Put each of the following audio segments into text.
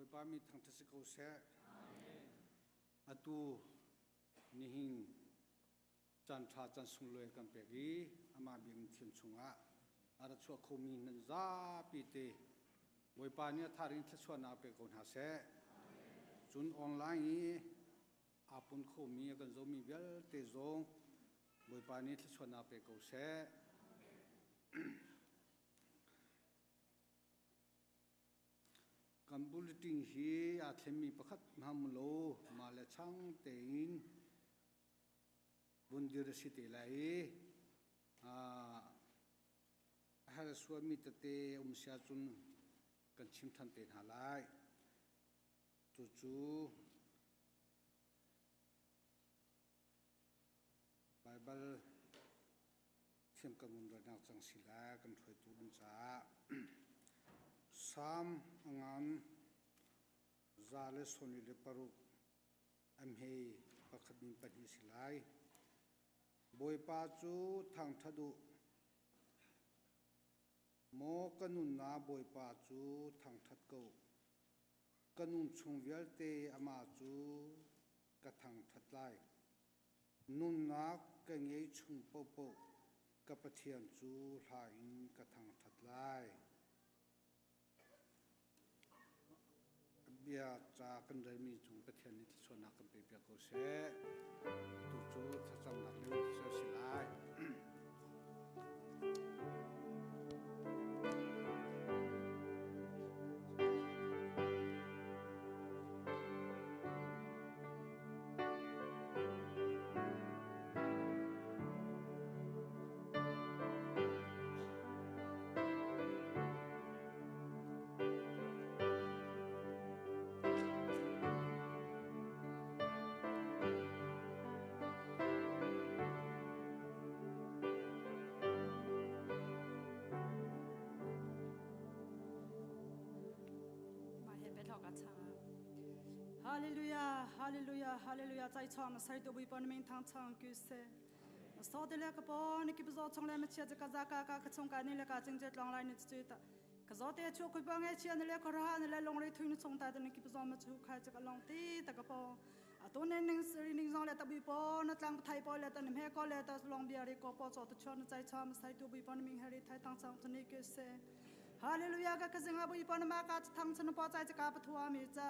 Bawipa mi thangṭhat si ko seh. Atu nihin caan ṭha caan sunglawi kan pek i amah biakinn thiang chungah a ra chuah khomi nan zapi te Bawipa nih a thar in thluachuahnak pe ko hna seh. Cun online i aa pun khomi a kan zomi vialte zong Bawipa nih thluachuahnak pe ko seh. Kan bulletin hi aa thlenmi pakhat hmang lo mah le chang tein vun dir a si te lai i a hal sualmi tete um si ahcun kan chim than te hna lai. Cucu Baibal thiam kan vun relnak cang si lai kan hruaitu ding caah Salm a ngan 146 a hme pakhat in pahnih si lai. Bawipa cu thangṭhat u. Maw ka nunnak Bawipa cu thangṭhat ko. Ka nun chung vialte amah cu ka thangṭhat lai. Nunnak ka ngei chung paohpaoh ka Pathian cu hla in ka thangṭhat lai. Bia ca kan relmi cung Pathian nih thluachuahnak kan pe piak ko seh. Tu cu thlacamnak lio si lai. Hallelujah, hallelujah, hallelujah. Chai chong sai tu bui pon min thang chang ku se. So de le ka pon ki zo chong le ma chia ka za ka ka ka chung ka ni le ka ching je tlong lai ni chu ta. Ka zo te chu kui pa nge chia ni le ko ra ni le long re thui ni chung ta ni ki zo ma chu kha cha ka long ti ta ka po. A to ne ning sri ning zong le ta bui po na tlang thai po le ta ni me ko le ta long bia ri ko po cho ta chon chai cham sai tu bui pon ming hari thai thang chang chu ni ke se. Hallelujah ka kazinga bui pon ma ka thang chun po chai ka pathua mi cha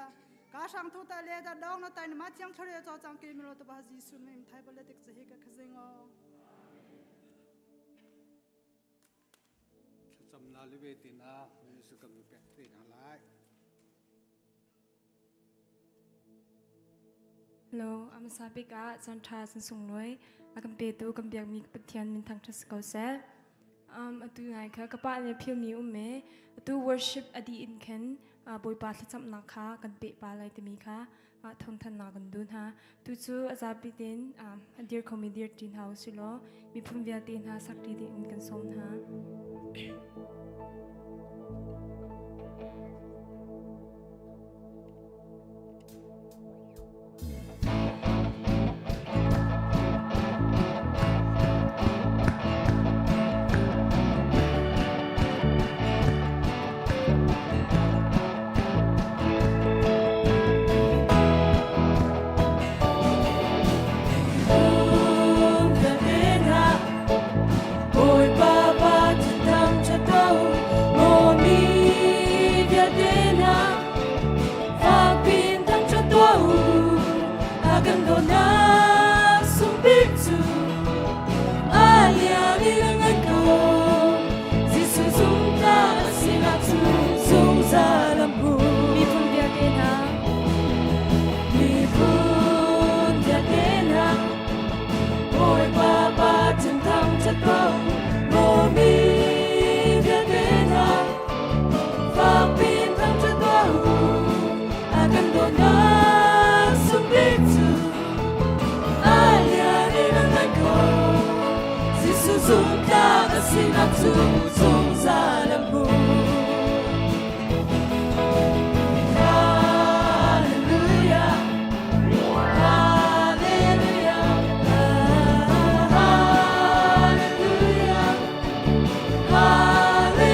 ka sang thu ta le da dong na tai ma chiang thore cho chang ke mi lo ta ba Jesu mim thai bole tik che ka kazingo. Thlacam na le ve te na Jesu kan pek te na lai. Hello, amasa bik ah caan ṭha cun sunglawi a kan petu kan biakmi Pathian min thangṭhat si ko seh. Atu ngai kha ka pa le philmi um e atu worship a dih in khin Bawipa thlacamnak kha kan peh pa lai timi kha thawngthannak kan duh hna. Tu cu a zapi tein a dir khomi dir ṭi hna usih law miphun vialte hna sak ṭi ding in kan sawm hna. Miphun vialte hna Miphun vialte hna Bawipa pa thang ṭhat ko maw mi vialte hna fakpin thang ṭhat ko a kan dawtnak sung bik cu a lian in a ngan ko Jesuh zumhtlak a sinak cu zungzal a hmu Hallelujah Hallelujah Hallelujah Hallelujah.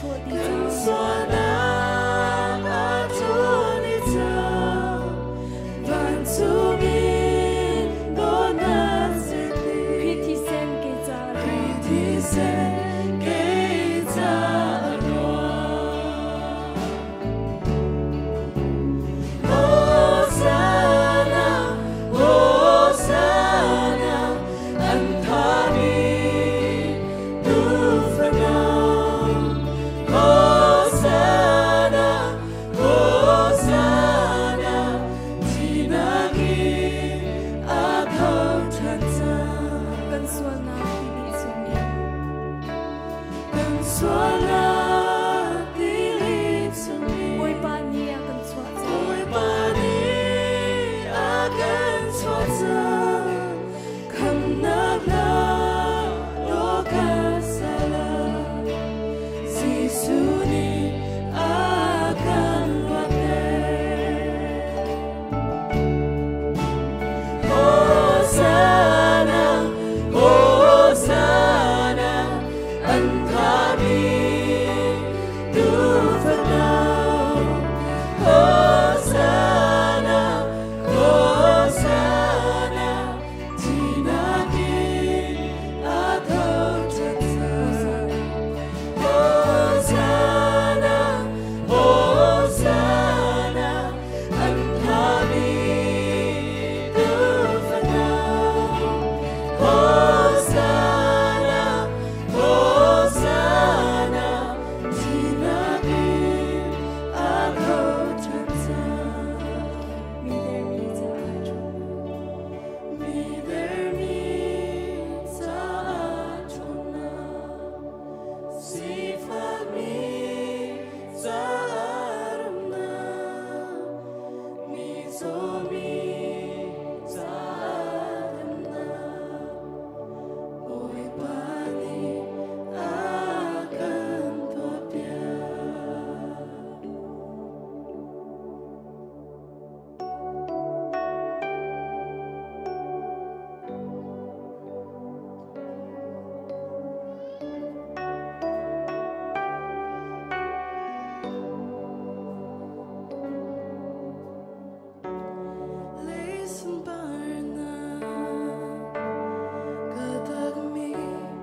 ṭhawl dih cang. Sualnak a ṭhawl dih cang. Vancung in dawtnak zirhpi. Khrih thisen kei ca a luang. Khrih thisen kei ca a luang. Hosanna, Hosanna, an thami tuufano. Hosanna, Hosanna, thihnak in a tho ṭhan cang. Kan sualnak tili chungin, kan sualnak tili chungin, Bawipa nih a kan chuah cang. Bawipa nih a kan chuah cang. Khamnak lam dawhka salah, Jesuh nih a kan luatter. Hosanna, Hosanna, an thami tuufano. Hosanna, Hosanna, thihnak in a tho ṭhan cang. Hosanna, Hosanna, an thami tuufano. Hosanna, Hosanna, thihnak in a tho ṭhan cang. Mi dermi caah ṭhawnnak. Mi dermi caah ṭhawnnak. Sifakmi caah rumnak. Mi zawmi caah damnak. Bawipa nih a kan tuahpiak. Lei sunparnak ka takmi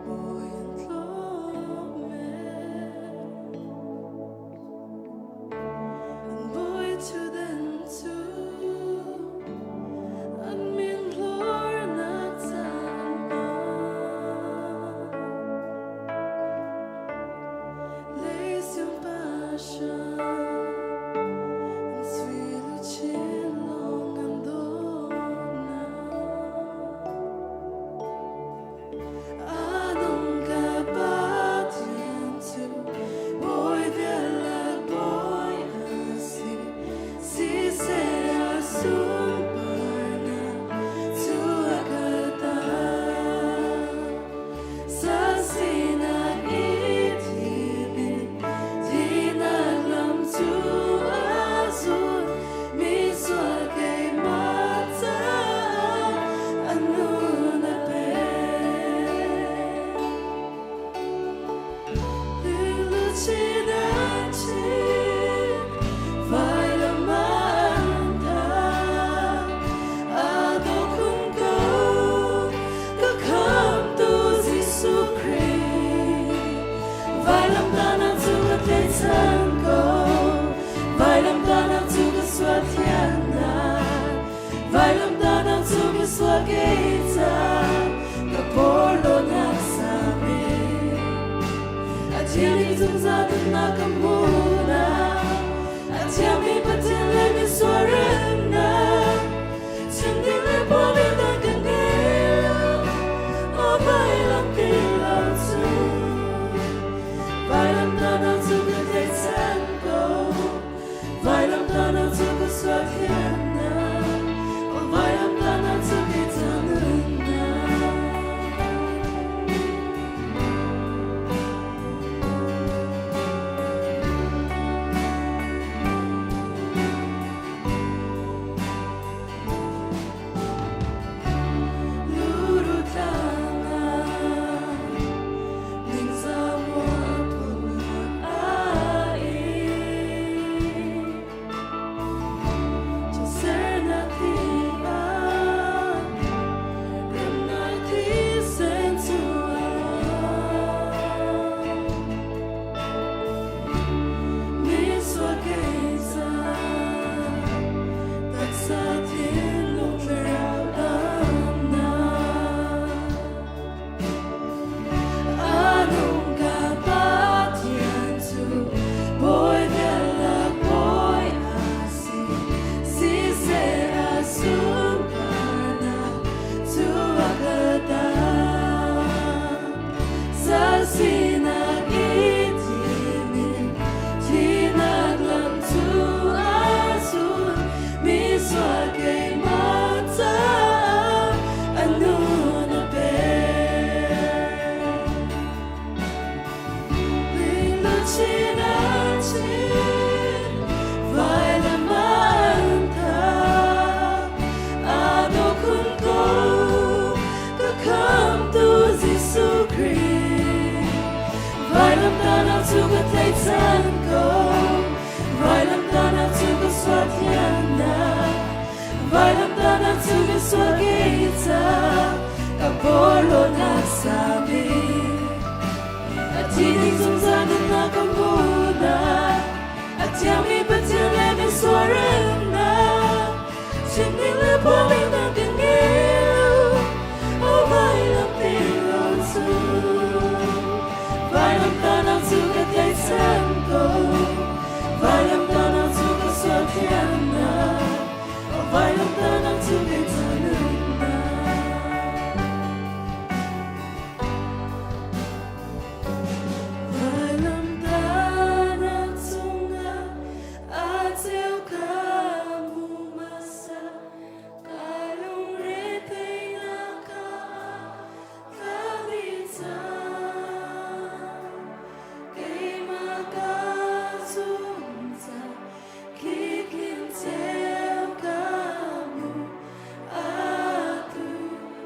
bawi an tlawm men. An bawi ṭhutdan cu an min hlornak caan hmang. Lei siangpahrang an sui luchin lawng an dawtnak. A nung ka Pathian cu bawi vialte bawi a si. Siseh a sunparnak cu a ka ta. Sasinak i thim in thihnak lam cu a zul. Misual keimah caah a nun a pek. Luchin an chim, vailam an thah. A daw khun ko, ka khamtu Jesuh Khrih. Vailamtahnak cu ka tlaihchan ko, vailamtahnak cu ka sual thiannak, vailamtahnak cu ka sual kei ca, ka porhlawtnak sami. A thiangmi zungzal nunnak ka hmuhnak, a thiangmi Pathian le misual remnak, chim ding le puan ding dan ka ngei lo, aw vailam ti lo cu. Vailamtahnak cu ka tlaihchan ko, vailamtahnak cu ka sual thiannak, aw vailamtahnak cu kei ca nunnak. tlaihchan ko. Vailamtahnak cu ka sual thiannak, vailamtahnak cu ka sual kei ca, ka porhlawtnak sang bik. A thi ding zungzal nunnak ka hmuhnak, a thiangmi Pathian le misual remnak, chim ding le phuang ding dang kan ngei lo, oh vailam te lo cu. Vailamtahnak cu ka tlaihchan ko, vailamtahnak cu ka sual thiannak, oh vailamtahnak cu kei ca nunnak. Vailamtahnak cungah a ceu ka hmu hmasa, ka lungretheihnak kha ka dih cang. Keimah ka zum cang, khi ceu ka hmu, atu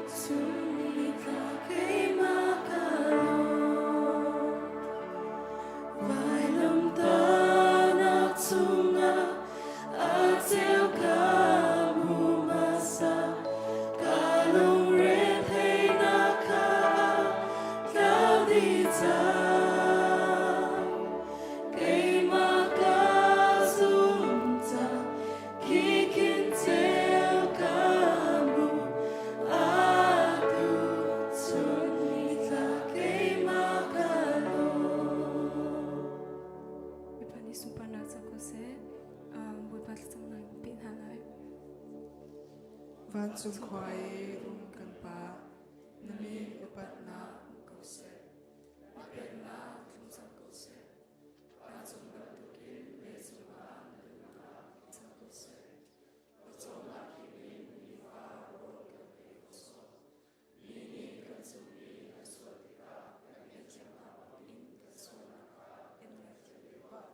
chun nitla keimah ka lawm. Vailamtahnak cungah a ceu ka hmu hmasa, ka lungretheihnak kha a tlau dih cang. Keimah ka zum cang, khi khin ceu ka hmu, atu chun nitla keimah ka lawm. Bawipa nih sunparnak ca ko seh. Bawipa thlacamnak in pe hna lai. Vancung khua i um kan Pa, na min upatnak um ko seh. Na pennak tlung cang ko seh. Vancung bantukin leicung ah na duhnak cang ko seh. Pawcawmnak in nifa rawl kan pe ko sawh. Mi nih kan cung i an sual tikah kan ngaihthiam hna bangin kan sualnak kha kan ngaihthiam ve tuah.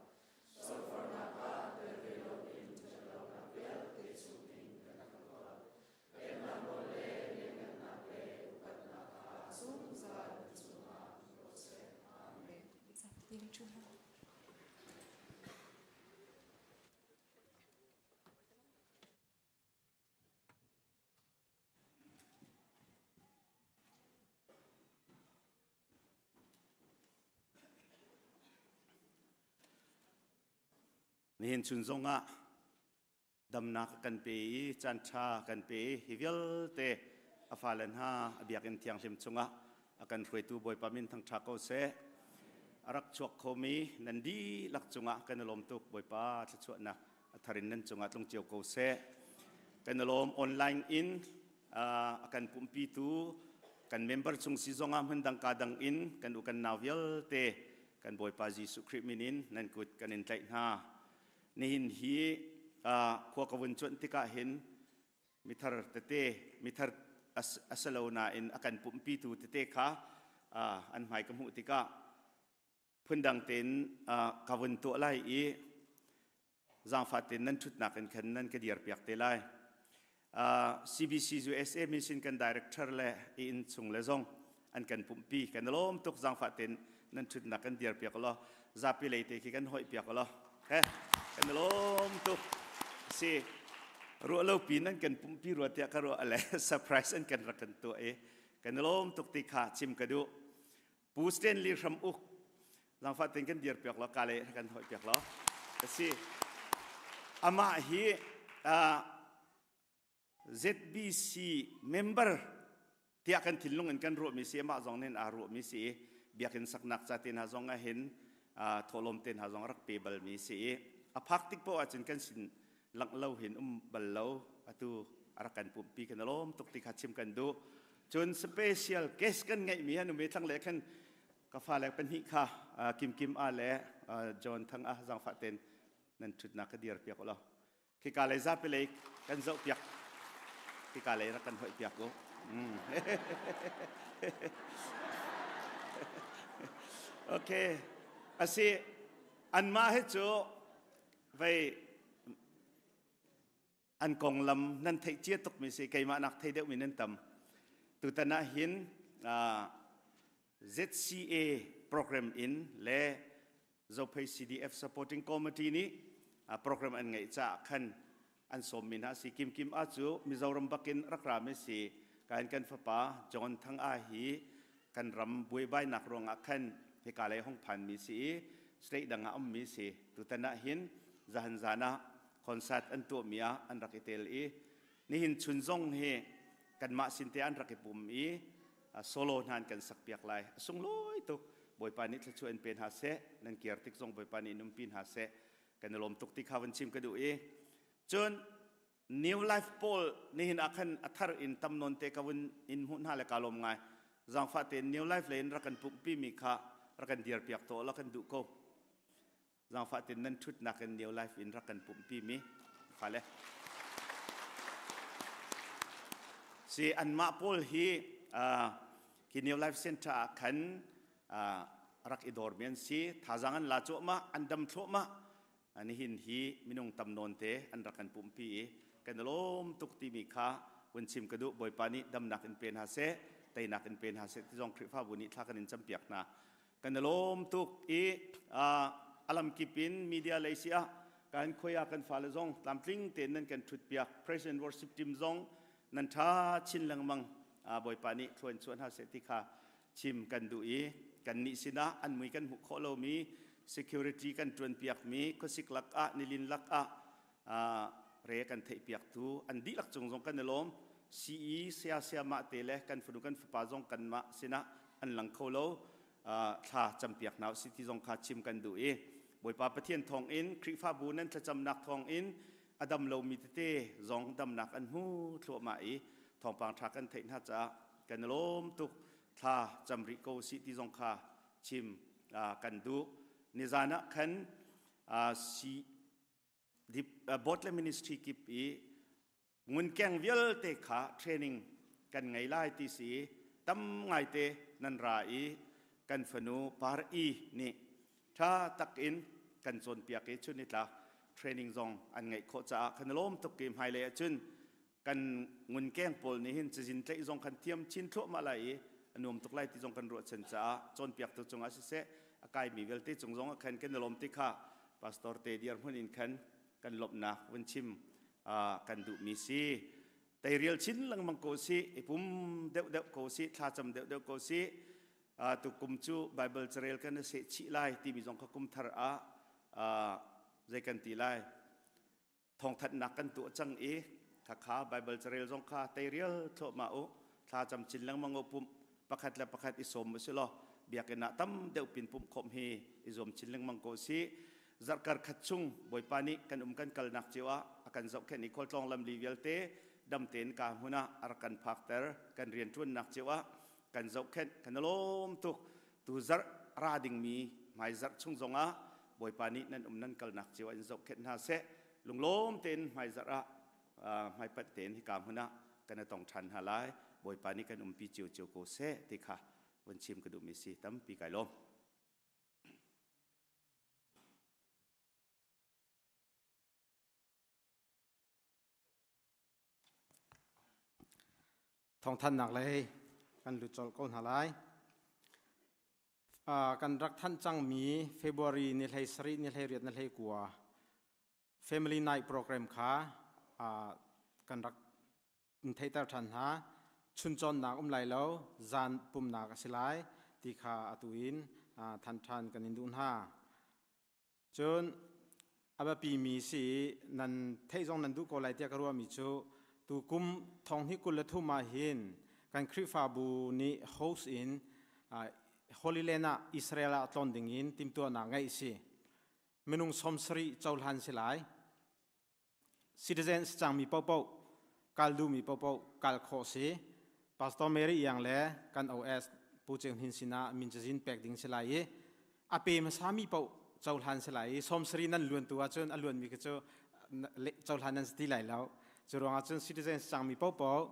Zohforhnak ah tel ve loin ṭhatlonak vialte chungin kan khamh tuah. Pennak nawl le lianngannak le upatnak kha zungzal na cungah um ko seh. Amen. Nihin chun zongah damnak kan pe i caan ṭha kan pe i hi vialte a fale hna a biakinn thianghlim chungah a kan hruaitu Bawipa min thangṭha ko seh. A rak chuak khomi nan dihlak cungah kan i lawm tuk Bawipa thluachuahnak a thar in nan cungah tlung cio ko seh. Kan i lawm online in a kan pumpitu kan member chung si zongah hmun dang ka dang in kan u kan nau vialte kan Bawipa Jesuh Khrih min in nan kut kan in tlaih hna. Nihin hi khua ka vun cuanh tikah hin mithar tete mithar a si lo nain a kan pumhpitu tete kha an hmai ka hmuh tikah phundang tein ka vun tuah lai i zaangfah tein nan ṭhutnak in khan nan ka dirpiak te lai. CBC USA mission kan director le i inn chung le zong an kan pumhpi kan lawm tuk zaangfah tein nan ṭhutnak kan dirpiak law zapi lei te khi kan hoih piak law he kan lawm tuk si ruah lo pi nan kan pumhpi rua tiah ka ruah le surprise an kan rak kan tuah i kan lawm tuk ti kha chim ka duh Pu Stanley Hram Uk zaangfah tein kan dir piak law ka le kan hoih piak law asi amah hi ZBC member tiah kan thinlung in kan ruahmi si amah zong nih aa ruahmi si i biakinn saknak ca te hna zong ah hin thawhlawm te hna zong rak pe balmi si i a phak tik poah ahcun kan sin langh lo hin um bal lo atu a rak kan pumpi kan lawm tuk ti kha chim kan duh cun special guest kan ngeihmi han um i thlang le khan ka fale pahnih kha Kim Kim a le John Thang a zangfah ten nan thutnak ka dir piak law khika lei zapi lei kan zoh piak khika lei rak kan hoih piak u okay asi anmah hi cu vei an konglam nan theih cia tukmi si keimah nak thei deuhmi nan tam tutan ah hin ZCA program in le Zophei CDF Supporting Committee nih program an ngeih caah khan an sawmmi hna si. Kim Kim A cu Mizoram bakin rak rami si. Kain kan fapa John Thang A hi kan ram buaibainak ruangah khan hika lei hong phanmi si i state dang ah ummi si. Tutan ah hin zahan zan ah concert an tuahmi ah an rak i tel i nihin chun zong hi kanmah sin te an rak i pum i solo hna an kan sakpiak lai. A sunglawi tuk. Bawipa nih thluachuah in pe hna seh. Nan kir tik zong Bawipa nih in umpi hna seh. Kan i lawm tuk ti kha van chim ka duh i cun New Life pawl nihin ah khan a thar in tam nawn te ka vun in hmuh hna le ka lawm ngai. Zaangfah tein New Life lei in rak kan pumhpi mi kha rak kan dir piak to la kan duh ko. Zaangfah tein nan ṭhutnak in New Life in rak kan pumhpi mi kha le si anmah pawl hi khi New Life Center ah khan rak i dawrmi an si. Thazaang an la cuahmah, an dam thluahmah. Nihin hi minung tam nawn te an rak kan pumhpi i kan i lawm tuk timi kha vun chim ka duh. Bawipa nih damnak in pe hna seh, teinak in pe hna seh ti zong Khrihfabu nih thla kan in campiak hna. Kan i lawm tuk i a lamkip in media lei si ah kan khuai ah kan fale zong tlamtling tein nan kan ṭhut piak. Praise and worship team zong nan ṭha chin lengmang. Bawipa nih thlua in chuah hna seh ti kha chim kan duh i kannih sinah an mui kan hmuh khawh lomi security kan ṭuanpiakmi khuasik lakah nilin lakah re kan theihpiaktu an dihlak cung zong kan i lawm. CE saya sayamah te le kan fanu kan fapa zong kanmah sinah an lang kho lo, thla campiak hna usih ti zong kha chim kan duh i Bawipa Pathian thawngin Khrihfabu nan thlacamnak thawngin a dam lomi tete zong damnak an hmu thluahmah i thawngpang ṭha kan theih hna caah kan i lawm tuk. Thla cam rih ko usih ti zong kha chim kan duh. Nizan ah khan board le ministry kip i ngunkeng vialte kha training kan ngei lai ti si tam ngaite nan ra i kan fanu Par I nih ṭha takin kan cawnpiak i chun nitlak training zong an ngeih khawh caah kan i lawm tuk i hmailei ahcun kan ngunkeng pawl nih hin cazin tlaih zong kan thiam chin thluahmah lai i a nuam tuk lai ti zong kan ruahchan caah cawnpiaktu cungah siseh a kaimi vialte cung zong ah khan kan i lawm ti kha pastor te dirhmun in khan kan lawmhnak vun chim kan duhmi si. Teirial chin lengmang ko si, i pum deuhdeuh ko si, thlacam deuhdeuh ko si. Tukum cu Bible carel kan i seh chih lai timi zong kha kum thar ah zei kan ti lai, thawngthanhnak kan tuah cang i khakha Bible carel zong kha teirial thluahmah u, thla cam chin lengmang u, pumh pakhat le pakhat i sawm u si law biakinn ah tam deuh pin pumh khawm hi i zuam chin lengmang ko si. Zarhkar khat chung Bawipa nih kan um kan kalnak cio ah a kan zohkhenh i khualtlawng lamli vialte dam tein ka hmun ah a rak kan phakter. Kan rianṭuannak cio ah kan zohkhenh, kan i lawm tuk. Tu zarh ra dingmi hmai zarh chung zongah Bawipa nih nan um nan kalnak cio ah in zohkhenh hna seh. Lunglawm tein hmai zarh ah hmaipanh tein hika hmun ah kan i tong ṭhan hna lai. Bawipa nih kan umpi ciocio ko seh ti kha vun chim ka duhmi si. Tampi kai lawm. Thawngthanhnak lei kan lut colh ko hna lai. Kan rak thanh cangmi February ni hlei sarih ni hlei riat ni hlei kua Family Night program kha kan rak in theihter ṭhan hna. Chun cawnnak um lai lo, zan pumnak a si lai ti kha atu in than ṭhan kan in duh hna. Cun a biapimi si nan theih zong nan duh ko lai tiah ka ruahmi cu tu kum thong hnih 23 ah hin kan Khrihfabu nih host in Holy Land ah Israel ah tlawn ding in timhtuahnak ngeih si. Minung 70 cohlan si lai. Citizen si cangmi paohpaoh kal duhmi paohpaoh kal khawh si. Pastor Mary Iang le kan OS Pu Ceu Hnin sinah min cazin pek ding si lai i a pe hmasami paoh cohlan si lai i 70 nan luan tu ahcun a luanmi khi cu cohlan nan si ti lai lo. Cu ruangah cun citizen si cangmi paohpaoh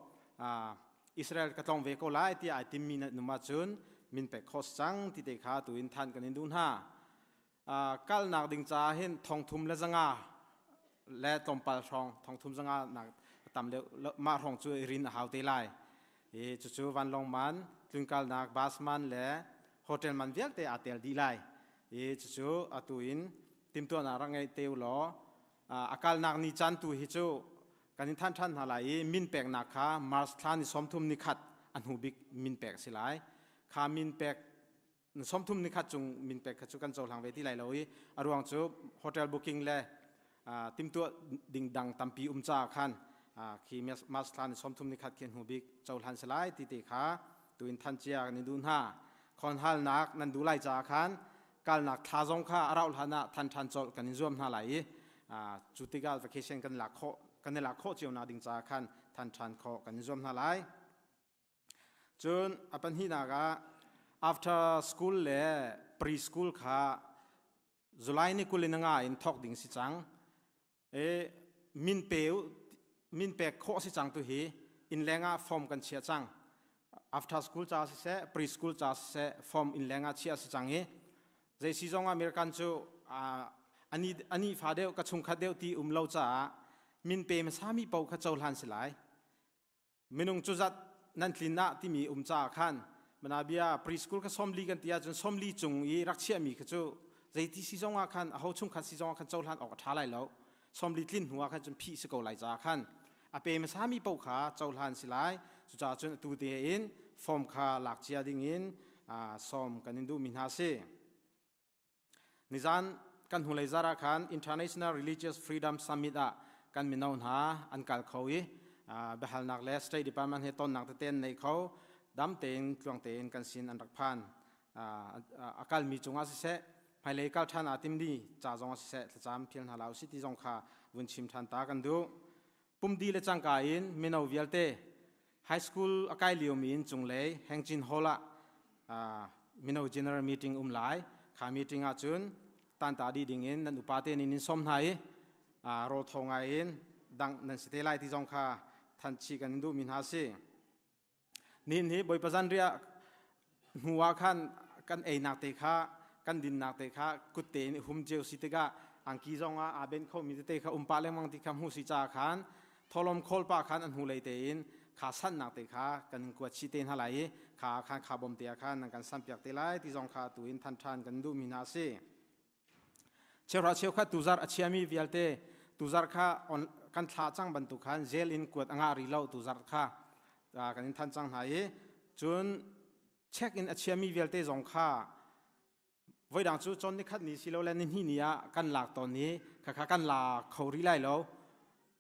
Israel ka tlawng ve ko lai tiah ai timmi na num ahcun min pek khawh si cang ti te kha tu in than kan in duh hna. Kalnak ding caah hin thongthum le zanga le tlawmpal hrawng, thongthum zanga nak tam deuh mah hrawng cu i rin a hau te lai. I cucu vanlawng man, tlunkalnak bus man le hotel man vialte aa tel dih lai. I cucu atu in timtuahnak rak ngei te u law a kalnak ni caan tu hi cu kan in than ṭhan hna lai i min peknak kha March thla ni 30 ni khat a hnu bik min pek a si lai. Kha min pek 30 ni khat cung min pek kha cu kan cohlang ve ti lai lo i a ruang cu hotel booking le timtuah ding dang tampi um caah khan khi March thla ni 30 ni khat khi hnu bik cohlan si lai ti te kha tu in than cia kan i duh hna. Khonhalnak nan duh lai caah khan kalnak thla zong kha a rauh hlan ah than ṭhan colh kan in zuam hna lai i cu tikah vacation kan lak khawh kan i lak khawh cio nak ding caah khan than ṭhan khawh kan in zuam hna lai. Cun a pahnihnak ah after school le preschool kha July ni 25 in thawk ding si cang. E min pe min pek khawh si cang tu hi inn leng ah form kan chia cang. After school ca siseh preschool ca siseh form inn leng ah chia si cang i zei si zong American cu ani ani fa deuh ka chungkhat deuh ti um lo caah min pe hmasa mi paoh kha cohlan si lai. Minung cu zat nan tlin ah timi um caah khan manabia preschool kha 40 kan ti ahcun 40 cung i rak chiahmi kha cu zeiti si zong ah khan aho chungkhat si zong ah khan cohlan awk a ṭha lai lo. 40 tlin hnu ah khan cun phih si ko lai caah khan a pe hmasami paoh kha cohlan si lai. Cucaah cun atu tein form kha lak cia ding in sawm kan in duhmi hna si. Nizan kan hnulei zar ah khan International Religious Freedom Summit ah kan mino hna an kal kho i biahalnak le State Department he tonnak tete an nei kho. Dam tein tluang tein kan sin an rak phan. A kalmi cungah siseh, hmailei kal ṭhan aa timmi ca zong siseh thlacam phial hna la usih ti zong kha vun chim ṭhan ta kan duh. Pumdi le cangka in mino vialte high school a kai liomi in cunglei Hengchin Hall ah mino general meeting um lai. Kha meeting ah cun tanta dih ding in nan upa te nih nin sawm hna i rawl tho ngai in dangh nan si te lai ti zong kha thanchi kan in duhmi hna si. Nihin hi Bawipa zanriah hnu ah khan kan einak te kha kan dinnak te kha kut tein i hum cio si tikah angki zong ah aa ben khomi tete kha um pah lengmang ti kha hmu si caah khan tholom khawl pah khan a hnulei tein kha sannak te kha kan in kuat chih te hna lai i kha khan kha bawm te ah khan nan kan sanpiak te lai ti zong kha tu in than ṭhan kan duhmi hna a si. Cheuhra cheukhat tuzarh a chiami vialte tuzarh kha kan thlah cang bantuk khan zel in kuat a ngah rih lo tuzarh kha kan in than cang hna i cun check in a chiami vialte zong kha voidang cu cawn nikhat ni silole ni hnih ni ah kan lak tawn i khakha kan la kho rih lai lo.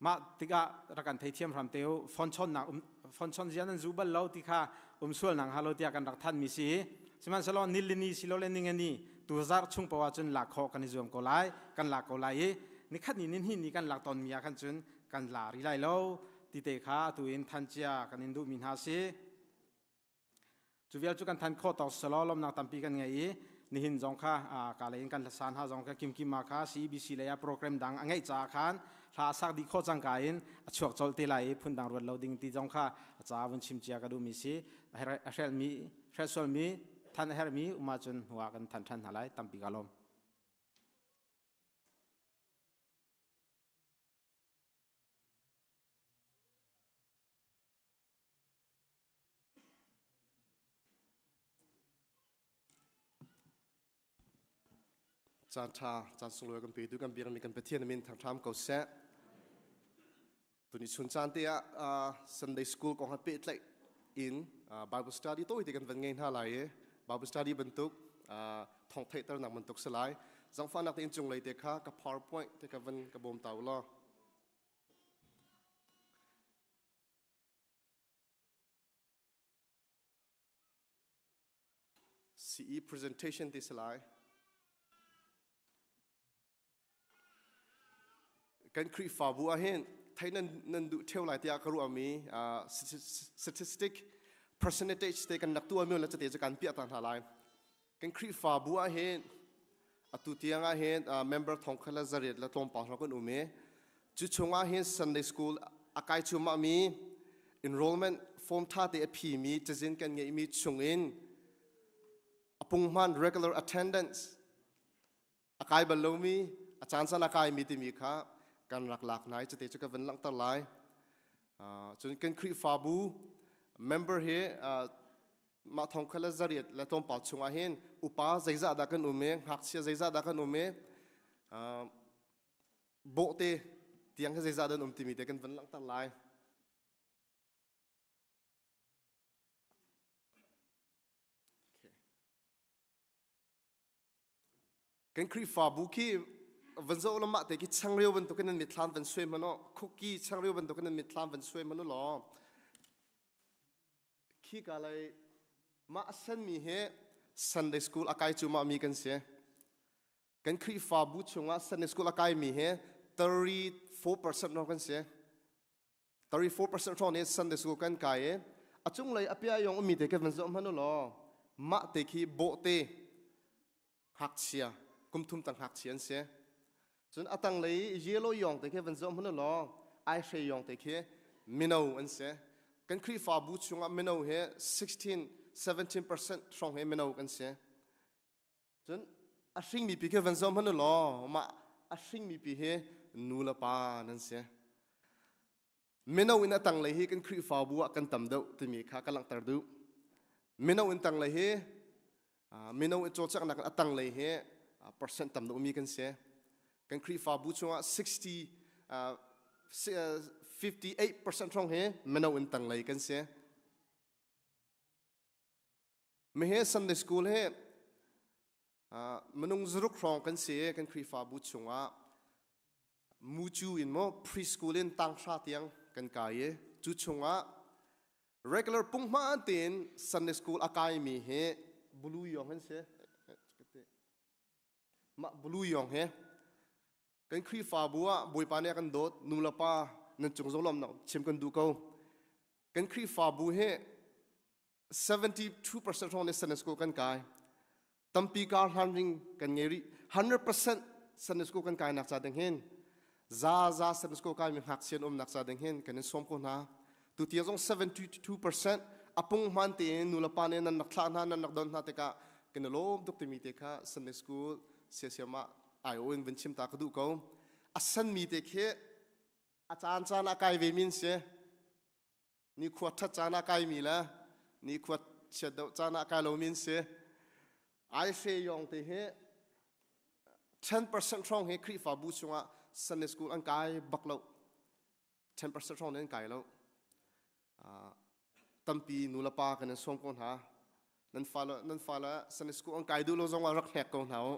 Mah tikah rak kan theithiam hram te u. Phone chawnnak um phone chawn zia nan zu bal lo ti kha um sual nang ha lo tiah kan rak than mi si. Sihmanhsehlaw nilini silole ningani tu zarh chung poah cun lak khawh kan i zuam ko lai, kan lak ko lai i nikhat ni ni hnih ni kan lak tawn mi ah khan cun kan la ri lai lo ti te kha atu in than cia kan in duh mi hna si. Cu vial cu kan than khawh tawk selaw lawmnak tampi kan ngei i nihin zong kha ka lei in kan hlasan ha zong kha kimkima kha CEBC lei ah program dang a ngeih caah khan hla a sak dih khawh cangka in a chuak colh te lai i phundang ruat lo ding ti zong kha a ca vun chim cia ka duhmi si. A hrelmi hrelsualmi than a herhmi um ahcun hnu ah kan than ṭhan hna lai. Tampi ka lawm. Caan ṭha, caan sunglawi kan petu kan biakmi kan Pathian min thangṭham ko seh. Tuni chun caan te ah Sunday school kong han pehtlaih in Bible study tawi te kan van ngei hna lai i Bible study bantuk thong theihternak bantuk si lai. Zangfahnak te in cunglei te kha ka PowerPoint te ka van ka bawm ta u law. CE presentation ti si lai. Kan Khrihfabu ah hin thei nan nan duh theo lai tiah ka ruahmi statistic percentage te kan rak tuahmi le cate cu kan piah ta hna lai. Kan Khrihfabu ah hin atu tiang ah hin member thong khat le zariat le tlawmpal hna kan um i cu chungah hin Sunday school a kai chumah mi enrollment form tha te a phimi cazin kan ngeihmi chungin a punghman regular attendance a kai bal lomi a caan caan a kaimi timi kha kan rak lak nai cute cu ka van langhter lai. Cun kan Khrihfabu member hi. Mah thong khat le zariat le tlawmpal chungah hin upa zeizah dah kan um i ngakchia zeizah dah kan um i bawhte tiang khi zeizah dah an um timi te kan van langhter lai. Kan Khrihfabu khi van zoh lamah te khi changreu bantukin nan mitthlam van suai hmanh u cookie changreu bantukin nan mitthlam van suai hmanh u law khi ka lei mah a senmi hi Sunday school a kai cu mi kan si. Kan Khrihfabu chungah Sunday school a kaimi hi 34% lawng kan si. 34% hrawng nih Sunday school kan kai i a cunglei a pia yong ummi te kan van zoh hmanh u law mah te khi bawhte ngakchia kum thum tang ngakchia an si. Cun a tanglei yellow yong te khi van zoh hmanh u law aihre yong te khi mino an si. Kan Khrihfabu chungah mino hi 16 17% hrawng hi mino kan si. Cun a hringmi pi khi van zoh hmanh u law mah a hringmi pi hi nu le pa nan si. Mino in a tanglei hi kan Khrihfabu ah kan tam deuh timi kha ka langhter duh. Mino in tanglei hi mino in cawlcanghnak in a tanglei hi percent tam deuhmi kan si. Kan Khrihfabu chungah 60 58% hrawng hi mino in tanglei kan si. Mihe Sunday School hi minung zaruk hrawng kan si i kan Khrihfabu chungah mucu in maw preschool in tanghra tiang kan kai i cu chungah regular punghman tein Sunday School a kaimi hi bulu yong an si. Mah bulu yong hi kan Khrihfabu ah Bawipa nih a kan dawt nu le pa nan cung zong lawmnak chim kan duh ko. Kan Khrihfabu hi 72% hrawng nih Sunday school kan kai. Tampi kar hlan ring kan ngei rih. 100% Sunday school kan kai nak ca ding hin za za Sunday school kai mi ngakchia um nak ca ding hin kan in sawm ko hna. Tu tiang zong 72% apung hman tein nu le pa nih nan rak thlah hna nan rak don hna tikah kan i lawm tuk timi te kha Sunday school siasiam ah ai in van chim ta ka duh ko. A san mi te khi a caan caan ah kai ve min si. Nikhua ṭhat caan ah kaimi le nikhua chiat deuh caan ah kai lomi an si. Aihre yong te hi 10% hrawng hi Khrihfabu chungah Sunday school an kai bak lo. 10% hrawng an kai lo. Tampi nu le pa kan in sawm ko hna. Nan fale nan fale Sunday school an kai duh lo zong ah rak hnek ko hna u.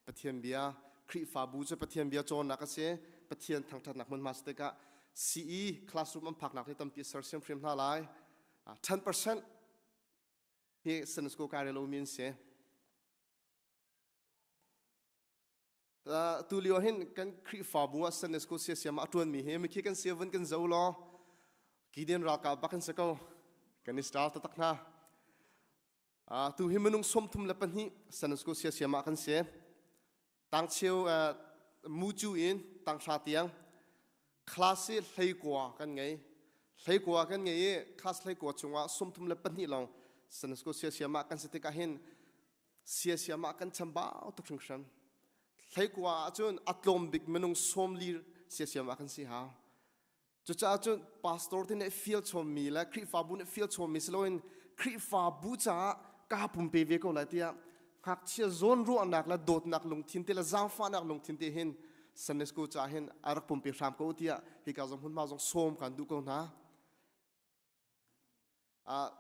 Pathian bia Khrihfabu cu Pathian bia cawnnak a si. Pathian thangṭhatnak hmunhma si tikah CE classroom an phaknak hi tampi sersiam hrim hna lai. 10% hi Sunday school kai lomi an si. Tu lio hin kan Khrihfabu ah Sunday school siasiam ah a ṭuanmi hi mikhi kan si vun kan zo law Gideon ralkap bak kan si ko. Kan i star taktak hna. Tu hi minung 32 Sunday school siasiam ah kan si. Tangcheu mucu in tanghra tiang class hi hleikua kan ngei. Hleikua kan ngei i class hleikua chungah 32 lawng Sunday school siasiam ah kan si tikah hin siasiam ah kan chambau tuk hringhran. Hleikua ahcun a tlawm bik minung 40 siasiam ah kan si hau. Cucaah cun pastor te nih fial chawmmi le Khrihfabu nih fial chawmmi si loin Khrihfabu caah kaa pumpe ve ko lai tiah ngakchia zawn ruahnak le dawtnak lungthin te le zaangfahnak lungthin te hin Sunday school caah hin a rak pumpe hram ko tiah hika zong hmunhma zong sawm kan duh ko hna.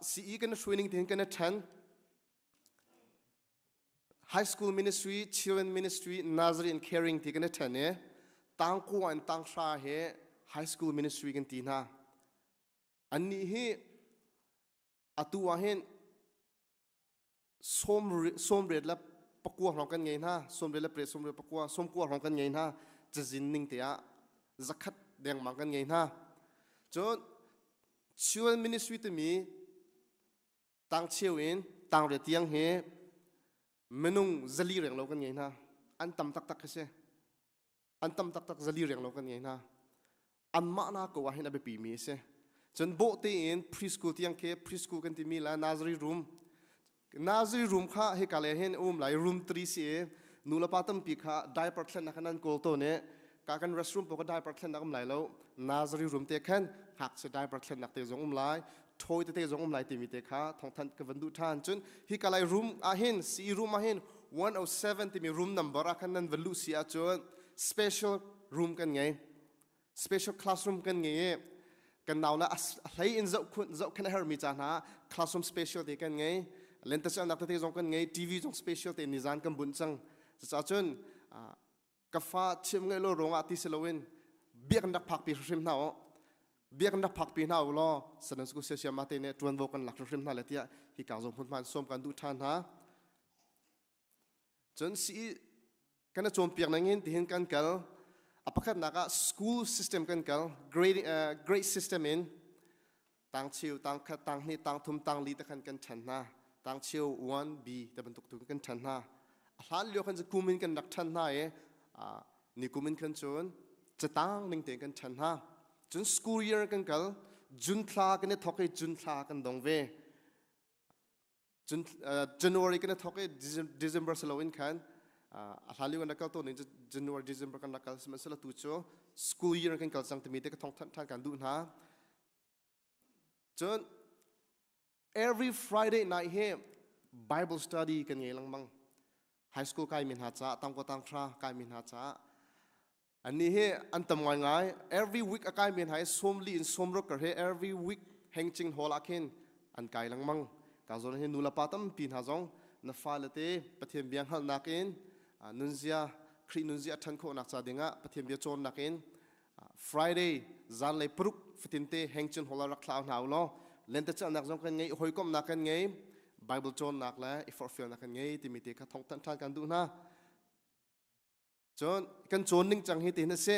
CE kan hruai ning te hin kan i ṭhen. High school ministry, children ministry, nursery and caring ti kan i ṭhen i tangkua in tanghra he high school ministry kan ti hna. Annih hi atu ah hin sawm riat le pakua hrawng kan ngei hna 98 le 89 90 hrawng kan ngei hna cazin ning te ah 100 dengmang kan ngei hna cun children ministry timi tangcheu in tangriat tiang hi minung 400 reng lo kan ngei hna an tam taktak khi si an tam taktak 400 reng lo kan ngei hna anmah na ko ah hin a biapi mi a si cun bawh tein preschool tiang khi preschool kan timi la nursery room nursery room kha hika le hin um lai room 3 si i nu le pa tampi kha diaper thlennak khan an kawl tawn i ka kan restroom pawl ka diaper thlennak um lai lo nursery room te khan ngakchia diaper thlennak te zong um lai. Toy tete zong um lai timi te kha thawngthanh ka van duh ṭhan. Cun hi ka lai room ah hin CE room ah hin 107 timi room number ah khan nan van luh si ahcun special room kan ngei. Special classroom kan ngei i kan nau le a hlei in zohkhenh a hermi ca hna classroom special te kan ngei. Lentecelhnak tete zong kan ngei. TV zong special te nizan kan bunh cang. Cucaah cun ka fa thiam ngeih lo ruangah ti si loin biakinn rak phakpi hrimhrim hna u biakinn rak phakpi hna u law sanan sku sia ma te nih ṭuanvo kan lak hrimhrim hna le tiah hi ka zong hmunhma in sawm kan duh ṭhan hna cun si kan i cawnpiak ningin tihin kan kal a pakhatnak ah school system kan kal grade grade system in tangcheu tangkhat tanghnih tangthum tangli te khan kan ṭhen hna tangcheu 1 B te bantuk tu kan ṭhen hna a hlan lio khan cu kum in kan rak ṭhen hna i ni kum in khan cun catang ning tein kan ṭhen hna cun school year kan kal June thla kan i thawk i June thla kan dong ve Cun January kan i thawk i December si loin khan a hlan lio kan rak kal tawn ning cu January December kan rak kal sihmanhsehlaw tu cu school year kan kal cang timi te ka thong than than kan duh hna. Cun every Friday night hi Bible study kan ngei lengmang. High school kai mi hna caah tangkua tanghra kai mi hna caah Annih hi an tam ngaingai. Every week a kai men hai 40 in 60 kar he every week hengching hall ah khin an kai lengmang. Ka zawn hi nu le pa tampi hna zong na fale te Pathian bia hngalhnak in nunzia Khrih nunzia a ṭhan khawhnak ca dingah Pathian bia cawnnak in Friday zanlei paruk fatin te hengching hall ah rak thlau hna u law lentecelhnak zong kan ngei hawikomhnak kan ngei Bible cawnnak le i forhfialnak kan ngei timi te kha thong thanh ṭhan kan duh hna. Cun kan cawn ning cang hi tihin a si.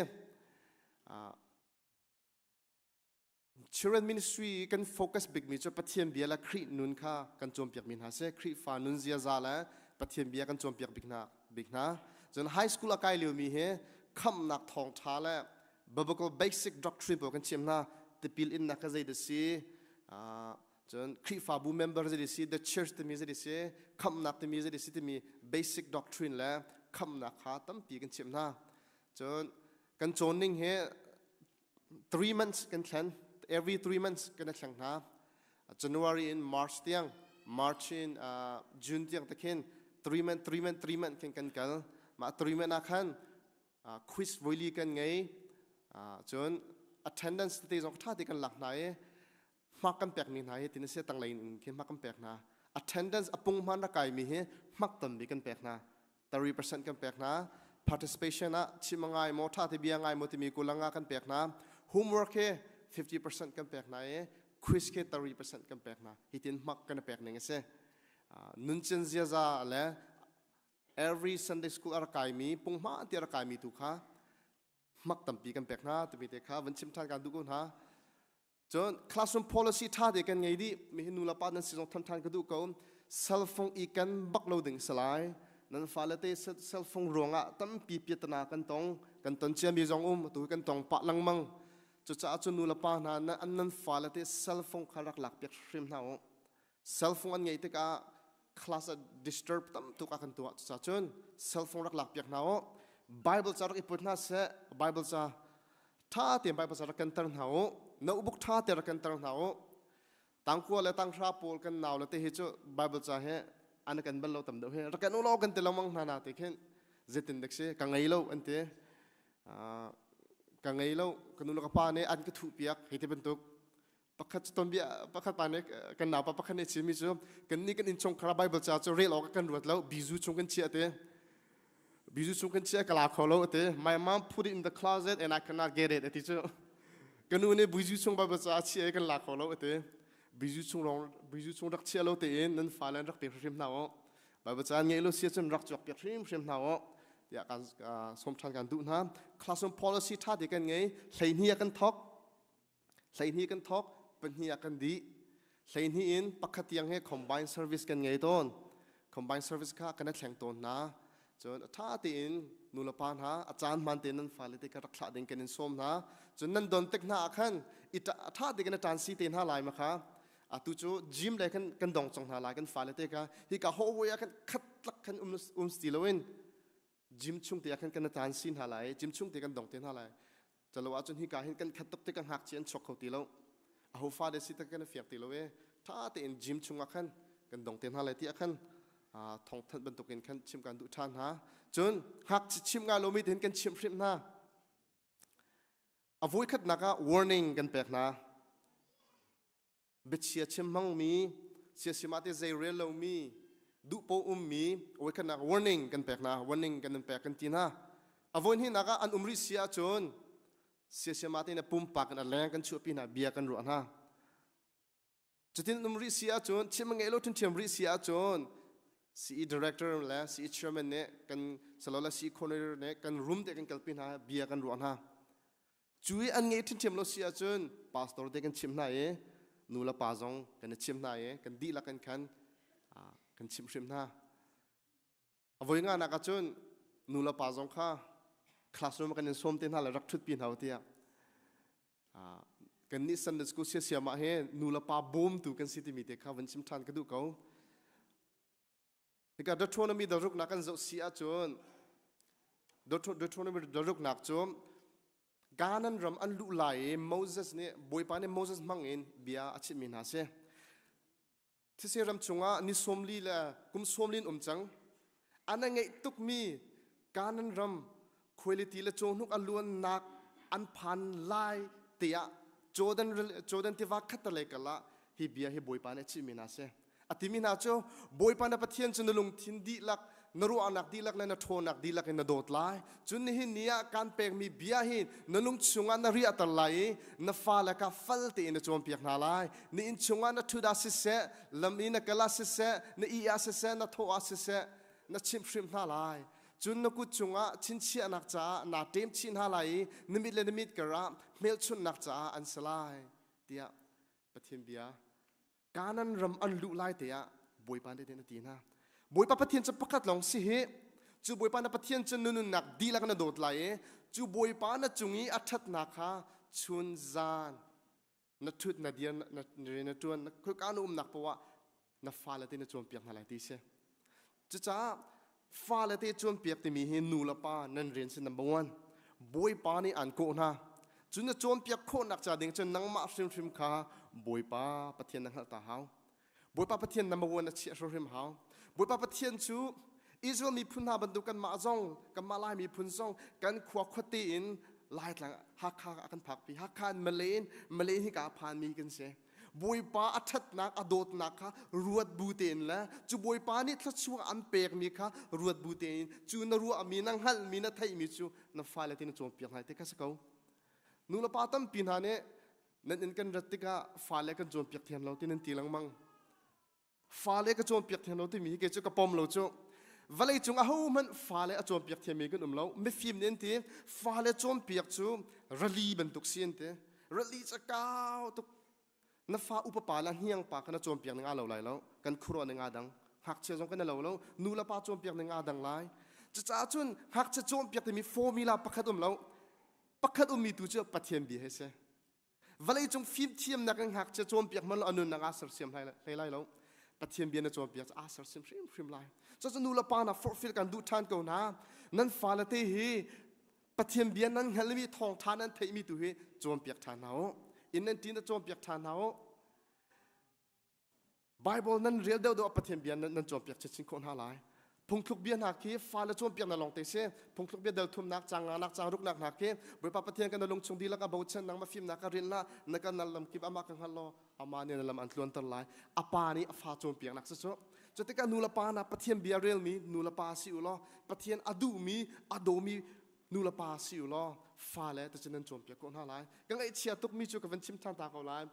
Children ministry kan focus bikmi cu Pathian bia le Khrih nun kha kan cawnpiakmi hna si. Khrihfa nun ziaza le Pathian bia kan cawnpiak bik hna. Bik hna. Cun high school a kai liomi hi khamhnak thawngṭha le biblical basic doctrine pawl kan chim hna. Tipil innak kha zei dah si? Cun Khrihfabu member zei si, the church timi zei si, khamhnak timi zei si timi basic doctrine le khamhnak kha tampi kan chimh hna. Cun kan cawn ning hi 3 months kan thlen. Every 3 months kan i thleng hna. January in March tiang, March in June tiang te khin 3 month, 3 month, 3 month khin kan kal. Mah 3 month ah khan quiz voili kan ngei. Cun attendance tete zong ṭha te kan lak hna i hmak kan pekmi hna hi tin a si tanglei in khin hmak kan pek hna attendance a punghman rak kaimi hi hmak tambi kan pek hna 30% kan pek hna participation ah chim ngai maw tha te bia ngai maw timi kulanga kan pek hna homework he 50% kan pek hna i quiz ke 30% kan pek hna hitin hmak kan pek ning a si nuncin ziaza le every Sunday school a rak kaimi punghma ti a rak kaimi tu kha hmak tampi kan pek hna timi te kha van chim than kan duh ko hna Cun classroom policy ṭha te kan ngei dih. Mi hi nu le pa nan si zong than ka duh ko. Cell phone i kan bak lo ding si lai. Nan fale te cell phone ruangah tampi piatana kan tong. Kan ton ciami zong um. Atu kan tong pah lengmang. Cucaah cun nu le pa hna nan nan fale te cell phone kha rak lak piak hrim hna u. Cell phone an ngeih tikah class ah disturb tam tuk a kan tuah. Cucaah cun cell phone rak lak piak hna u. Bible ca rak i put hna seh. Bible ca ṭha tein Bible ca rak kan tar hna u. Notebook ṭha te rak kan tar hna u. Tangkua le tanghra pawl kan nau le te hi cu Bible ca he an kan bal lo tam deuh hi rak kan u law kan ti lengmang hna na ti khin zeitin dek si ka ngei lo an ti ka ngei lo ka nu le ka pa nih an ka thuh piak hei ti bantuk pakhat cu tonbia pakhat pa nih kan naupa pakhat nih chimmi cu kan nih kan innchungkhar Bible ca cu rel awk kan ruat lo bizu chung kan chiah te bizu chung kan chiah ka la kho lo ate my mom put it in the closet and I cannot get it ati cu ka nu nih bizu chung Bible ca a chiah i kan la kho lo ate bizu chung rong bizu chung rak chiah lo tein nan fale rak pe hrim hna u Bible ca ngei lo sia cun rak chuak piak hrimhrim hna u tiah kan som than kan duh hna classroom policy tha te kan ngei 12 ah kan thok 12 kan thawk, 2 ah kan dih. 12 in 1 tiang he combine service kan ngei tawn. Combine service kha kan i thleng tawn hna. Cun a ṭha tein nulepa hna a caan hmaan tein nan fale te kha rak thlah ding kan in sawm hna. Cun nan don tik hna ah khan i a ṭha te kan i ṭan si te hna lai ma kha. Atu cu gym le khan kan dong cang hna lai kan fale te kha hika hallway ah khan khat tlak khan um um ti loin gym chung te ah khan kan taan si hna lai gym chung te kan dong te hna lai calo ahcun hika hin kan khat tuk te ka ngakchia an chuak kho ti lo. Aho fa de si ta kan fiak ti lo e. Tha tein gym chungah khan kan dong te hna lai ti ah khan thong thanh bantukin khan chim kan duh ṭhan hna. Cun hngak chim ngai lomi tein kan chimh hrim hna. A voikhatnak ah warning kan pek hna. Biachia chim hmangmi, siasima te zei rel lomi, duhpo ummi voikhatnak warning kan pek hna. Warning kan in pek kan ti hna. A voihnihnak ah an um rih si ahcun siasima te na pumpak in a leng kan chuahpi hna bia kan ruah hna. Cutin um rih si ahcun chim a ngeih lo ṭhiamṭhiam rih si ahcun CE director le CE chairman nih kan salola CE coordinator nih kan room te kan kalpi hna bia kan ruah hna. Cu i an ngeih ṭhiamṭhiam lo si ahcun pastor te kan chimh hna i nu le pa zong kan i chim hna i kan dihlak in khan kan chimh hrim hna. A voi nganak ahcun nu le pa zong kha classroom kan in sawm te hna le rak ṭhutpi hna u tiah kan nih Sunday school siasiam ah hin nu le pa bawmtu kan si timi te kha van chim ṭhan ka duh ko. Hika Deuteronomy daruknak kan zoh si ahcun Deuteronomy daruknak cu Canaan ram an luh lai i Moses nih Bawipa nih Moses hmang in bia a chimhmi hna si. Thise ram chungah ni 40 le kum 40 in um cang. An a ngeih tukmi Canaan ram khuailiti le cawhnuk a luannak an phan lai tiah Jordan, Jordan tiva khattalei kal ah hi bia hi Bawipa nih a chimhmi hna a si. A timi hna cu Bawipa na Pathian cu na lungthin dihlak, na ruahnak dihlak le na ṭhawnnak dihlak in na dawt lai. Cun nihin ni ah kaan pekmi bia hi na lung chungah na riahter lai i na fale kha fal tein na cawnpiak hna lai. Na inn chungah na ṭhut ah siseh, lam i na kal ah siseh, na ih ah siseh, na thawh ah siseh, na chimh hrim hna lai. Cun na kut cungah chinchiahnak caah naa ṭem chih hna lai i na mit le na mit karah hmelchunhnak caah an si lai, tiah Pathian bia Kanan ram an luh lai te ah Bawipa nih a ti hna. Bawipa Pathian cu pakhat lawng si hi. Cu Bawipa na Pathian cu na nunnak dihlak na dawt lai i cu Bawipa na cung i a ṭhatnak kha chun zan na ṭhut na dir na rian na ṭuan na khoika na umnak paoh ah na fale te na cawnpiak hna lai ti si. Cucaah fale te cawnpiak timi hi nu le pa nan rian si number one. Bawipa nih aan kawh hna. Cu na cawnpiak khawhnak ca ding cun nangmah hrimhrim kha Bawipa Pathian na hngalh ta hau. Bawipa Pathian number one na chiah hrimhrim hau. Bawipa Pathian cu Israel miphun hna bantuk kanmah zong kanmah Lai miphun zong kan khua khuate in Laitlang Hakha ah kan phakpi. Hakha in Malay in Malay hi ka phanmi kan si. Bawipa a ṭhatnak a dawtnak kha ruat bu tein le cu Bawipa nih thluachuah an pekmi kha ruat bu tein cu na ruahmi na hngalhmi na theihmi cu na fale te na cawnpiak hna ti kha si ko. Nu le pa tampi hna nih nan inn kan rat tikah fale kan cawnpiak thiam lo ti nan ti lengmang. Fale ka cawnpiak thiam lo timi hi kei cu ka pom lo cu. Vawlei cung ahohmanh fale a cawnpiak thiammi kan um lo. Mifim nih an ti fale cawnpiak cu rali bantuk si an ti. Rali cu kau tuk. Na fa upa pa le hniang pa kha na cawnpiak ning aa lo lai lo. Kan khuaruah ning aa dang. Ngakchia zong kan i lo lo. Nu le pa cawnpiak ning aa dang lai. Cucaah cun ngakchia cawnpiak timi formula pakhat um lo. Pakhat ummi tu cu Pathian bia hi si. Vawleicung fimthiamnak in ngakchia cawnpiak hmanh law a nunnak aa sersiam hlei lai lo. Pathian bia na cawnpiak cu aa sersiam hrimhrim lai. Cucu nu le pa na forhfial kan duh ṭhan ko hna. Nan fale te hi Pathian bia nan hngalmi thawngṭha nan theihmi tu hi cawnpiak ṭhan hna u. Inn nan ṭin na cawnpiak ṭhan hna u. Bible nan rel deuhdeuh ah Pathian bia nan cawnpiak chinchin khawh hna lai. Phungthluk bia hna khi fale cawnpiak na lawng te si. Phungthluk bia dal thumnak, caang nganak, caang ruknak hna khi Bawipa Pathian kan na lungchung dihlak a bochan nangmah fimnak ka rin la na kan nal lam kip amah ka hngal law ama nih na lam an tluanter lai. A pa nih a fa cawnpiaknak si cu. Cu tikah nu le pa na Pathian bia relmi nu le pa si u law Pathian a duhmi a dawmi nu le pa si u law fale te cu nan cawnpiak ko hna lai. Ka ngaihchia tukmi cu ka van chim ṭhan ta ko lai.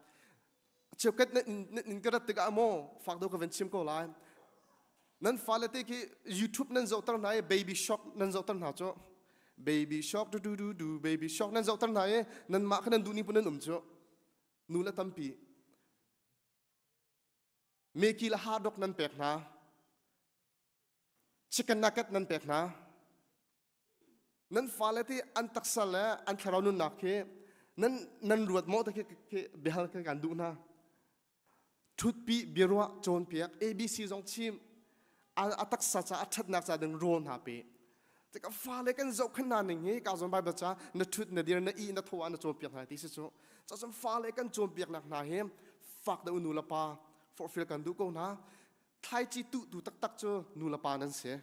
Cheukhat nan inn ka rat tikah maw fak deuh ka van chim ko lai. Nan fale te khi YouTube nan zohter hna i baby shock nan zohter hna cu. Baby shock du du du du baby shock nan zohter hna i nanmah kha nan duh ni pun nan um cu. Nu le tampi. Meki le hard rock nan pek hna. Chicken nugget nan pek hna. Nan fale ti an taksa le an thlarau nunnak khi nan nan ruat maw ti khi biahal kan kan duh hna. Thutpi biaruah cawnpiak ABC zong chim a taksa ca a ṭhatnak ca ding rawl hna pe. Tikah fale kan zohkhenh hna ning hi ka zawn Bible ca na ṭhut na dir na ih na thaw ah na cawnpiak hna ti si cu. Cacun fale kan cawnpiaknak hna hi fak deuh nu le pa forhfial kan duh ko hna. Thlaici tuhtu taktak cu nu le pa nan si.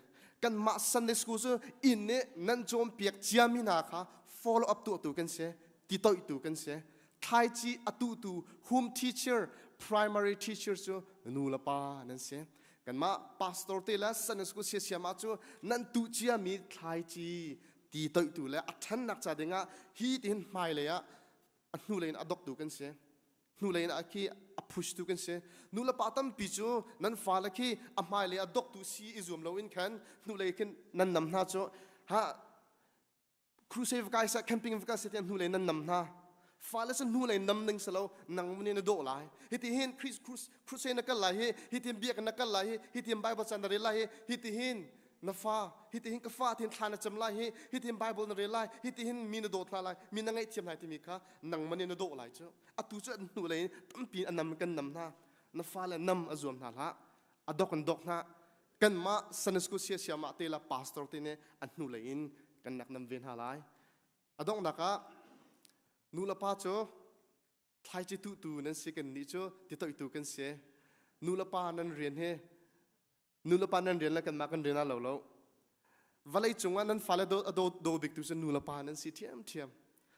Kanmah Sunday school cu inn nih nan cawnpiak ciami hna kha follow up tuahtu kan si, titoihtu kan si. Thlaici a tuhtu home teacher, primary teacher cu nu le pa nan si. Kanmah pastor te le Sunday school siasiam ah cu nan tuh ciami thlaici ti toihtu le a ṭhannak ca dingah hi tihin hmailei ah a hnulei in a doktu kan si. Hnulei in a khi a pushtu kan si. Nu le pa tampi cu nan fale khi a hmailei a doktu si i zuam loin khan hnulei khin nan nam hna cu ha crusade va kai seh camping va kai seh tiah hnulei nan nam hna fale cu hnulei nam ning si lo nang nih na dawh lai hiti hin crusade na kal lai hi hiti hin biakinn na kal lai hi hiti hin bible ca na rel lai hi hiti hin na fa hiti hin ka fa tin thla na cam lai hi hiti hin bible na rel lai hiti hin mi na dawt hna lai mi na ngaihthiam lai timi kha nangmah nih na dawh lai cu atu cu an hnulei tampi an nam kan nam hna na fale nam a zuam hna hlah a dok an dok hna kanmah Sunday school siasiamah te la pastor te nih an hnulei in kan nak nam ve hna lai a donghnak ah nu le pa cu thlaici tuhtu nan si kan nih cu titoihtu kan si nu le pa nan rian hi nu le pa nan rian le kanmah kan rian ah lo lo vawlei cungah nan fale do a do do biktu cu nu le pa nan si ṭhiam ṭhiam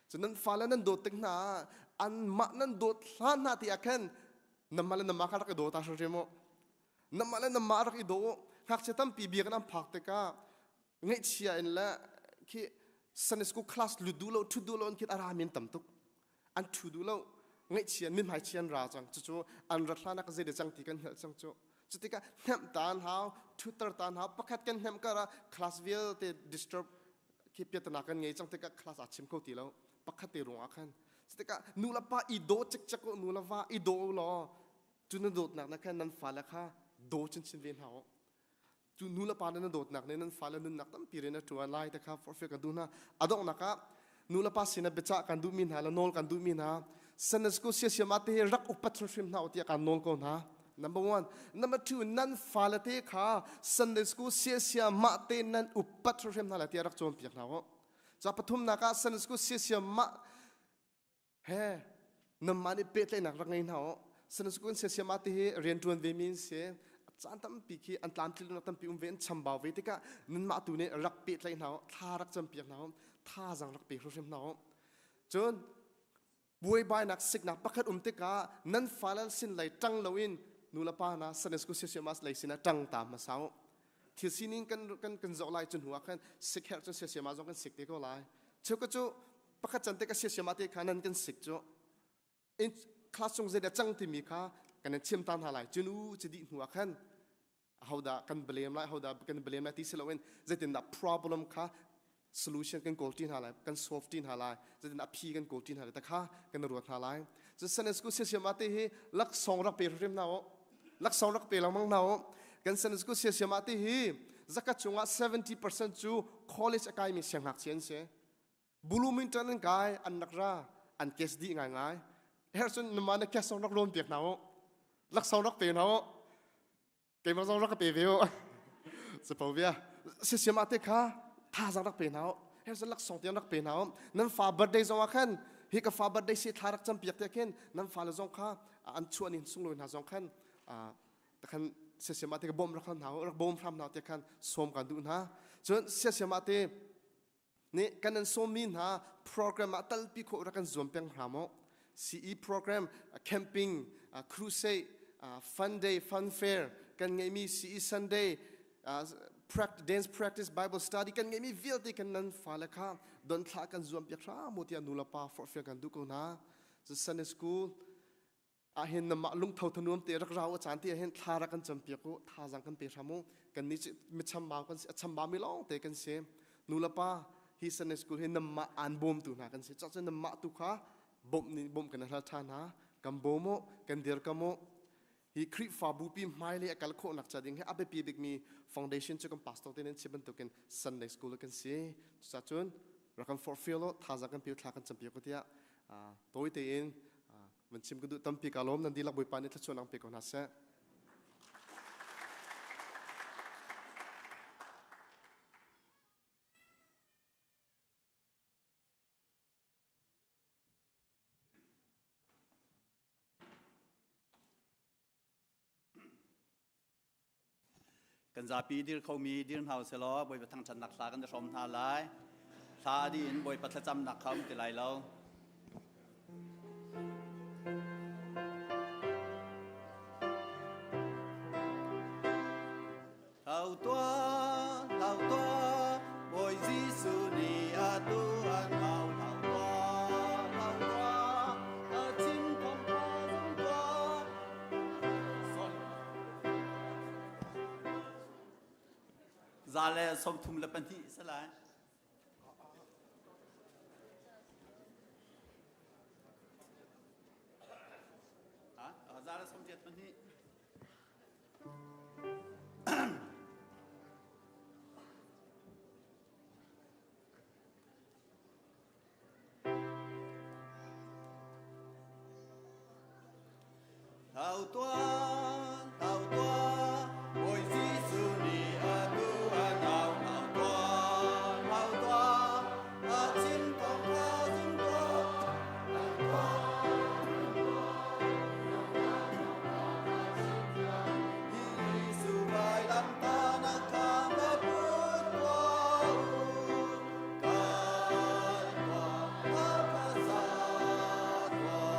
cu nan fale nan dawt tik hna ah anmah nan dawt hlan hna ti ah khan namah le namah kha rak i daw ta hrimhrim u namah le namah rak i daw ngakchia tampi biakinn an phak tikah ngaihchia in le khi Sunday school class lut duh lo ṭhut duh lo in khin a rami an tam tuk an ṭhu duh lo ngaihchia mithmai chia an ra cang cucu an rat hlan ah ka zei cang ti kan hngalh cang cu cutikah hnemh ta an hau ṭhutter ta an hau pakhat kan hnemh kar ah class vialte disturb khi piatana kan ngei cang tikah class aa chim kho ti lo pakhat te ruang ah khan cutikah nu le pa i daw cikcek u nu le va i daw u law cu na dawtnak na khan nan fale kha daw chinchin ve hna u cu nu le pa na dawtnak nih nan fale nunnak tampi rian a ṭuan lai te kha forhfial kan duh hna a donghnak ah nu le pa sinah biacah kan duhmi hna le nawl kan duhmi hna Sunday school siasiam ah te rak upat hrimhrim hna u tiah kan nawl ko hna number one number two nan fale te kha Sunday school siasiam mah te nan upat hrimhrim hna lai tiah rak cawnpiak hna u ca pathumnak ah Sunday school siasiam mah He nanmah nih pehtlaihnak rak ngei hna u. Sunday siasiam ah ti hi rianṭuan ve mi an si. Caan tampi khi an tlamtlinnak tampi um ve an chambau ve tikah nanmah tu nih rak pehtlaih hna u, thla rak campiak hna u, thazaang rak pe hrimhrim hna u. Cun buaibainak siknak pakhat um tikah nan fale sin lei ṭang loin nu le pa hna Sunday school siasiam ah lei sinah ṭang ta hmasa u. Thil sining kan kan kan zoh lai cu hnu ah khan sik herh cun siasiam ah zong kan sik te ko lai. Cheukhat cu pakhat can te ka siasiam ah te kha nan kan sik cu in class chung zeidah cang timi kha kan in chim ta hna lai cun u ci dih hnu ah khan ahodah kan blame lai ahodah kan blame lai ti si loin zeitindah problem kha solution kan kawl ṭi hna lai kan solve ṭi hna lai zeitindah a phi kan kawl ṭi hna lai ta kha kan ruat hna lai cun Sunday school siasiam ah te hi laksawng rak pe hrim hna u laksawng rak pe lengmang hna u kan Sunday school siasiam ah te hi zakat chungah 70% cu college a kaimi siangngakchia an si Bloomington an kai an rak ra an kes dih ngaingai hercun numa na kes song rak rawn piak hna u laksawng rak pe hna u keimah zong rak ka pe ve u capo bia sisiam ah te kha thazang rak pe hna u hercun laksawng tiang rak pe hna u nan fa birthday zong ah khan hi ka fa birthday si thla rak cam piak te khin nan fa le zong kha an chuah ni sunglawi hna zong khan khan siasiam ah te ka bawm rak hna u rak bawm hram hna te khan sawm kan duh hna cun siasiam ah te nih kan an sawmmi hna program ah talpi khawh rak kan zuam peng hna maw CE program camping crusade fun day fun fair kan ngeihmi CE Sunday dance practice Bible study kan ngeihmi vialte kan nan fale kha don thlah kan zuam piak hram mu tiah nu le pa forhfial kan duh ko hna Sunday school ahhin namah lungtho thanuam te rak rau a caan te ahhin thla rak kan campiak u thazaang kan pe hram u kan nih mi chambau kan si a chambau mi lawng te kan si nu le pa hi Sunday school hi namah aan bawmtu hna kan si cun namah tu kha bawmh nih bawmh kan hal tha hna kan bawm u kan dirkam u hi Khrihfabu pi hmailei a kal khawhnak ca ding hi a biapi bikmi foundation cu kan pastor te nan chim bantukin Sunday school kan si cucacun rak kan forhfial u thazaang kan pe thla kan campiak u tiah tawi tein Van chim ka duh tampi ka lawm nan dihlak Bawipa nih thluachuah nang pe ko hna seh. Kan zapi dir khomi dir hna usih law Bawipa thangṭhatnak hla kan i hrawm hna lai. Hla a dih in Bawipa thlacamnak kha um ti lai lo. Hlau tuah, hlau tuah, Bawi Jesuh nih atu an au. Hlau tuah, hlau tuah, a chim thawngṭha zum tuah. Sorry. 132 si lai. Ha? 182. Hlau tuah, hlau tuah, Bawi Jesuh nih atu an au. Hlau tuah, hlau tuah, a chim thawngṭha zum tuah. Hlau tuah, Jesuh vailamtahnak kha va put tuah u. Kal tuah, a kha sa tuah.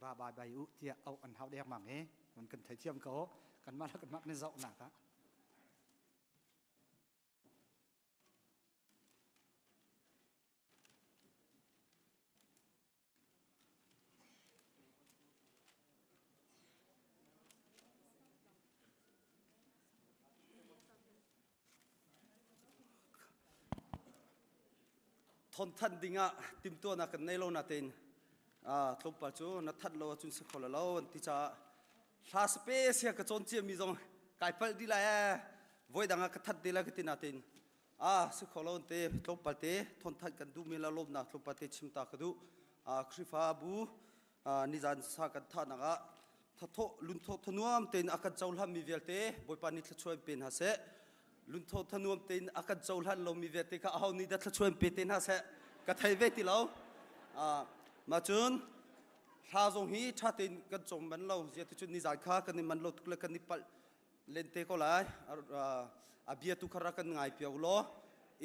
Ra bai bai u tiah auh an hau dengmang i kan kan theithiam ko. Kanmah le kanmah kan i zohnak ah. Thawnthan dingah timtuahnak kan nei lo natein tlawmpal cu na that lo ahcun si kho lo an ti caah hla sape sia ka cawn cia mi zong kai palh dih lai ee voi dang ah ka that te lai ka ti natein a si kho lo te tlawmpal te thawnthan kan duh mi la lawmnak tlawmpal te chim ta ka duh. Khrihfabu nizan sa kan thahnak ah thathawh lunthawh thanuam tein a kan cohlan mi vialte Bawipa nih thluachuah pe hna seh. Lunthawh thanuam tein a kan cohlan lo mi vialte kha aho nih dah thluachuah pe te hna seh ka thei ve ti lo. Mah cun hla zong hi ṭha tein kan cawng man lo zia ti cun nizan kha kan i man lo tuk le kan i palh len te ko lai. A bia tu kha rak kan ngai piau law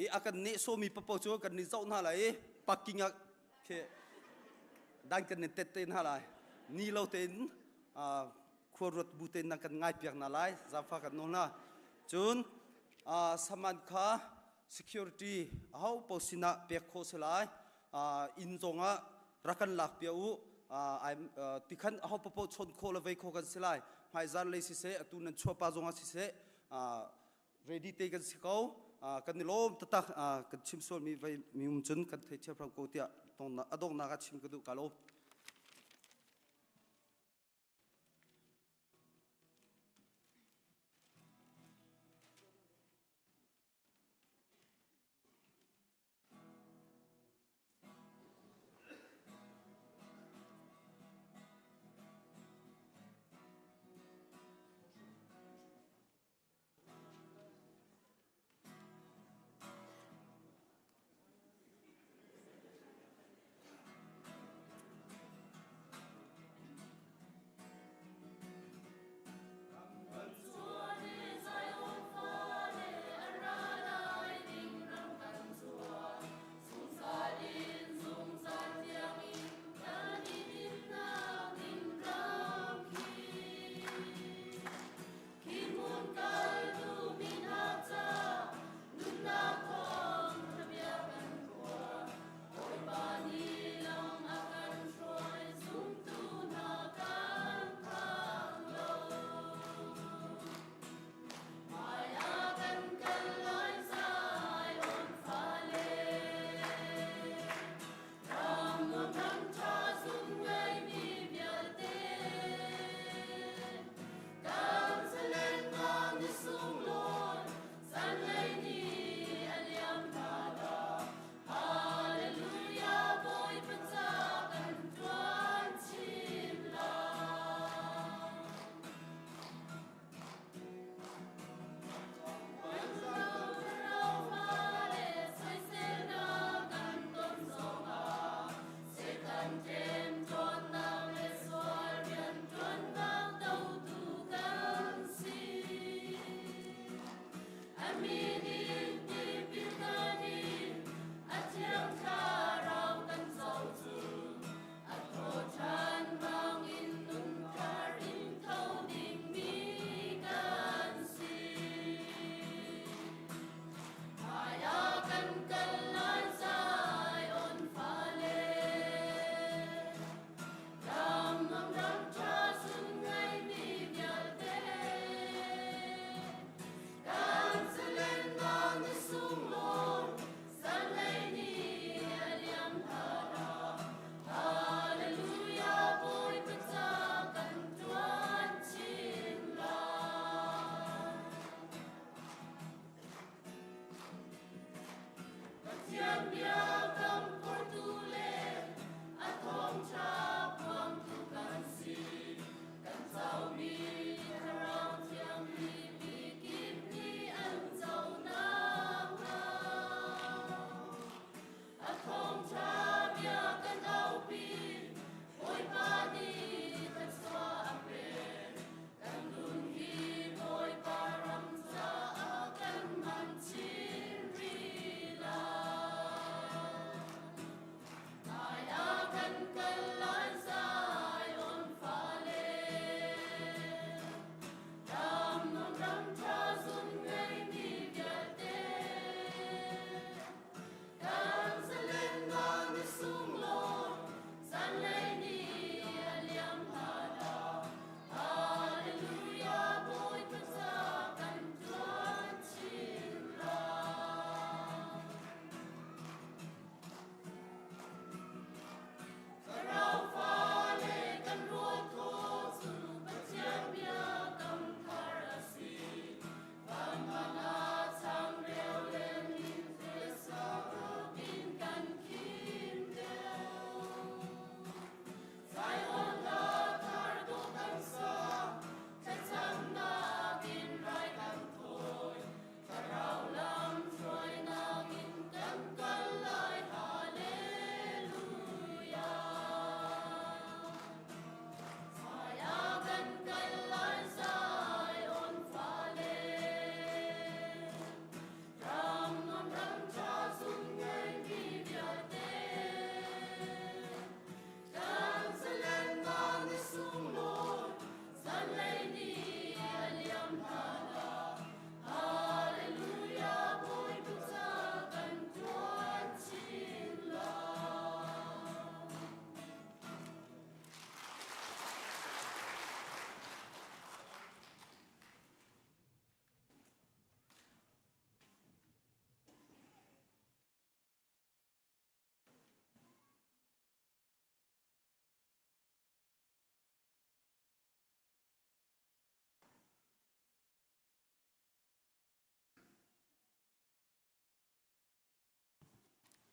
i a kan nehsawmi papo cu kan ni zoh hna lai i parking ah khi dan kan nin tet te hna lai. Ni lo tein khua ruat bu tein nan kan ngai piak hna lai zaangfa kan nawl hna. Cun saman kha security aho po sinah pek khawh si lai. Inn zongah rak kan lak pia u tikhan aho papo chon khawh le vei khawh kan si lai. Hmaizar lei siseh atu nan chuahpa zongah siseh ready te kan si ko. Kan i lawm taktak. Kan chim sual mi vei mi um cun kan thei thiam ko tiah a donghnak ah chim ka duh. Ka lawm.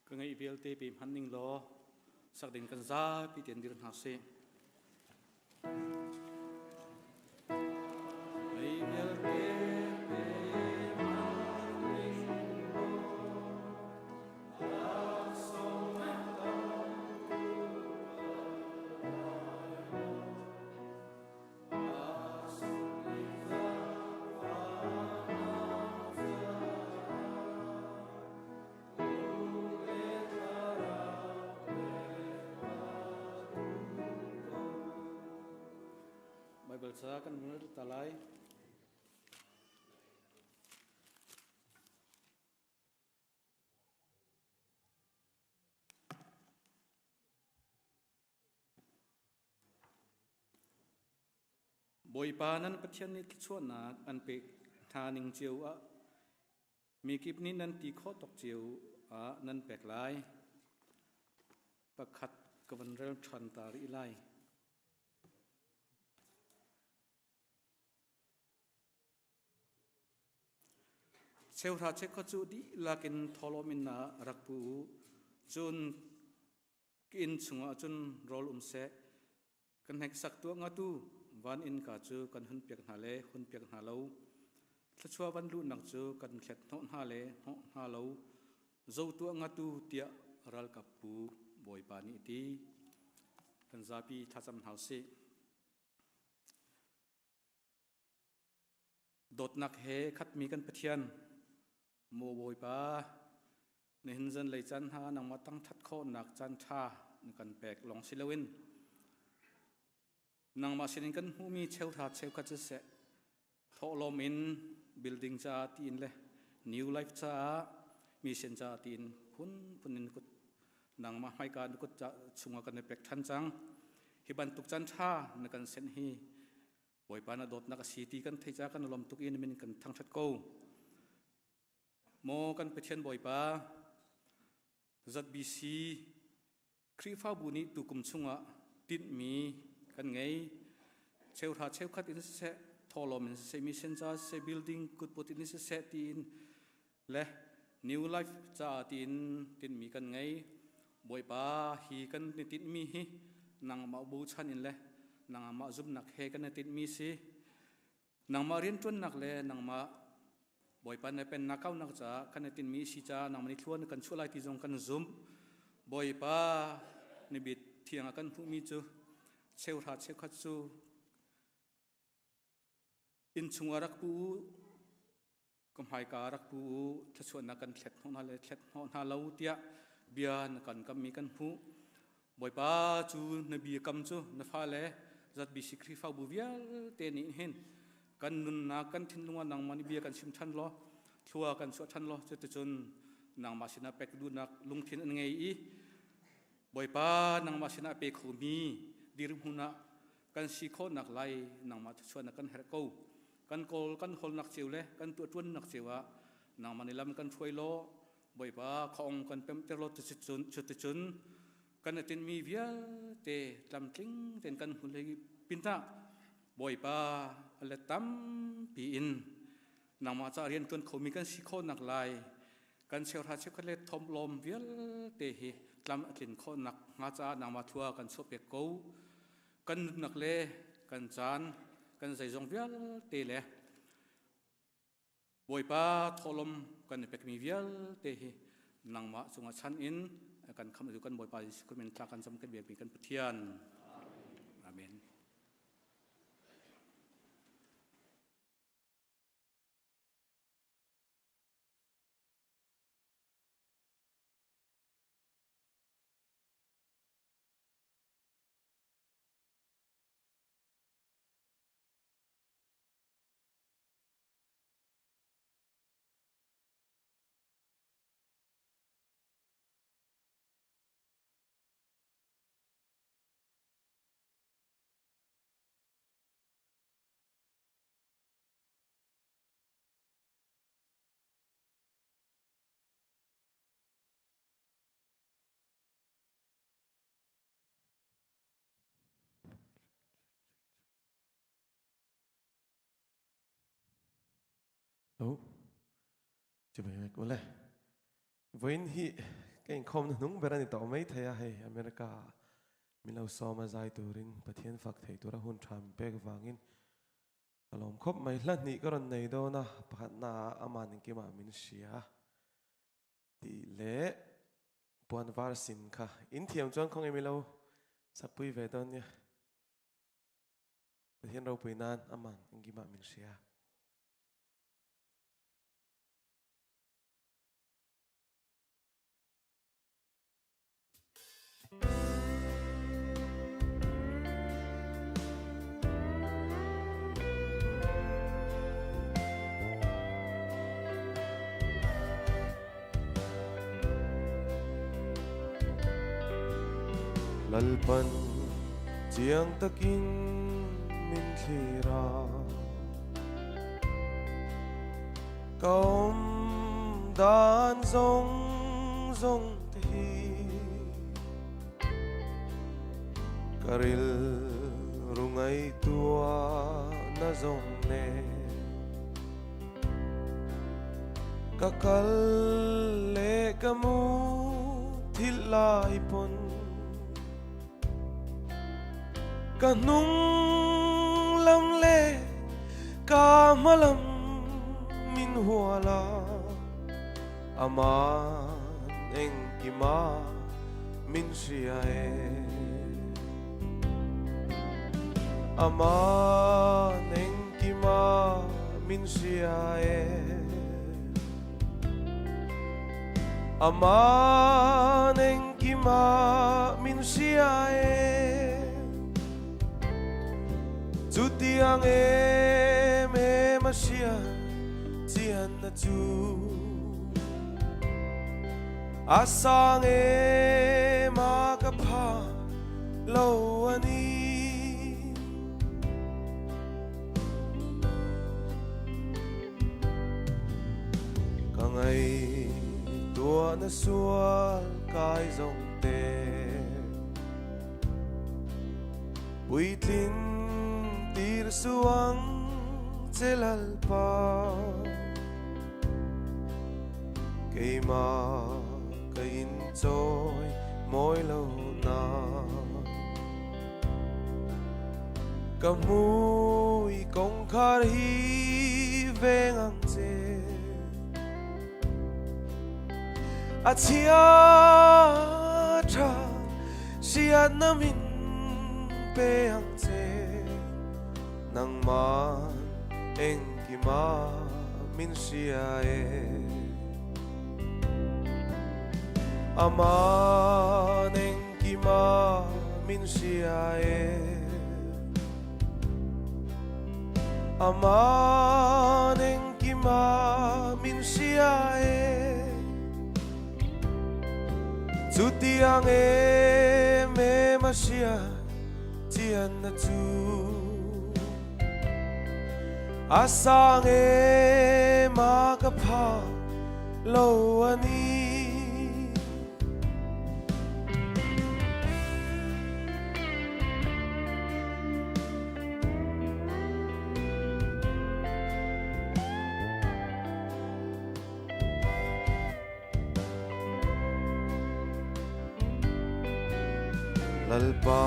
Ka ngeih vialte pe hman ning law sak ding kan zapi ten dir hna sih. Ngeih vialte pe hman ning law laksawng tam Baibal ca kan rel ta lai. Bawipa nan Pathian nih thluachuahnak an pek hna ning cio ah mikip nih nan ti khawh tawk cio ah nan pek lai. Pakhat ka van rel ṭhan ta rih lai. Cheuhra cheukhat cu dihlak in thawhlawm in rak pu u. Cun Ka inn chungah cun rawl um seh, ka hneksak tuah ngatu van innka cu kan hunpiak hna le hunpiak hna lo. Thluachuah van luhnak cu kan thlet hnawh hna le hnawh hna lo. Zo tuah ngatu tiah ralkap pu Bawipa nih a ti. Kan zapi thlacam hna usih. Dawtnak he khatmi kan Pathian, maw Bawipa, nihin zanlei caan hna nangmah tangṭhat khawhnak caan ṭha na kan pek lawng si loin nangmah sinin kan hmuhmi cheuhra cheukhat siseh thawhlawm in building caah tiin le new life caah mission caah tiin phunphun in kut nangmah hmaika na kut chungah kan i pek ṭhan cang. Hi bantuk caan ṭha na kan senh hi Bawipa na dawtnak a si ti kan thei ca kan lawm tuk i na min kan thangṭhat ko. Maw kan Pathian Bawipa, ZBC Khrihfabu nih tukum chungah tinhmi kan ngei. Cheuhra cheukhat in siseh, thawhlawm in siseh, mission ca siseh, building kutput in siseh tiin le New Life caah tiin tinhmi kan ngei. Bawipa hi kan i tinhmi hi nangmah bochan in le nangmah zumhnak he kan i tinhmi si. Nangmah rianṭuannak le nangmah Bawipa na pennak kaunak caah kan i tinhmi si caah nangmah nih thluan kan chuah lai ti zong kan zumh. Bawipa ni bit thiang ah kan hmuhmi cu cheuhra cheukhat cu Innchung ah rak pu u, ka hmaika ah rak pu u, thluachuahnak kan thlet hnawh hna le thlet hnawh hna lo tiah bia na kan kammi kan hmuh. Bawipa cu na biakam cu na fale ZBC Khrihfabu vialte nih hin kan nunnak kan thinlung ah nangmah nih bia kan chim ṭhan law thlua kan chuah ṭhan law cuticun nangmah sinah pek duhnak lungthin an ngei i Bawipa nangmah sinah pe khomi dirhmun ah kan si khawhnak lai nangmah thluachuahnak kan herh ko. Kan kawl kan hawlnak cio le kan tuahṭuannak cio ah nangmah nih lam kan hruai law Bawipa khaong kan pemhter law cuticun cuticun kan i tinhmi vialte tlamtling tein kan hmu hlei pinah Bawipa a let tampi in nangmah ca rian ṭuan khomi kan si khawhnak lai kan cheuhra cheukhat le thawmlawm vialte hi tlam a tlin khawhnak hnga caah nangmah thlua kan chuahpiak ko. Kan nunnak le kan caan, kan zeizong vialte le Bawipa thawhlawm kan i pekmi vialte hi nangmah cungah chan in kan khamh kan Bawipa Jesuh Christ min thla kan cam kan biakmi kan Pathian. Amen. Lo. Ci bai ko le. Voin hi Ka inkhawm hnuhnung ber ani tawh mai thei a hei America ah min lo sawm a zai turin Pathian fak thei tura hun tha min pek vangin ka lawm khawp mai. Hla hnih ka rawn nei dawn a, pakhatna ah aman engkimah min hria tih leh puan var sin kha in thiam chuan khawnge mi lo sapui ve dawn nia. Pathian ropui nan aman engkimah min hria. Lalpan chiang takin min thlir a. Ka awm dan zawng zawng te hi ka rilru ngaihtuahna zawng nen ka kal leh ka mu thil lai pawn Ka hnung lam le ka hma lam min hual a, aman engkima min hria e. Aman engkima min hria e. Aman engkima min hria e. Chutiang em em a hria chianna chu. A sang em a ka pha lo a ni. Ka ngaihtuahna sual kai zawng te Puitlin tir suang che Lalpa Keimah ka inchawi mawi lo na. Ka hmui kawngkhar hi veng ang che. A chhia tha hriatna min pe ang che. Nangman engkima min hria e. Aman eng Kima min hria e. Aman engkima min hria e. Chutiang em em a hria chianna chu. A sang em a ka pha lo a ni. Lalpa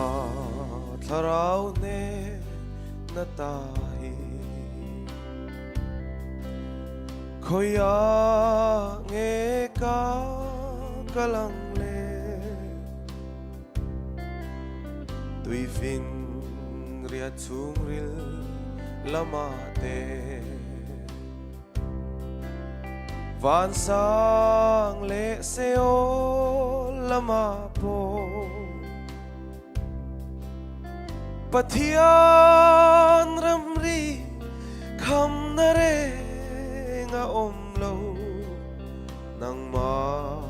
thlarau hnen na ta hi Khawiah nge ka kal ang le? Tuifin riat chhungril lamah te Vansang leh Seol lamah pawh Pathian ramri khamna reng a awm lo, nangmah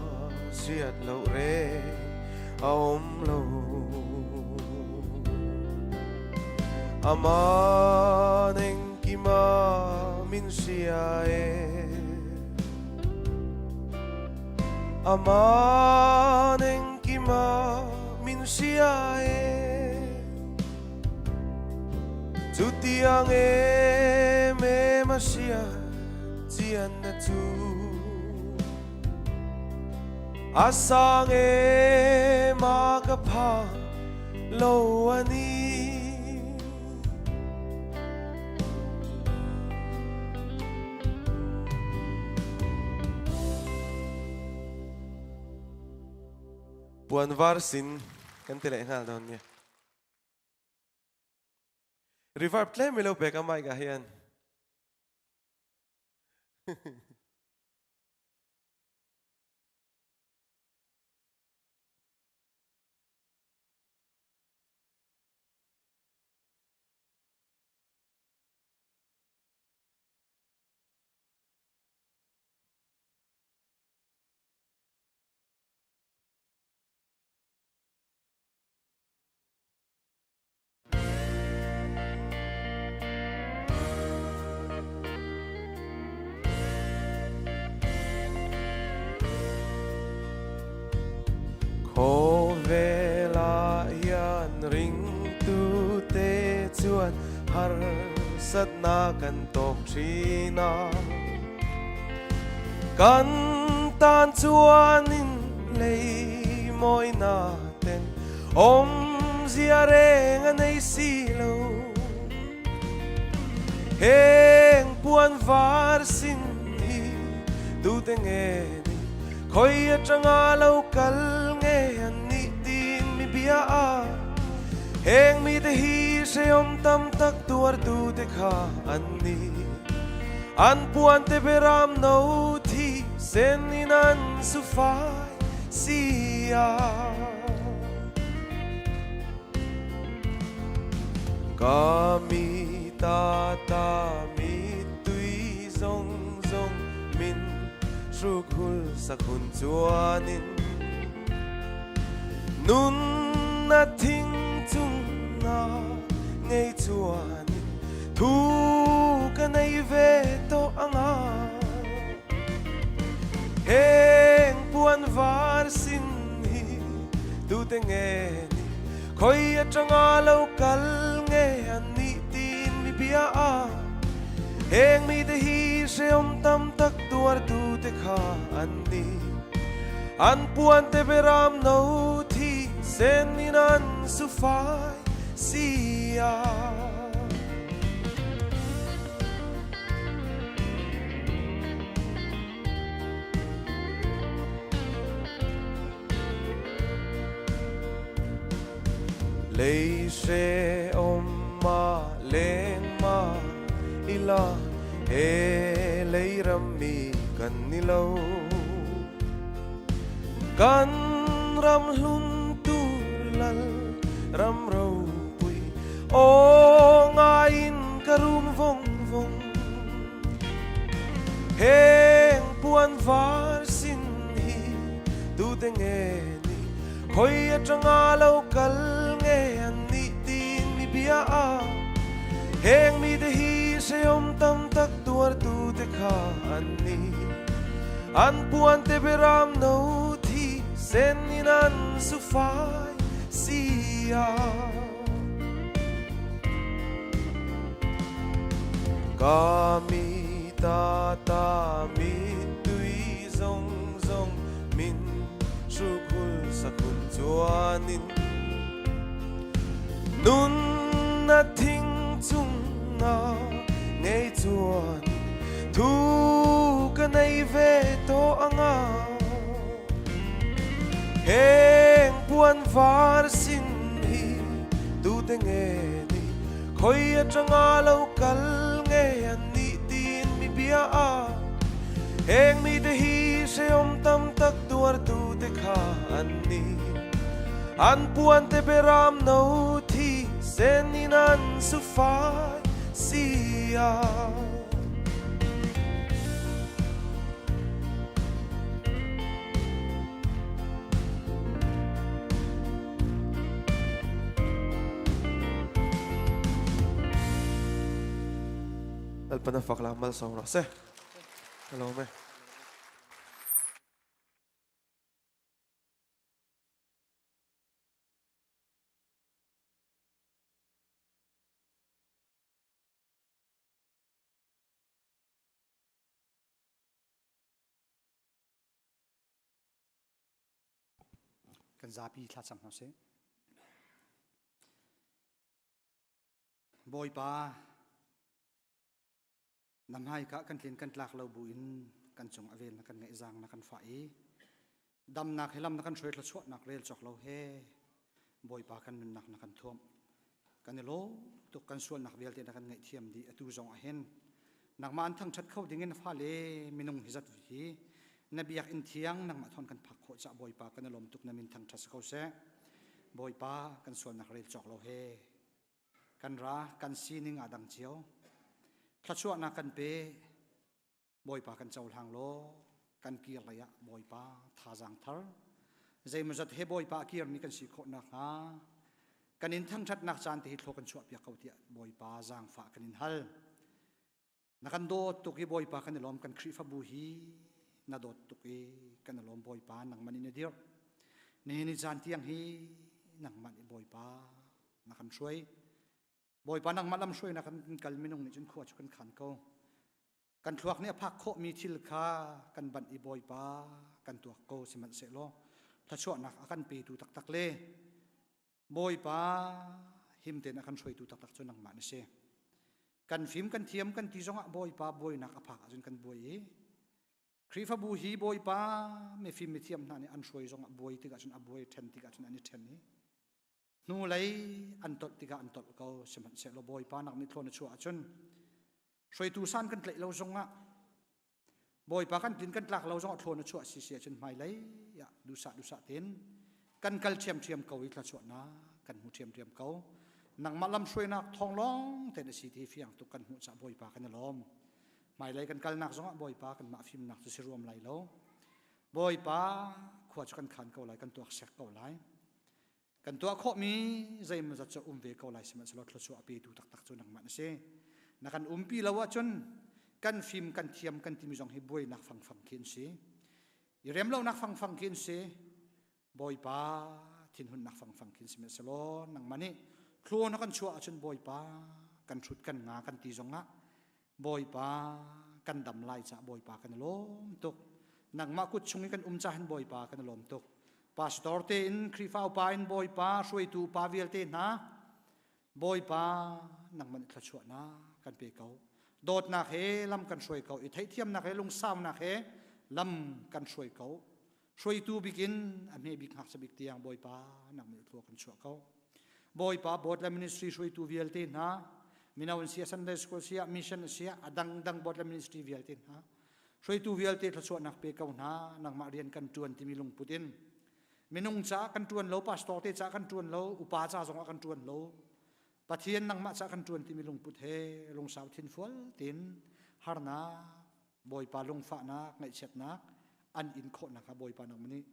hriat loh reng a awm lo. Aman engkima min hria e, Aman engkima min hria e. Chutiang em em a hria chianna chu. A sang e ma ka pha lo ani. Puan var sin kan ti leh nghal dawn nia. Reverb tlem i lo pek a mic ah hian. Khawvel ah hian ringtute chuan harsatna kan tawk thin a. Kan tan chuanin lei mawina ten awmzia reng a nei si lo. Heng puan var sin hi tute nge ni khawi atanga lo kal nge an nih tin mi bia a. Heng mite hi hrehawm tam tak tuartute kha an ni. An puan te beram no thi sen in an su fai si a. Ka mi ta ta mi tui zong zong min hruk hul sak hun chuanin nun na thing chung na ngei chuanin thu ka nei ve tawh anga. Heng puan var sin hi tute nge ni khawi atanga lo kal nge an nih tin mi bia a. Heng mite hi hrehawm tam tak tuartute kha an ni. An puan te beram no thi sen in an su fai si a. Lei hrehawm ma leng ma ila he lei ram mi kan ni lo. Kan ram hlun tur lal ram ropui aw ngaiin ka rum vawng vawng. Heng puan var sin hi tute nge ni khawi atanga lo kal nge an nih tin mi bia a. Heng mite hi hrehawm tam tak tuartute kha an ni. An puan te beram no thi sen in an su fai si a. Ka mi ta ta mi tui zong zong min hruk hul sak hun chuanin nun na thing chung nga ngei chuan thu ka nei ve tawh anga. Heng puan var sin hi tute nge ni khawi atanga lo kal nge an nih tin mi bia a. Heng mite hi hrehawm tam tak tuartute kha an ni. An puan te beram no thi sen in an su fai si a. Lalpan a fak la malsawm rawh se. Ka lawm e. Kan zapi thlacam hna sih. Bawipa, na hmaika kan tlin kan tlak lo bu in kan cung a vel na kan ngaih zaang na kan fah i damnak he lam na kan hruai thluachuahnak rel cawk lo he Bawipa kan nunnak na kan thuamh. Kan i lawm tuk kan sualnak vialte na kan ngaihthiam dih atu zong ah hin nangmah an thangṭhat kho ding in fale minung hi zat hi na biakinn thiang nangmah thawn kan phak khawh cah Bawipa kan i lawm tuk na min thangṭhat si ko seh. Bawipa kan sualnak rel cawk lo he kan ra kan sining aa dang cio thluachuahnak kan pe Bawipa kan cohlang law kan kir lei ah Bawipa thazaang thar zeimawzat he Bawipa a kirmi kan si khawh nakhnga kan in thangṭhatnak caan te hi thlaw kan chuahpiak ko tiah Bawipa zaangfah kan in hal. Na kan dawt tuk i Bawipa kan i lawm kan Khrihfabu hi na dawt tuk i kan i lawm Bawipa nangman in na dir. Nihin ni caan tiang hi nangman i Bawipa na kan hruai. Bawipa nangmah lam hruainak kan kal minung nih cun khua cu kan khan ko. Kan thluak nih a phak khawhmi thil kha kan banh i Bawipa kan tuak ko sihmanhsehlaw thluachuahnak a kan petu taktak le Bawipa him tein a kan hruaitu taktak cu nangmah na si. Kan fim kan thiam kan ti zongah Bawipa buainak a phak ahcun kan buai i Khrihfabu hi Bawipa mifim mithiam hna nih an hruai zongah buai tikah cun a buai ṭhen tikah cun an i ṭhen i hnulei an tolh tikah an tolh ko sihmanhsehlaw Bawipa nak nih thlawn a chuah ahcun hruaitu san kan tlaih lo zongah Bawipa kan tlin kan tlak lo zongah thlawn a chuah si si ahcun hmailei ah duhsah duhsah tein kan kal ṭhiamṭhiam ko i thluachuahnak kan hmu ṭhiamṭhiam ko nangmah lamhruainak thawng lawng tein a si ti fiang tuk kan hmuh caah Bawipa kan i lawm hmailei kan kalnak zongah Bawipa kanmah fimnak cu si ruam lai lo Bawipa khua cu kan khan ko lai kan tuak sek ko lai Kan tuah khawhmi zeimawzat cu um ve ko lai sihmanhsehlaw thluachuah a petu taktak cu nangmah na si. Na kan umpi lo ahcun kan fim kan thiam kan timi zong hi buainak fangfang khi an si. I remlonak fangfang khi an si. Bawipa thinhunnak fangfang khi an si sihmanhsehlaw nangmah nih thlua na kan chuah ahcun Bawipa kan hrut kan nga kan ti zongah Bawipa kan dam lai cah Bawipa kan i lawm tuk. Nangmah kut chung i kan um cah hin Bawipa kan i lawm tuk. Pastor te in Khrihfa upa in Bawipa hruaitu upa vialte hna Bawipa nangmah nih thluachuahnak kan pe ko. Dawtnak he lam kan hruai ko i theihthiamnak he lungsaunak he lam kan hruai ko. Hruaitu bikin a hme bik ngakchia bik tiang Bawipa nangmah nih thlua kan chuah ko. Bawipa board le ministry hruaitu vialte hna mino an si Sunday school si mission si a dangdang board le ministry vialte hna hruaitu vialte thluachuahnak pe ko hna nangmah rian kan tuan timi lungput in minung ca kan tuan lo pastor te ca kan tuan lo upa ca zongah kan tuan lo Pathian nangmah ca kan tuan timi lungput he lungsau thinfual tin harnak Bawipa lungfahnak ngaihchiatnak an in khawhnak kha Bawipa nangmah nih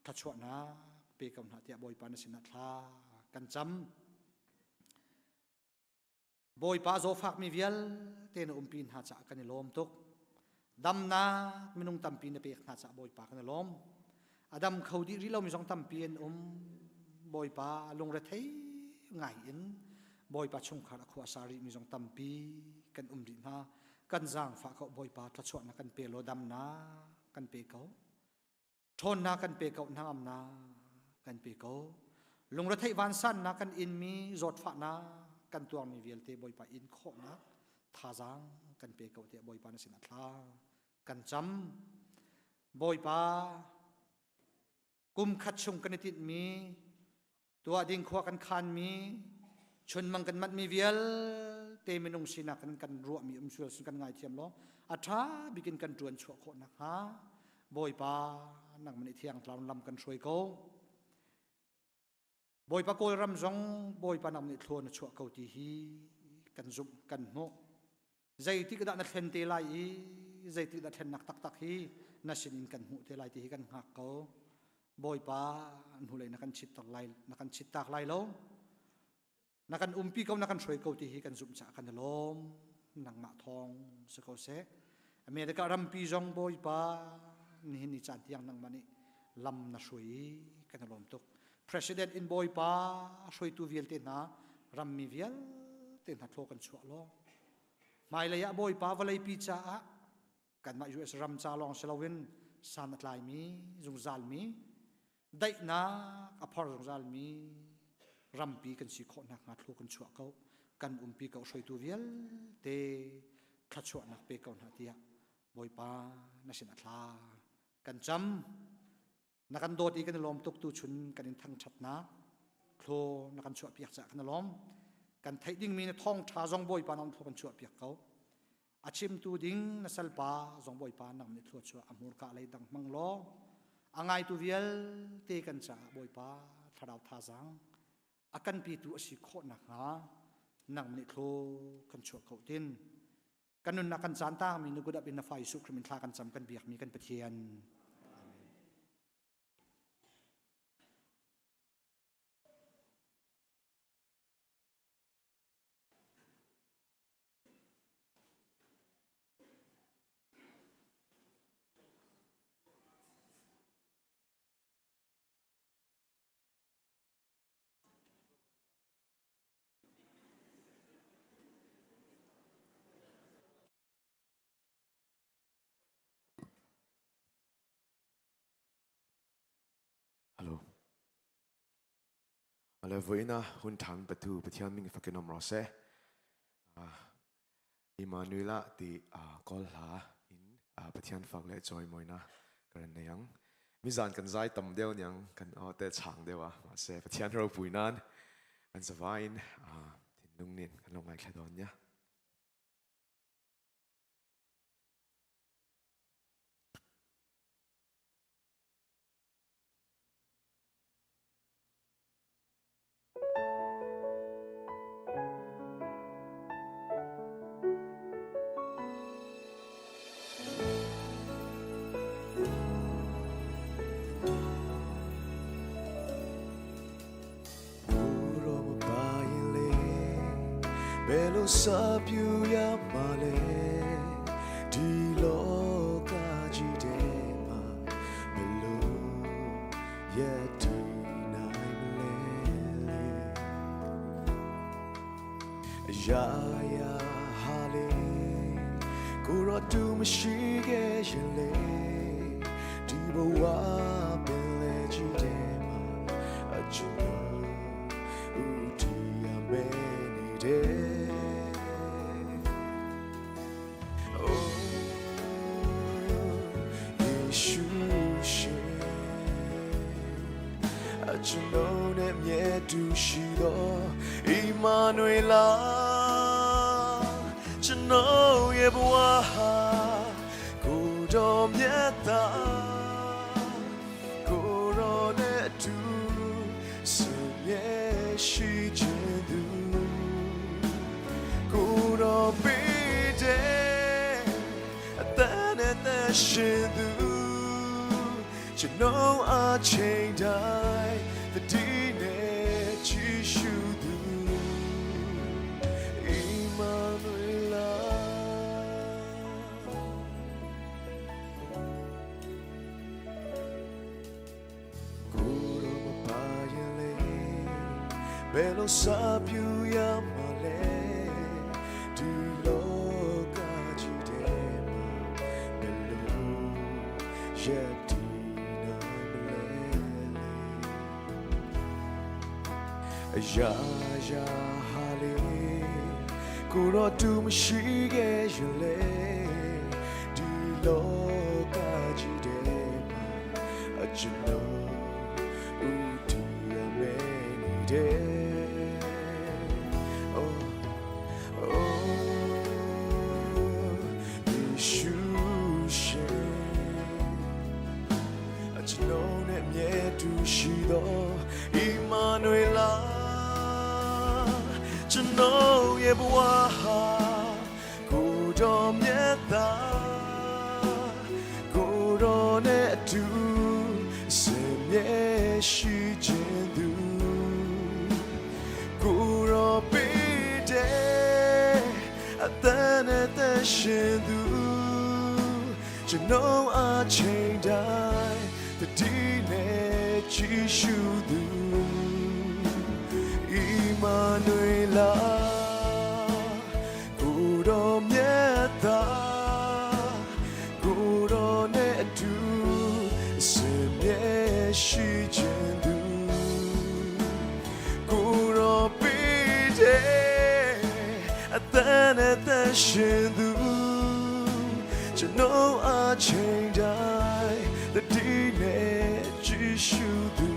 thluachuahnak pe ko hna tiah Bawipa na sinah thla kan cam. Bawipa zawfakmi vialte na umpi hna caah kan i lawm tuk. Damnak minung tampi na pek hna caah Bawipa kan i lawm. A dam kho dih rih lomi zong tampi an um. Bawipa lungrethei ngai in Bawipa chungkhar a khua sa rihmi zong tampi kan um rih hna. Kan zaangfah ko Bawipa thluachuahnak kan pe law damnak kan pe ko. Ṭhawnnak kan pe ko, hnangamnak kan pe ko. Lungretheih vansannak kan inmi, zawtfahnak kan tuarmi vialte Bawipa in khawhnak thazaang kan pe ko tiah Bawipa na sinah thla kan cam. Bawipa kum khat chung kan i tinhmi tuah ding khua kan khanmi chunmang kan manhmi vialte minung sinak in kan ruahmi um sual sin kan ngaithiam law a ṭha bikin kan ṭuan chuah khawh nakhnga Bawipa nangmah nih thiang tlau lam kan hruai ko Bawipa Kawlram zong Bawipa nangmah nih thlawn a chuah ko ti hi kan zumh kan hmuh zeitik dah na thlen te lai i zeitik dah thlennak taktak hi na sinin kan hmuh te lai ti hi kan hngak ko Bawipa hnulei na kan chittak lai na kan chittak lai lo na kan umpi ko na kan hruai ko ti hi kan zumh caah kan i lawm nangmah thawng si ko seh America rampi zong Bawipa nihin ni caan tiang nangmah nih lam na hruai i kan i lawm tuk President in Bawipa hruaitu vialte hna rammi vialte hna thlaw kan chuah law hmailei ah Bawipa vawleipi caah kanmah US ram ca lawng si loin san a tlaimi zungzalmi. Daihnak a phor zungzal mi rampi kan si khawh nakhnga thlu kan chuah ko. Kan umpi ko hruaitu vialte thluachuahnak pe ko hna tiah Bawipa na sin a thla kan cam. Na kan dawt i kan i lawm tuk tu chun kan in thangṭhatnak thlaw na kan chuahpiak caah kan i lawm. Kan theih dingmi na thawngṭha zong Bawipa nang thlaw kan chuahpiak ko. A chimtu ding na salpa zong Bawipa nang nih thluachuah a hmurka lei dang hmang law a ngaitu vialte kan caah Bawipa thlarau thazaang a kan pitu a si khawh nakhnga nang nih thlaw kan chuah ko tin. Kan nunnak kan caan tangmi nu kut ap in na fa Jesuh Khrih min thla kan cam kan biakmi kan Pathian. Amen. Hello. Ale voina hun thang patu Pathian ming fakin om ro se. Immanuela ti kol hla in Pathian fak le choi moina karan neyang. Mi zan kan zai tam deuh niang kan o te chang deuh a ma se Pathian ro pui nan kan zavain thinlung nin kan lo ngai thla don nya. ဘယ်လိုစပြူရမှာလဲဒီလောကကြီးထဲမှာဘယ်လိုရက်တည်နိုင်မလဲအရာရာဟာလေကိုတော့တူမရှိခဲ့ရင်လေဒီဘဝပင်လေကြီးထဲမှာအချစ်ဦးတည်ရမယ်နေတယ် Oh ယေရှုရှင်အကျွန်ုပ်နဲ့မြဲတူရှိသောဣမာနွေလာကျွန်ုပ်ရဲ့ဘဝဟာကိုတော်မြတ်တာကိုရောနဲ့အတူဆင်မြဲရှိခြင်းသူကိုတော်ပေးတဲ့အသက်နဲ့သက်ရှင်သူကျွန်တော်အချိန်တိုင်းတတိနဲ့ချီရှုသူဣမာနွေလာကိုရောမပါရင်လေဘယ်လိုစပြူရမှာလဲဒီလောကကြီးထဲမှာဘယ်လိုရက်တည်နိုင်မလဲအရာရာဟာလေကိုတော့တူမရှိခဲ့ရင်လေဒီလောကကြီးထဲမှာအကျွန်ုပ်ဦးတည်ရမယ်နေတယ် Oh oh ယေရှုရှင်အကျွန်ုပ်နဲ့မြဲတူရှိသောဣမာနွေလာကျွန်ုပ်ရဲ့ဘဝဟာကိုတော်မြတ်တာကိုတော်နဲ့အတူဆင်မြဲရှိခြင်းသူကိုတော်ပေးတဲ့အသက်နဲ့သက်ရှင်သူကျွန်တော်အချိန်တိုင်းတတိနဲ့ချီရှုသူဣမာနွေလာကိုတော်မြတ်တာကိုတော်နဲ့အတူအစင်မြဲရှိချ နဲ့သက်ရှင်သူကျွန်တော်အချိန်တိုင်းတတိနဲ့ကြည့်ရှုသူ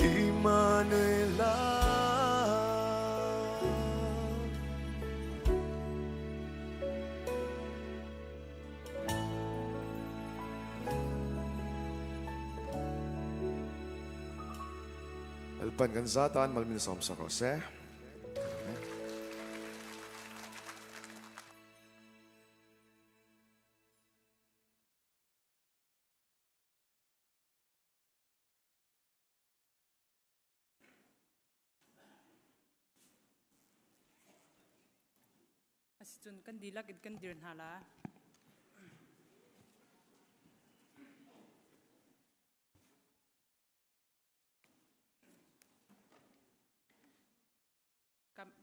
အီမာနွေလာ Lalpan kan zatan malmin som sak rawh se. Amen. Asicun kan dihlak in kan dir hna la.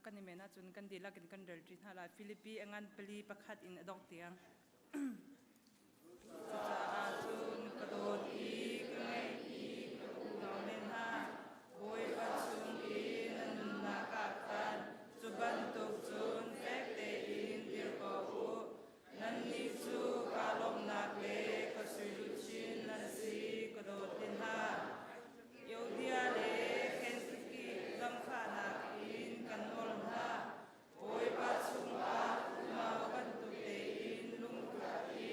Kan i men ahcun kan dihlak in kan rel ṭi hna lai. Filipi a ngan pali pakhat in a dongh tiang. Cucaah cun ka dawt i ka ngaih i ka unau le hna, Bawipa chung i nan nunnak ah khan cu bantuk cun fek tein dir ko u. Nannih cu kaa lawmhnak le ka suiluchin nan si, ka dawt ti hna. Euodia le Kentucky zangfahnak in kan nawl hna. Bawipa chungah unau bantuk tein lungkhat in.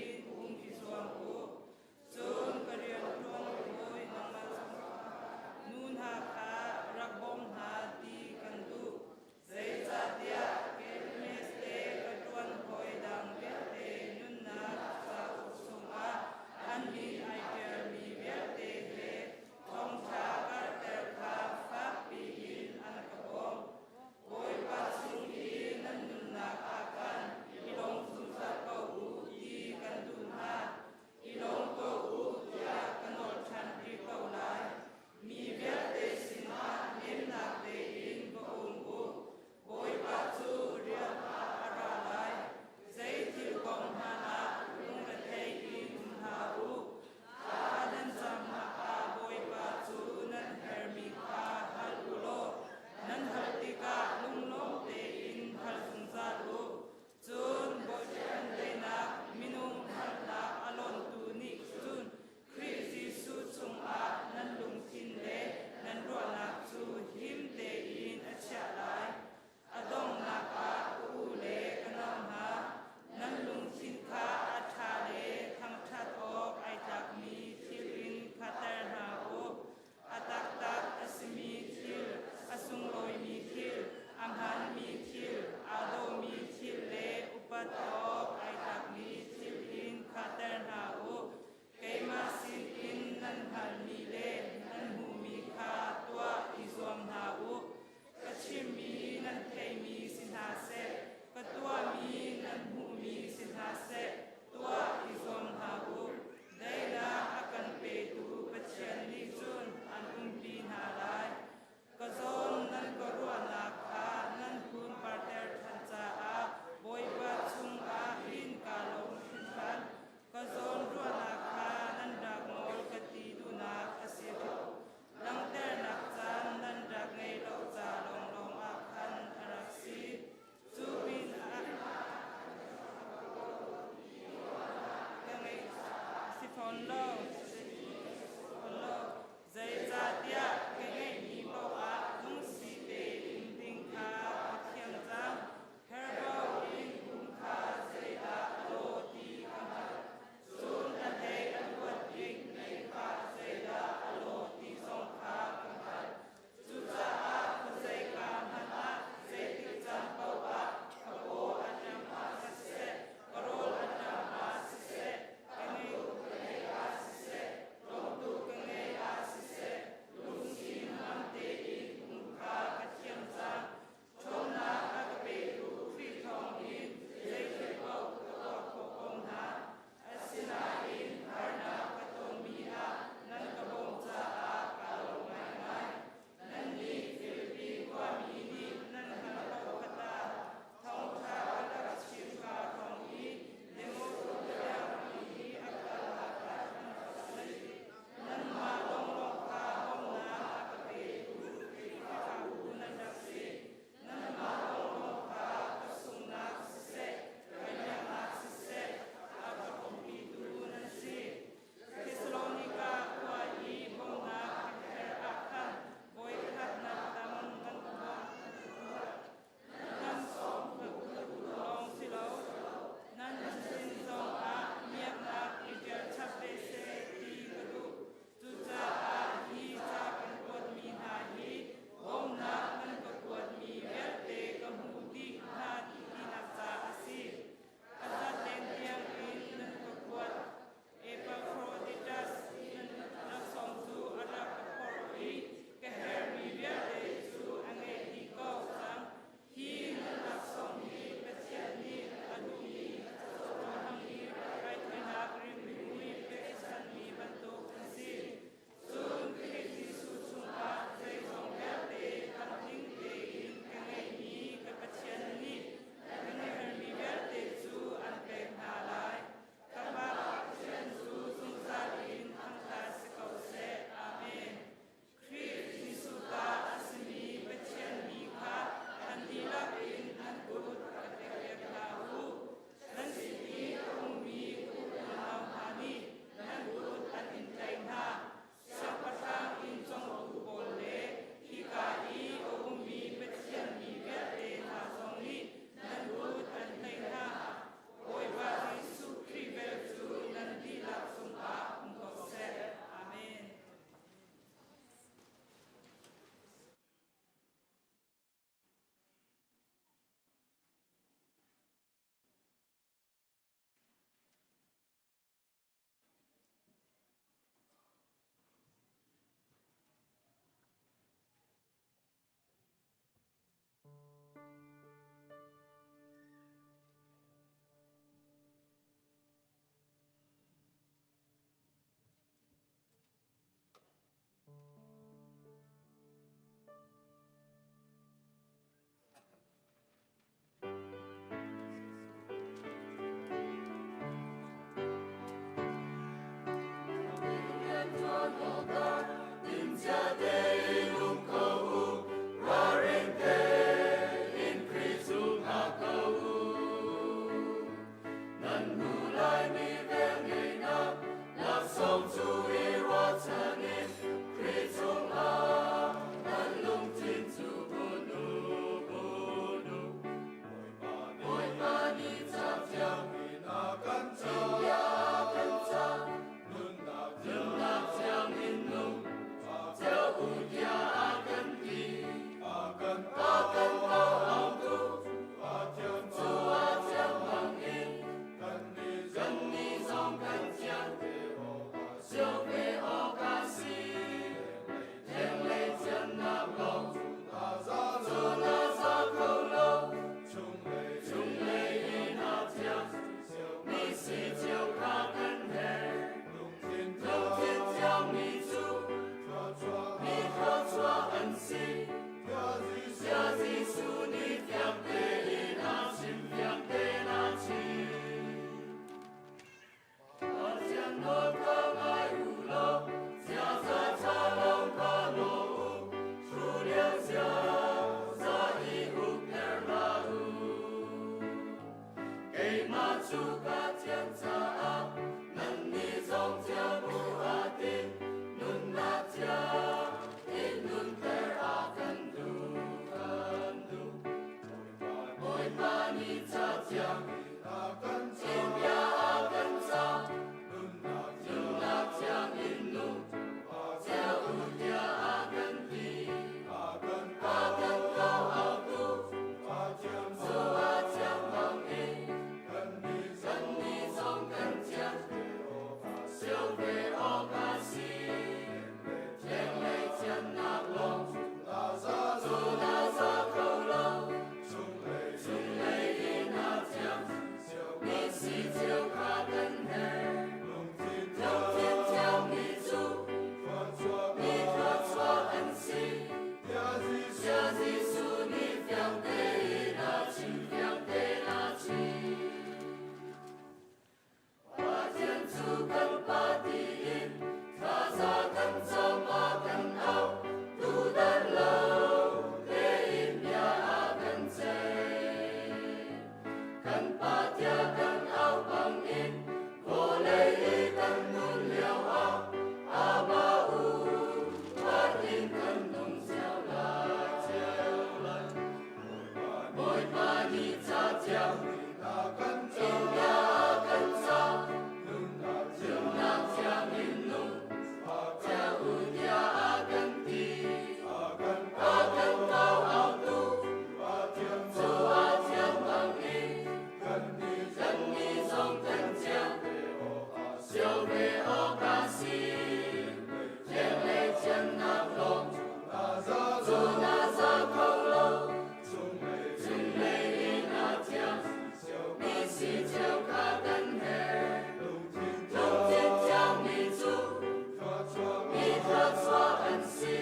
cu ka thian caah nannih zong thiang u a ti. Nunnak thiang in nunter a kan duh, kan duh. Bawipa nih ca thiang in bia a kan cah. Nunnak thiang in nung cio u tiah a kan ti. A kan kawhautu cu a thiang bangin kannih zong kan thiang cio ve awk a si. Lenglei thiannak lawng cu na za kho lo. Chunglei in a thiang mi si cio kha kan herh. Lungthin thiangmi cu mi thluachuah an si. Sia Jesuh nih fiang tein a chim, fiang tein a chim. Pathian cu kan Pa tiin thlaza kan cam a kan auh, tudan lo tein bia a kan ceih. Kan Pa tiah kan auh bangin vawlei i kan nun lioah Abba u in kan nung cio lai, cio lai. Bawipa nih ca thiang in bia a kan cah, nunnak thiang in nung cio u tiah a kan ti. A kan kau-autu cu a thiang bangin kannih zong kan thiang cio ve awk a si. Lenglei thiannak lawng cu na za kho lo. Chunglei in a thiang mi si cio kha kan herh. Lungthin thiangmi cu mi thluachuah an si.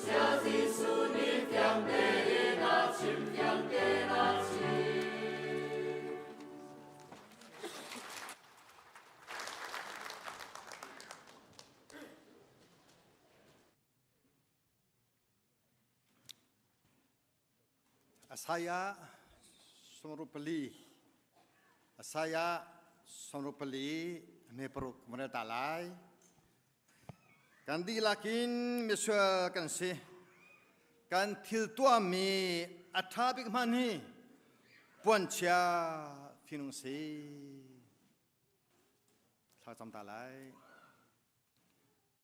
Sia Jesuh nih fiang tein a chim, fiang tein a chim. Asaya 64 Asaya 64 me paruk mare ta lai kan dihlak in misual kan si kan thil tuahmi a ṭha bik hmanh hi puanchia finung si thla cam ta lai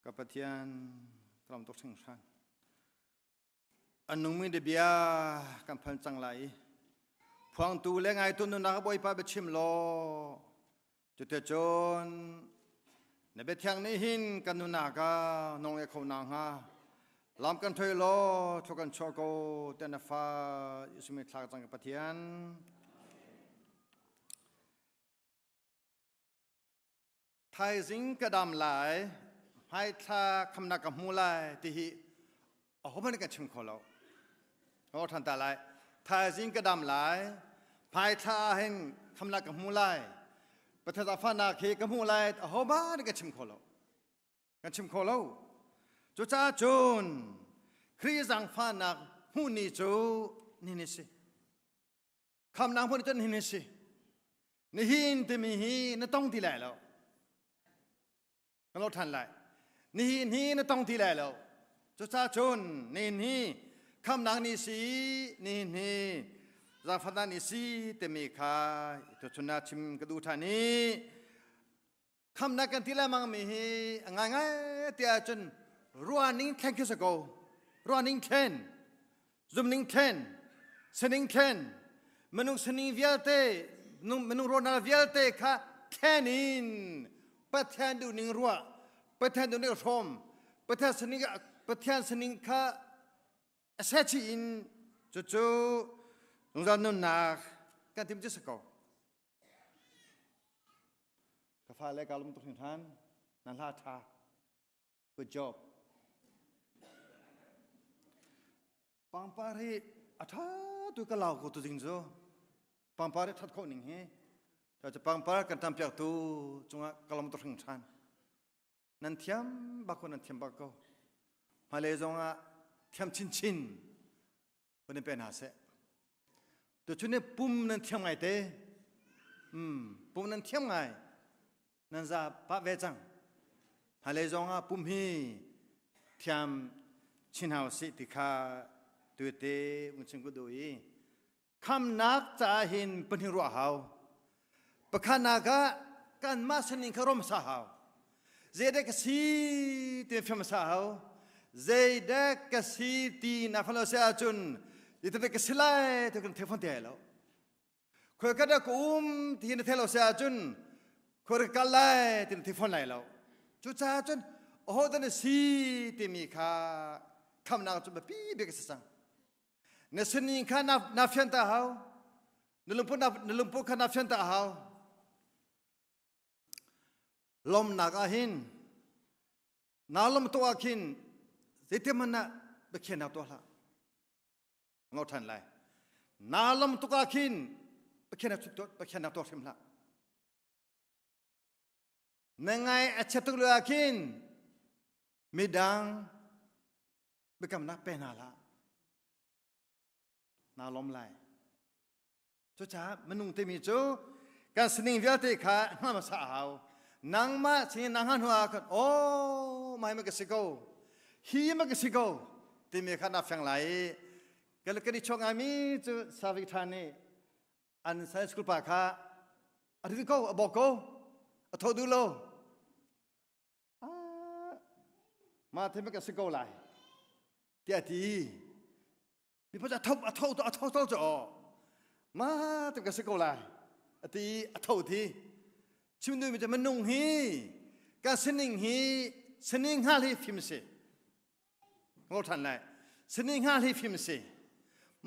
Ka Pathian ka lam tuk hringhran. An nungmi na bia kan phan cang lai i phuangtu le ngaitu nunnak Bawipa biachim law cuticun na biathiang nih hin kan nunnak ah nong e kho na hnga lam kan thoi law thlu kan chuah ko te na fa Jesuh min thla ka cang ka Pathian. Thaizing ka dam lai, hmaithla khamnak ka hmu lai ti hi ahohmanh kan chim kho lo. Ka ṭhan ta lai. Thaizing ka dam lai, hmaithla ah hin khamnak ka hmu lai, Pathian zaangfahnak hi ka hmu lai, ahohmanh kan chim kho lo. Kan chim kho lo. Cucaah cun Khrih zaangfahnak hmuh ni cu ni ni si. Khamnak hmun cun hin si. Nihin timi hi na tong ti lai lo. Ka lo than lai. Nihin hi na tong ti lai lo. Cucaah cun nihin hi khamnak ni si, nihin hi zaangfahnak ni si timi kha tuchun ah chim ka duh than i khamnak kan ti lengmang mi hi a ngaingai tiah cun ruahning thlen khi si ko ruahning thlen zumning thlen sining thlen minung sining vialte minung ruahnak vialte kha thlen in Pathian duhning ruah Pathian duhning hrawm Pathian sining Pathian sining kha a sechih in cucu zungzal nunnak kan tim cu si ko Ka fale ka lung tuk hringhran. Na hla tha. Good job. Pangpar hi a tha tu ka lau ko tu ding cu. Pangpar hi that khawh ning hi. Cu pangpar kan tam piak tu cungah ka lung tuk hringhran. Nan thiam bak ko nan thiam bak ko. Hmailei zongah thiam chinchin van in pe hna seh. Tuchun ni pum nan thiam ngai te. Pum nan thiam ngai. Nan za pah ve cang. Hmailei zong ah pum hi thiam chin hau sih ti kha tuite un chim ku duh i khamnak caah hin pahnih ruah hau. Pakhatnak ah kanmah sining kha rom sa hau. Zeidek ka si ti fiam sa hau. Zeidek ka si ti na falo se ahcun zeitin ka si lai ti kan thei fon te lo. Khoi ka dah ka um ti na thei lo se ahcun khoi ka kal lai ti na thei fawn lai lo. Cucaah cun aho dah na si timi kha khamnak cu biapi bik a si cang. Na sining kha na fian ta hau. Na lungput na lungput kha na fian ta hau. Lomnak ah hin naa lom tuk ah khin zeitin hmanh ah biakhiahnak tuah hlah. Ngau ṭhan lai. Naa lom tuk ah khin Pathian tuah hrim hlah. Na ngai a chiat tuk lio ah khin midang biakamnak pe hna hlah. Naa lawm lai. Cucaah minung timi cu kan sining vialte kha hngal hmasa a hau. Nangmah sining na hngal hnu ah khan oh mai ma ka si ko hi ma ka si ko timi kha na fiang lai i kan kan i chuak ngaimi cu Savik Tha nih an Sunday school pa kha a rit ko a bawk ko a tho duh lo ma the ma ka si ko lai tiah ti mi pa a tho a tho a tho to cho ma te ka si ko lai a ti a tho thi chim nu mi te minung hi ka sining hi sining hal hi fim si ngol than lai sining hal hi fim si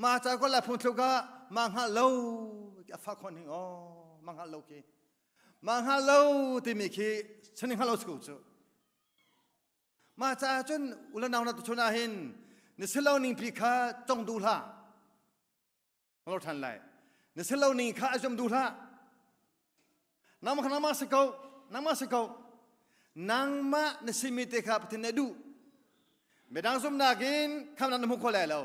ma cha ko la phung thluka ma hngal lo a fa khon hing o ma hngal lo ki ma hngal lo timi khi sining hngal lo sku chu Mah caah cun u le nau na tuchun ah hin na si lo ning pi kha cong duh hlah. Ngol ṭhan lai. Na si lo ning kha a zum duh hlah. Nangmah kha nangmah si ko. Nangmah si ko. Nangmah na simi te kha Pathian nih a duh. Midang zumnak in khamnak na hmu kho lai lo.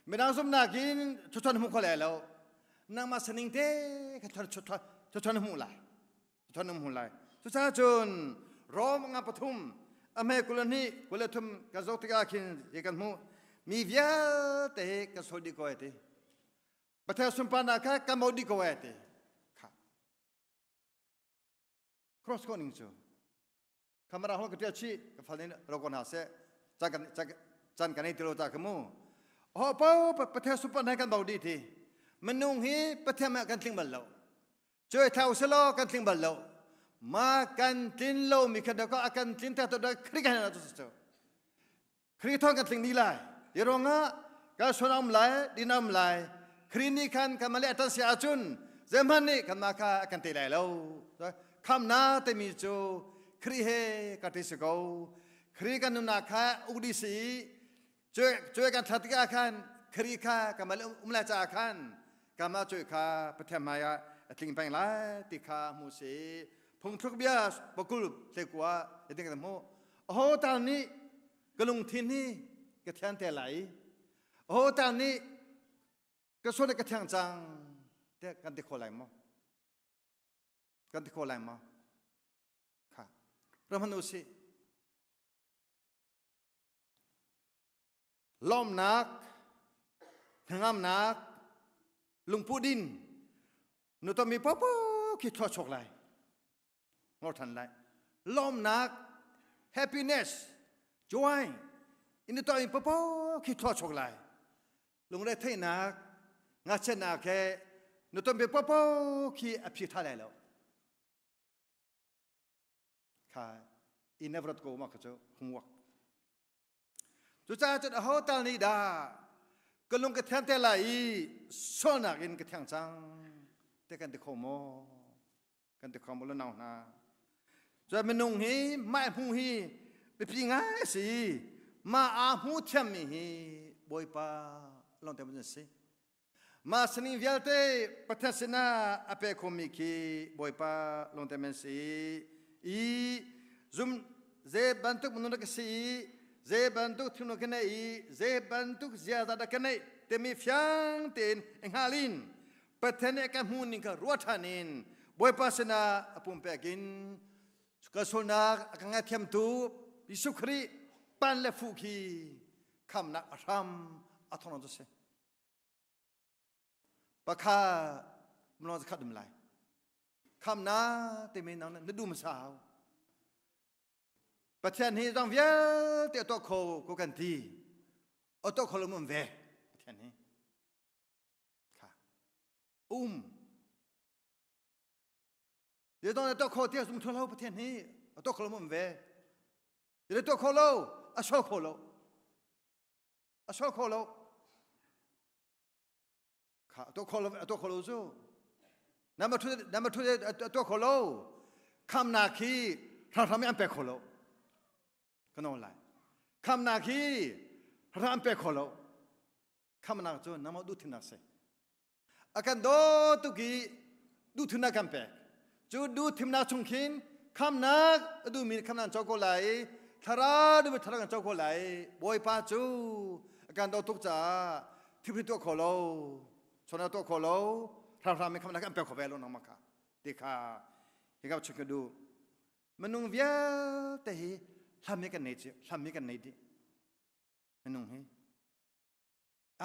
Midang zumnak in thuchuan na hmu kho lai lo. Nangmah sining te kha thuchuan na hmuh lai. Thon um lai. Cucaah cun Rom nga pathum a hme 22 23 kan zoh tikah khin hi kan hmuh mi vialte hi kan sawi dih ko ai ti. Pathian sunparnak kha kan mo dih ko ai ti. Kha. Cross ko ning cu. Khamara hol ka tial chih ka fal nih ro ko hna seh. Chan kan chan kan ei ti lo ta ka mu. Ho po Pathian sunparnak kan bo dih ti. Minung hi Pathian mah kan tling bal lo. Cuai thlau selaw kan tling bal lo. Ma kan tlin lo mi kha ka kan tlin ta to da Khrih kan tu cu. Khrih thong kan tling ni lai. Hi ruangah ka sonam lai dinam lai Khrih nih khan kan male atan sia ahcun zeihmanh nih kan mah kha a kan te lai lo. Khamna timi cu Khrih he ka ti si ko. Khrih kan nunnak kha uk di si Cuai kan thlat tikah khan Khrih kha kanmah le um lai caah khan kanmah cuai kha Pathian hmaiah a tling peng lai ti kha hmu si. Phungthluk bia pakul hlekua hitin kan hmuh. Aho tal nih ka lungthin hi ka thian te lai. Aho tal nih ka sual ka thiang cang tiah kan ti kho lai maw? Kan ti kho lai maw? Kha. Ram hanu sih. Lawmnak, hnangamnak, lungput in nutomi paohpaoh khi thlua chuak lai. Ngor than lai. Lawmnak, happiness, joy, in nutomi paohpaoh khi thlua chuak lai. Lungre theihnak, ngakchiatnak he nutomi paohpaoh khi a phi tha lai lo. Kha i never ko ma kha cu homework. Cucaah cun aho tal nih dah ka lung ka thiang te lai i sualnak in ka thiang cang te kan ti kho maw? Kan ti kho maw lo nau hna? Cun minung hi mah hmu hi biapi ngai a si. Mah aa hmu thiammi hi Bawipa lawng te an si. Mah sining vialte Pathian sinah a pe khomi khi Bawipa lawngte men si i zum ze bantuk minung dah ka si i ze bantuk thinlung ka neih i ze bantuk ziaza dah ka neih timi fiang tein i hngal in Pathian nih a ka hmuh ning kha ruah ṭhan in Bawipa sinah a pumpek in ka sualnak a ka ngaithiamtu Jesuh Khrih pan le fuh khi khamnak a hram a thawng cu si. Pakha mlong khat dum lai. Khamnak timi nang na dum sao. Pathian hi zong vialte a tuah kho ko kan ti. A tuah kho lo um ve Pathian hi. Kha. Um. Ye dong na tuah kho tiah zum lo Pathian hi a tuah kho lo um ve. Ye tuah kho lo a sual kho lo. A sual kho lo. Kha a tuah kho lo a tuah kho lo cu. Number 2 number 2 a tuah kho lo. Khamnak hi hramhram an pek kho lo. Ka nawl lai. Khamnak hi hramhram an pek kho lo. Khamnak cu nangmah duh thimnak si. A kan daw tuk i duh thimnak kan pek. Cu duh thimnak chung khin khamnak a duhmi khamnak an co ko lai i thlarau duhmi thlarau kan co ko lai. Bawipa cu a kan daw tuk caah thil tuah kho lo, chona tuah kho lo, hramhram in khamnak an pek kho ve lo nangmah kha. Ti kha hi ka chim ka duh. Minung vialte hi hlam hi kan nei hlam hi kan nei dih. Minung hi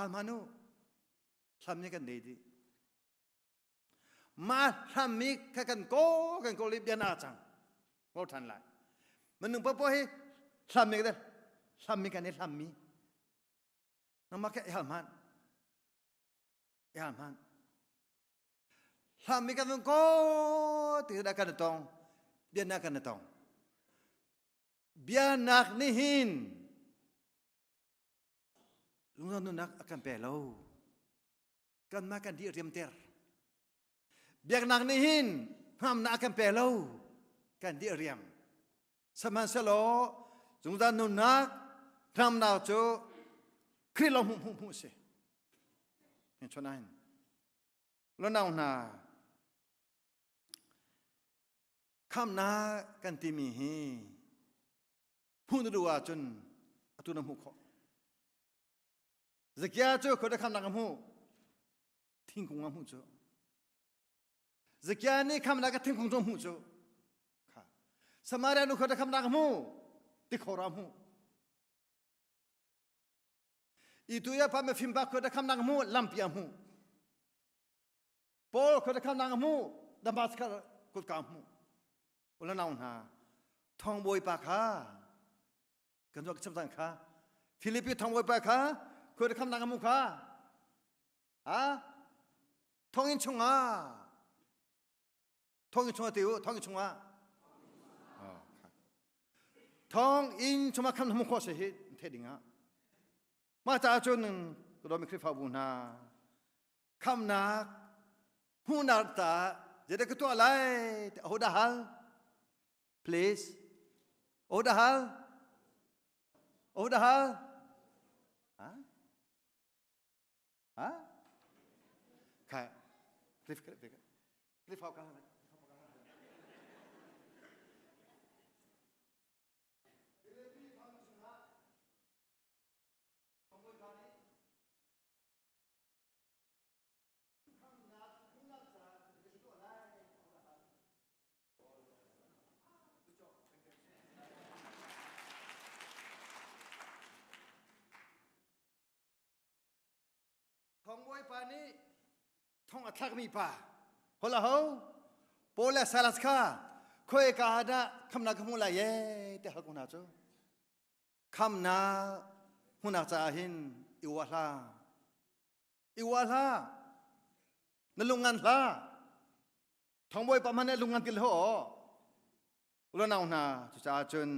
Almanu hlam nih kan nei dih. Ma hlam mi kha kan ko kan ko li bia na cang. Ko than lai. Minung popo hi hlam mi kan hlam mi kan i hlam mi. Nangmah kha i hal hman. I hal hman. Hlam mi kan vun ko ti dah kan tong. Bia na kan tong. Bia nak nih hin Lungzang nunnak a kan pe lo. Kanmah kan dih riamter. Biaknak nih hin hngamnak a kan pe lo. Kan dih riam. Sihmanhsehlaw zungzal nunnak hngamnak cu Khrih lawng hmuh hmuh hmuh si. Hin chon ahin. Lonau hna khamnak kan timi hi hmuh na duh ahcun atu na hmuh khawh. Zakia cu khua khamnak a hmuh. Thingkung a hmuh cu. Zakia nih khamnak a thingkung cu a hmuh cu. Kha. Samaria nu khua khamnak a hmuh. Tikhor a hmuh. Itu ya pa mifim pa khua khamnak a hmuh lampi a hmuh. Paul khua khamnak a hmuh. Damascus kutka a hmuh. Ulanau hna thongbawi pa kha kan zuak chim cang kha Filipi thongbawi pa kha khua khamnak a hmuh kha ha thonginn chungah thonginn chungah ti u thonginn chungah thonginn chungah khan hmu khawh si hi the ding ah mah caah cun ka dawmi Khrihfabu hna khamnak hmuhnak ta zeidah ka tuah lai aho dah hal please aho dah hal aho dah hal ha ha kha cliff cliff cliff ka Thongbawi pa nih thong a thlakmi pa hola ho Paul le Silas kha khoi ka dah khamnak ka hmu lai ye te hal ko hna cu khamnak hmunak caah hin i uah hlah i uah hlah na lungngan hlah thongbawi pa hmanh lungngan til ho ulonau hna cucaah cun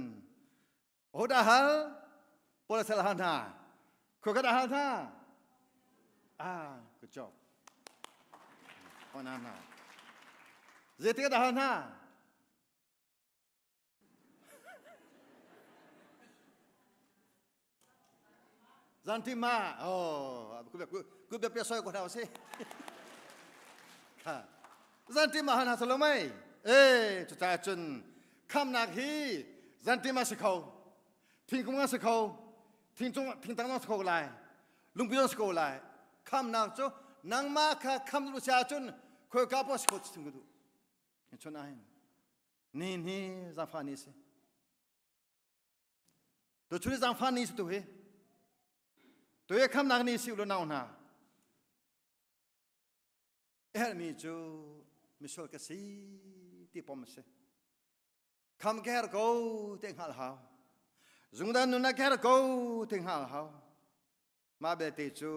hodah hal Paul sal hal hna khua ka dah hal hna ah good job hona hna zeitik dah hal hna Zanti ma oh ku bia pia soi ko hna si kha zanti ma hana salo mai e cu ca cun khamnak hi zanti ma si kho thingkung si kho thingcung thingtang zong si kho lai lungpi zong si ko lai khamnak cu nangmah kha kham lu sia cun khoi ka po si kho chim ka duh. Chun ahin ni ni zaangfah ni si. Tu chun zaangfah ni si tu hi. Tu hi khamnak ni si u nau hna. Hermi cu misual ka si ti pom si. Kham ka her ko te hngal hau. Zungdan nun ka her ko te hngal hau. Mah belte cu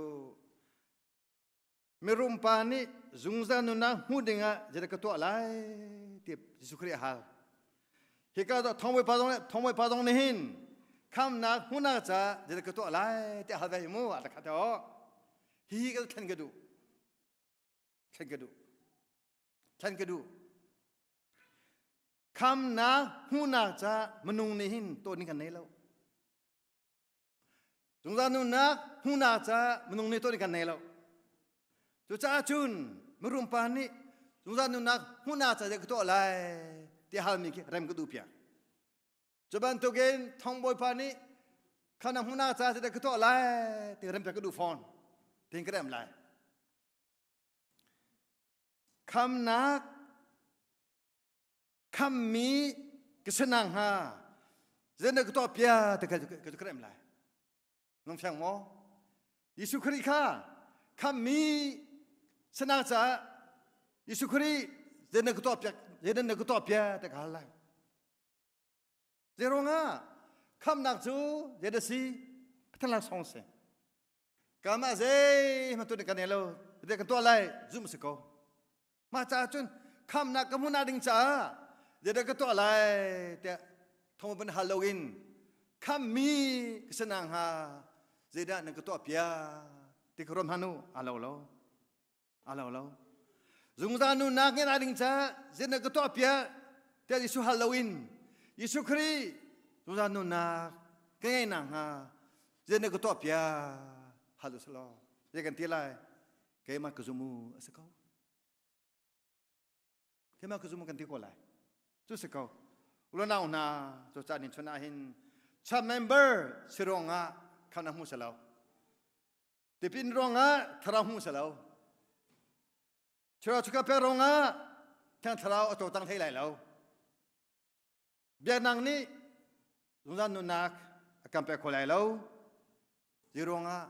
mirum pa nih zungzal nunnak hmuh dingah zeidah ka tuah lai ti Jesuh Khrih a hal. Hika thongbawi pa zong thongbawi pa zong nih hin khamnak hmuhnak ca zeidah ka tuah lai ti a hal ve mu a khat o. Hi ka thlen ka duh. Thlen ka duh. Thlen ka duh. Khamnak hmuhnak ca minung nih hin tuah ding kan nei lo. Zungzal nunnak hmuhnak ca minung nih tuah kan nei lo. Cucaah cun mirum pa nih zungzal nunnak hmuhnak ca ka tuah lai ti halmi khi rem ka duh piak. Cu bantukin thongbawi pa nih khana hmuhnak ca ka tuah lai ti rem piak ka duh fawn. Tin ka rem lai. Khamnak khammi ka si nakhnga zeidah ka tuah pia ti ka ka rem lai nung fiang maw Jesuh Khrih kha khammi sinak caah Jesuh Khrih zeidah ka tuah piak zeidah ka tuah pia ti ka hal lai Zeiruangah khamnak cu zeidah si Pathian laksawng si. Kamah zeihmanh tuah kan nei lo. Zei kan tuah lai zum si ko. Mah caah cun khamnak ka hmuhnak ding caah zeidah ka tuah lai tiah thong van hal loin khammi ka si nakhnga zeidah nan ka tuah piak ti ka ruam hna u a lo lo. A lo lo. Zungzal nunnak ngeih ding caah zeidah ka tuah piak tiah Jesuh hal loin Jesuh Khrih zungzal nunnak ka ngeih nakhnga zeidah ka tuah piak hal u selaw zei kan ti lai keimah ka zum u a si ko. Keimah ka zum u kan ti ko lai. Cu si ko. Ulanau hna cu caan in chun ah hin church member si ruangah khan na hmu selo. Tipin ruangah thlarau hmu si lo. Thlarau chuka pe ruangah thiang thlarau a cawcang hlei lai lo. Biaknak nih zungzal nunnak a kan pek kho lai lo. Zei ruangah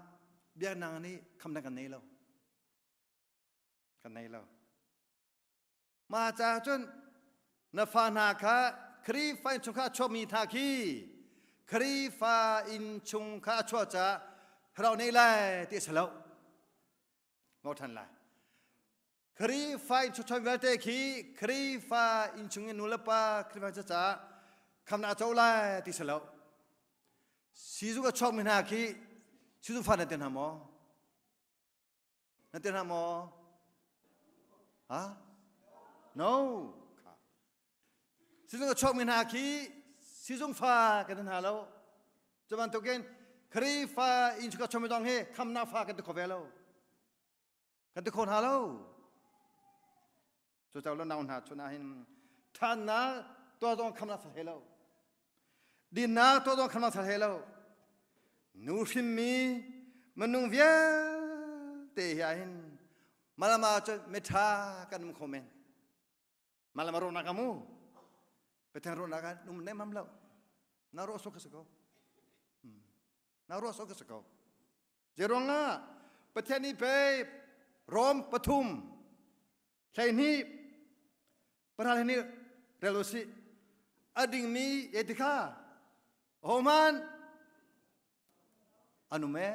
biaknak nih khamnak kan nei lo. Kan nei lo. Mah caah cun na fa hna kha Khrihfa innchungkhar a chuakmi hna khi Khrihfa innchungkhar a chuah caah thlarau nei lai ti a si lo. Ngau ṭhan lai. Khrihfa innchungkhar vialte khi Khrihfa innchung in nu le pa Khrihfa caah khamnak a co lai ti si lo. Sizung a chuakmi hna khi sizung fa nan ti hna maw? Na ti hna maw? Ha? No. Sizung a chuakmi hna khi sizung fa kan hna lo. Cu bantukin Khrihfa inn chuka chuakmi zong hi khamnak fa kan ti kho ve lo. Kan ti kho hna lo. Cu lo nau hna chun ah hin thannak tuah zong khamnak sa lo. Dinnak tuah zong khamnak sa lo. Nu hrimmi minung vialte hi ah hin malama cun mitha kan um kho men. Malama rawhnak amu. Pathian rawhnak ah num nem ham lo. Na rawh sok ka si ko. Na ruah sok ka si ko. Zeiruangah Pathian nih pei Rom pathum 12 paral nih rel usih a dingmi ye ti kha homan anum e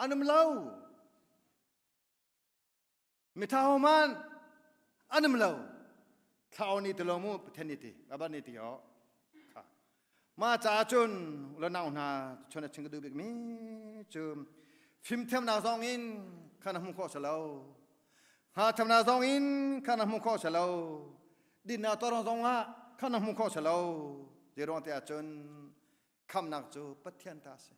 anum lo Mitha homan an um lo. Thlau ni ti lo mu Pathian ni ti aba ni ti o. Kha. Ma ca cun lo nau hna chon a ching ka duh bik mi cu fimthiamnak zong in khan a hmu khawh lo. Hngalthiamnak zong in khan a hmu khawh lo. Dinnak tuarong zong ah khan a hmu khawh lo. Zeiruang te ahcun khamnak cu Pathian ta a si.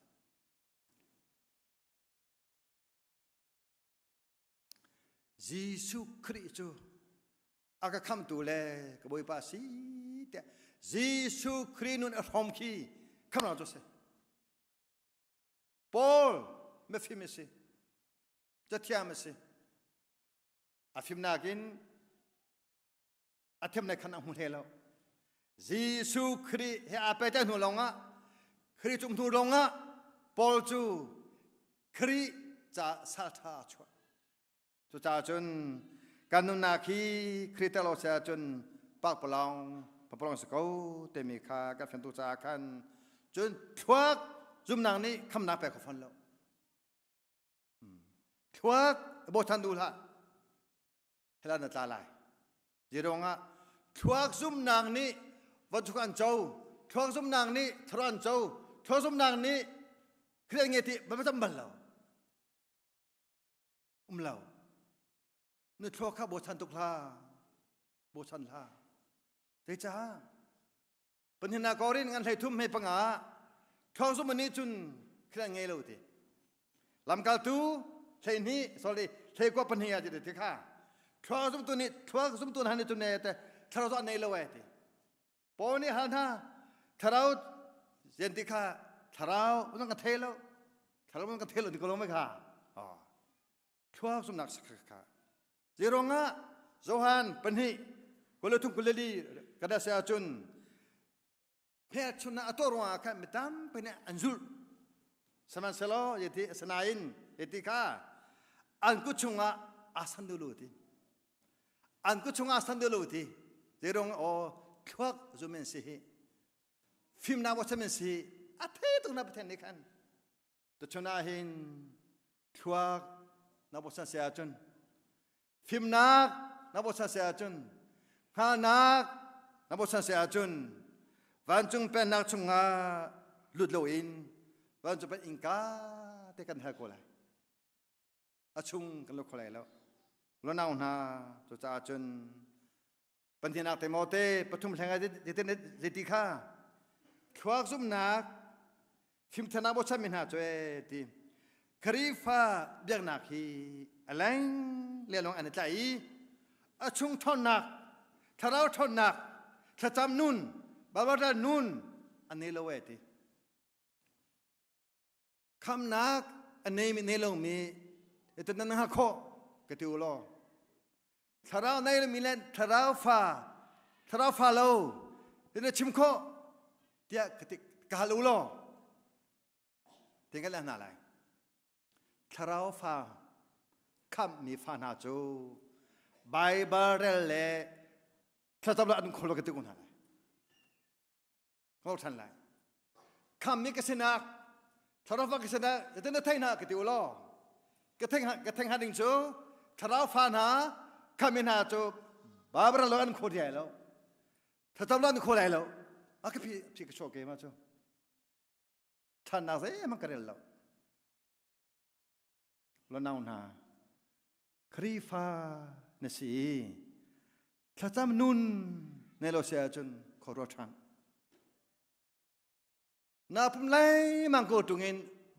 Jesuh Khrih cu a ka khamtu le ka Bawipa si tiah Jesuh Khrih nun a hrawm khi khamnak cu a si. Paul mifim a si, cathiam a si. A fimnak in A them le khan a hmu hle lo. Jesuh Khrih he aa pehtlaih hnu lawngah Khrih cung hnu lawngah Paul cu Khrih ca salṭha a chuah. Cucaah cun kan nunnak hi Khrih tel lo si ahcun pakpalawng pakpalawng si ko timi kha kan fiantu caah khan cun thluak zumnak nih khamnak pek kho fawn lo. Thluak bochan duh hlah. Hela na tla lai. Zeiruangah thluak zumnak nih vanchuk an co, thluak zumnak nih tharo an co, thluak zumnak nih Khrih nge ti ba cam bal lo. Um lo. Na thluak kha bochan tuk hlah. Bochan hlah. Zeicah? Panhin ah Korin ngan hlei thum hei panga thluak zum nih cun Khrih ngei lo ti. Lamkaltu hlei hnih sorry hlei kwa pahnih ah ti ti kha thluak zum tu nih thluak zum tu hna nih cun ne te thlarau cu an nei lo e ti. Paul nih hal hna thlarau zian ti kha thlarau zong ka thei lo thlarau zong ka thei lo ti ko lo mai kha. Thluak zumnak kha Zeiruangah Johan pahnih 23 24 kada se ahcun hmelchunhnak a tuah ruangah khan mi tampi nih an zulh. Sihmanhsehlaw yeti asinain yeti kha an kut chungah aa san duh lo ti. An kut chungah aa san duh lo ti. Zeiruang aw thluak zum in si hi. Fimnak bochan in si hi. A thei tuk na Pathian nih khan. Tuchun ah hin thluak na bochan si ahcun fimnak na bochan si ahcun hngalhnak na bochan si ahcun vancung pennak chungah lut loin vancung pen innka te kan hal ko lai a chung kan lut kho lai lo lonau hna cucaah cun Pantinak Timote pathum hleng ah zeiti kha thluak zumnak fimthanak bochan mi hna cu e ti Kharifa biaknak hi a leng le lawng an i tlai i a chung ṭhawnnak thlarau ṭhawnnak thlacam nun Bible nun an nei lo e ti khamnak a nei mi nei lomi ito nan ha khawh ka ti u law thlarau nei lomi le thlarau fa thlarau fa lo ti na chim khawh tiah ka ti ka hal u law tin ka leh hna lai thlarau fa khamh mi fa hna cu Bible rel le thlacam lo an khol ka ti ko hna lai ngol ṭhan lai khammi ka sinak thlarau fa ka sinak zeitin na thei hna ka ti u law ka theng ka theng ha ding cu thlarau fa hna khammi hna cu Barbara lo an kho diai lo thlacam lo an kho lai lo a ka phi phi ka chuah ke ma cu ṭhannak zeihmanh ka rel lo Lonau hna, Khrihfa na si i thlacam nun nei lo si ahcun khuaruat ṭhan. Na pum lengmang ko ṭungin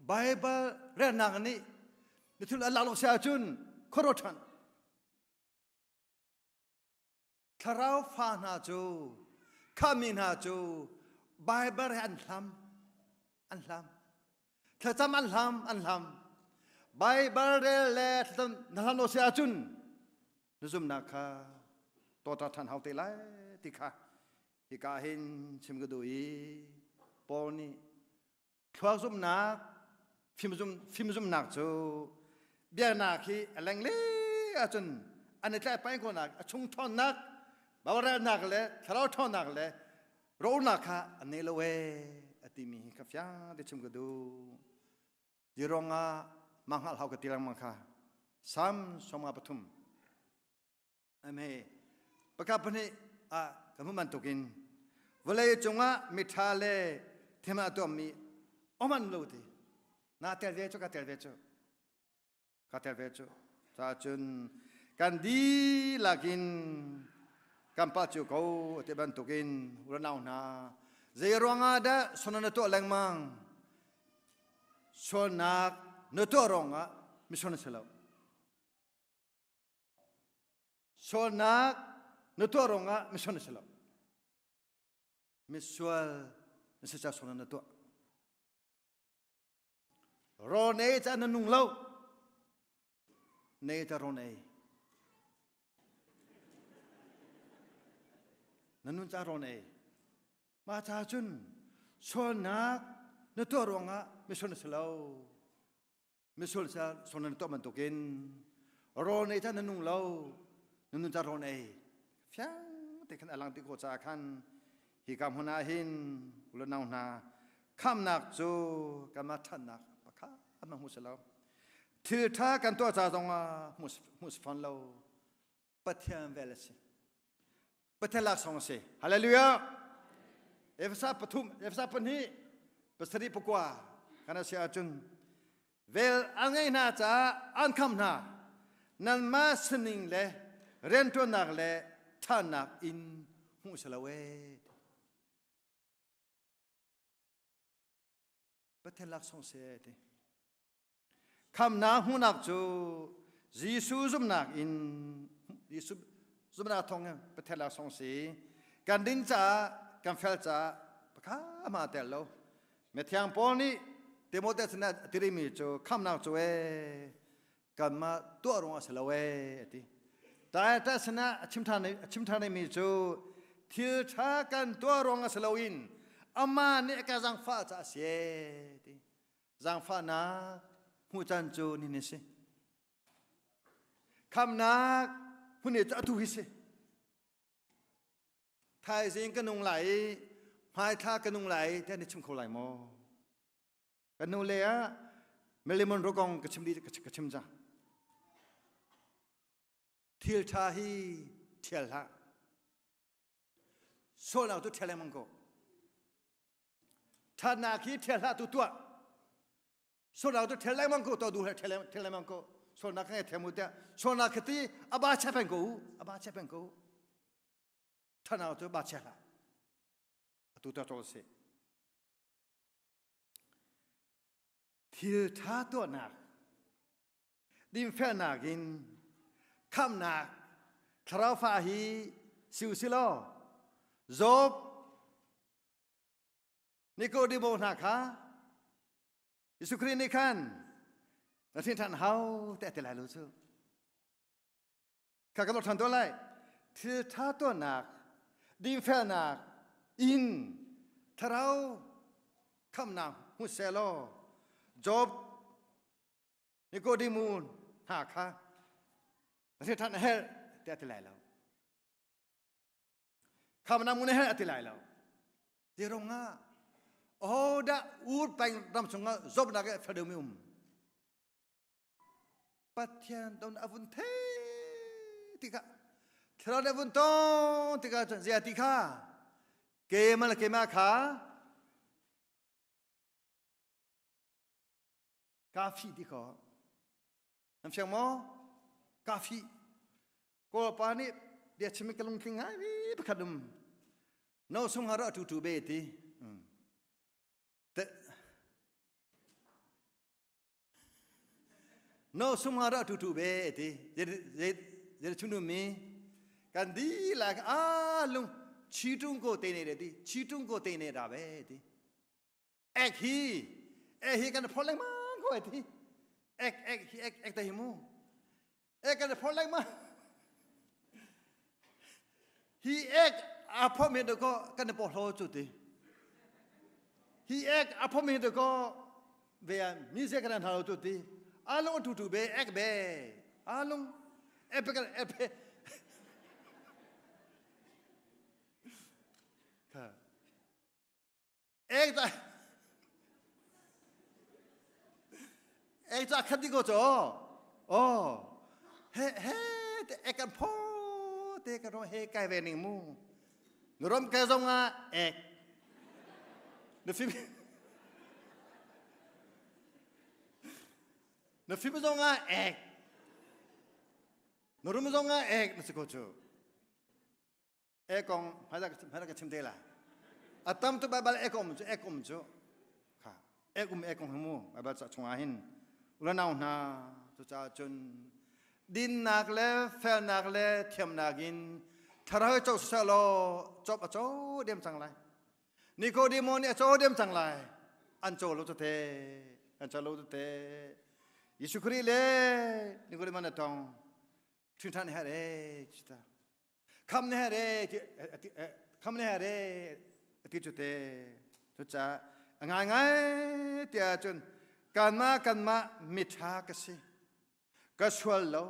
Baibal relnak nih na thil a lak lo si ahcun khuaruat ṭhan. Thlarau fa hna cu khami hna cu Baibal he an hlam an hlam thlacam an hlam an hlam Baibal rel le thlacam na hlam lo si ahcun na zumnak kha tawta ṭhan hau te lai ti kha hika hin chim ka duh i Paul nih thluak zumnak fim zumnak cu biaknak hi a lengle ahcun an i tlaih paing ko nak a chung ṭhawnnak boralnak le thlarau ṭhawnnak le rawlnak kha an nei lo ee a timi hi ka fiang te chim ka duh di ruangah mah hngalh hau ka ti lengmang kha Sam 53 Ame pakhat pahnih ah kan hmuh bantukin vawlei cungah miṭha le thim a tuahmi oman lo ti na tel ve cu ka tel ve cu ka tel ve cu caah cun kan dihlak in kan pa cio ko ti bantukin unau hna zei ruangah dah sual na tuah lengmang sualnak na tuah ruangah misual na si lo Sualnak na tuah ruangah misual na si lo. Misual na si ca sualnak na tuah. Rawl na ei caah na nung lo. Na ei ca rawl na ei. Na nun ca rawn ei. Mah ca cun sualnak na tuah ruangah misual na si lo. Misual sa sual na tuah bantukin rawl nei ca na nung lo. Na nun ca rawn ei. Fiang te khan alang ti ko ca khan hi ka hmun ah hin ulanau hna khamnak cu kanmah ṭhatnak pakhat hmanh hmu si lo. Thil ṭha kan tuah ca zongah hmu si fawn lo. Pathian vel a si. Pathian laksawng a si. Hallelujah! Efesa pathum, Efesa pahnih, pasarih pakua kan a si ahcun vel an ngei hna caah an kham hna. Nanmah sining le rianṭuannak le ṭhatnak in hmuh si lo ee. Pathian laksawng si ti. Khamnak hmuhnak cu Jesuh zumhnak in Jesuh zumhnak thawng in Pathian laksawng si. Kan ding caah kan fel caah pakhat ma tel lo. Mithiang Paul nih Timote sinah a tirimi cu khamnak cu ee kanmah tuah ruangah si lo ee a ti. Taita sinah a chim ṭhan a chim ṭhan mi cu thil ṭha kan tuah ruangah si loin amah nih a ka zaangfah caah a si ee ti. Zaangfahnak hmuh caan cu ni ni si. Khamnak hmun cu atu hi si. Thaizing ka nung lai i hmaithla ka nung lai tiah ni chim kho lai maw? Kan nu le ah Melimon rokong ka chim dih ka chim cang. Thil ṭha hi ṭhial hlah. Sualnak tu ṭhial lengmang ko. Ṭhatnak hi ṭhial hlah tu tuah. Sualnak tu ṭhial lengmang ko to duh ṭhial lengmang ko. Sualnak ka ngei thiam u tiah sualnak ka ti a ba chia peng ko u a ba chia peng ko. Ṭhatnak tu ba chia hlah. Atu ta ṭol si. Thil ṭha tuahnak, dinfelnak in khamhnak thlarau fa hi si u si law Job Nikodemo hna kha Jesuh Khrih nih khan na thin ṭhan hau te a ti lai lo cu. Kha kan ṭhan tuah lai. Thil ṭha tuahnak, dinfelnak in thlarau khamhnak hmu sehlaw Job Nikodemu hna kha na ṭhan a herh tiah a ti lai lo. Khamnak mun a herh a ti lai lo. Ti rungah ahodah ur peng ram chungah Job nak i fel deuhmi um? Pathian don a vun thei tikah thlarau nih a vun tong tikah cun zia ti kha keimah le keimah kha kaa fih ti ko nan fiang maw kaa fih kawlpa nih bia chim ka lungtling ngai mi pakhat um no sung har a tu tu be ti No sung ah tu tu be ti je chunu mi kan di la a lung chi tung ko te ne ti chi tung ko te ne da be ti ek hi ek hi kan phor lengmang ko ti ek ek hi ek ek ta hi mu ek kan phor lengmang hi ek a phor mi ko kan po hlo chu ti hi ek a phor mi ko ve mi se kan halo chu ti alung tu tu be ek be alung ek kan ek be kha Ek ta ek ta khat ko cho. Oh. He he te ek kan pho te kan ro he kai ve ning mu. Nurom kai zong ah ek. Na phim Na phim zong ah ek. Nurum zong ah ek na si ko chu. E kong hmailak ka chim te lai. A tam tu Baibal ek um cu ek um cu kha ek um ek um mu Baibal ca chungah hin ulanau hna cucaah cun dinnak le felnak le thiamnak in thlarau co siseh law cop a co dem cang lai. Nikodemo nih a co dem cang lai. An co lo cu te an co lo cu te Jesuh Khrih le Nikodemo na tong ṭhin ṭhan her e chita kham ne here ti Kham le re ti cu te. Cucaah a ngaingai tiah cun kanmah kanmah miṭha ka si. Ka sual lo.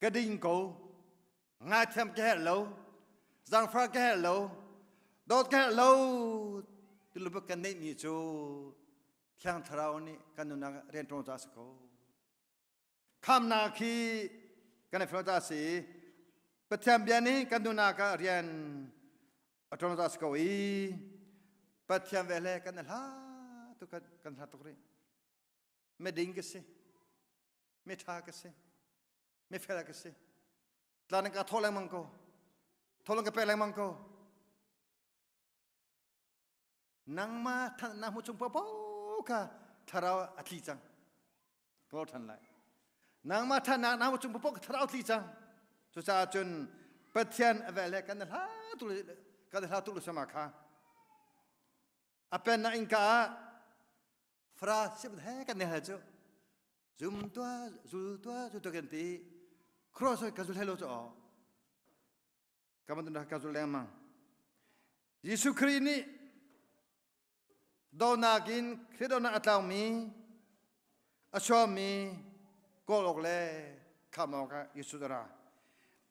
Ka ding ko. Ngaithiam ka herh lo. Zaangfah ka herh lo. Dawt ka herh lo. Ti luput kan neihmi cu Thiang Thlarau nih kan nunnak rian ṭuan ca a si ko. Khamnak hi kan i fiang ca a si. Pathian bia nih kan nunnak ah rian a ṭuan ca a si ko i Pathian ve le kan i hla tuk kan hla tuk rih. Miding ka si. Miṭha ka si. Mifel ka si. Tlan ka thaw lengmang ko. Thaw ka pek lengmang ko. Nangmah na hmu chung paohpaoh kha thlarau a tli cang. Ka ṭhan lai. Nangmah ṭhatnak na hmu chung paohpaoh kha thlarau tli cang. Cucaah cun Pathian a vel he kan hla tu kan hla tu sama kha. A pennak innka ah fra sip he kan ne hal cu. Zum tua zul tua zu tu kan ti. Cross ka zul hello chu aw. Ka bantuk ka zul lengmang. Jesuh Khrih nih donak in Khrih donak a tlaumi a chuami kawl awk le kham awk ah Jesuh a ra.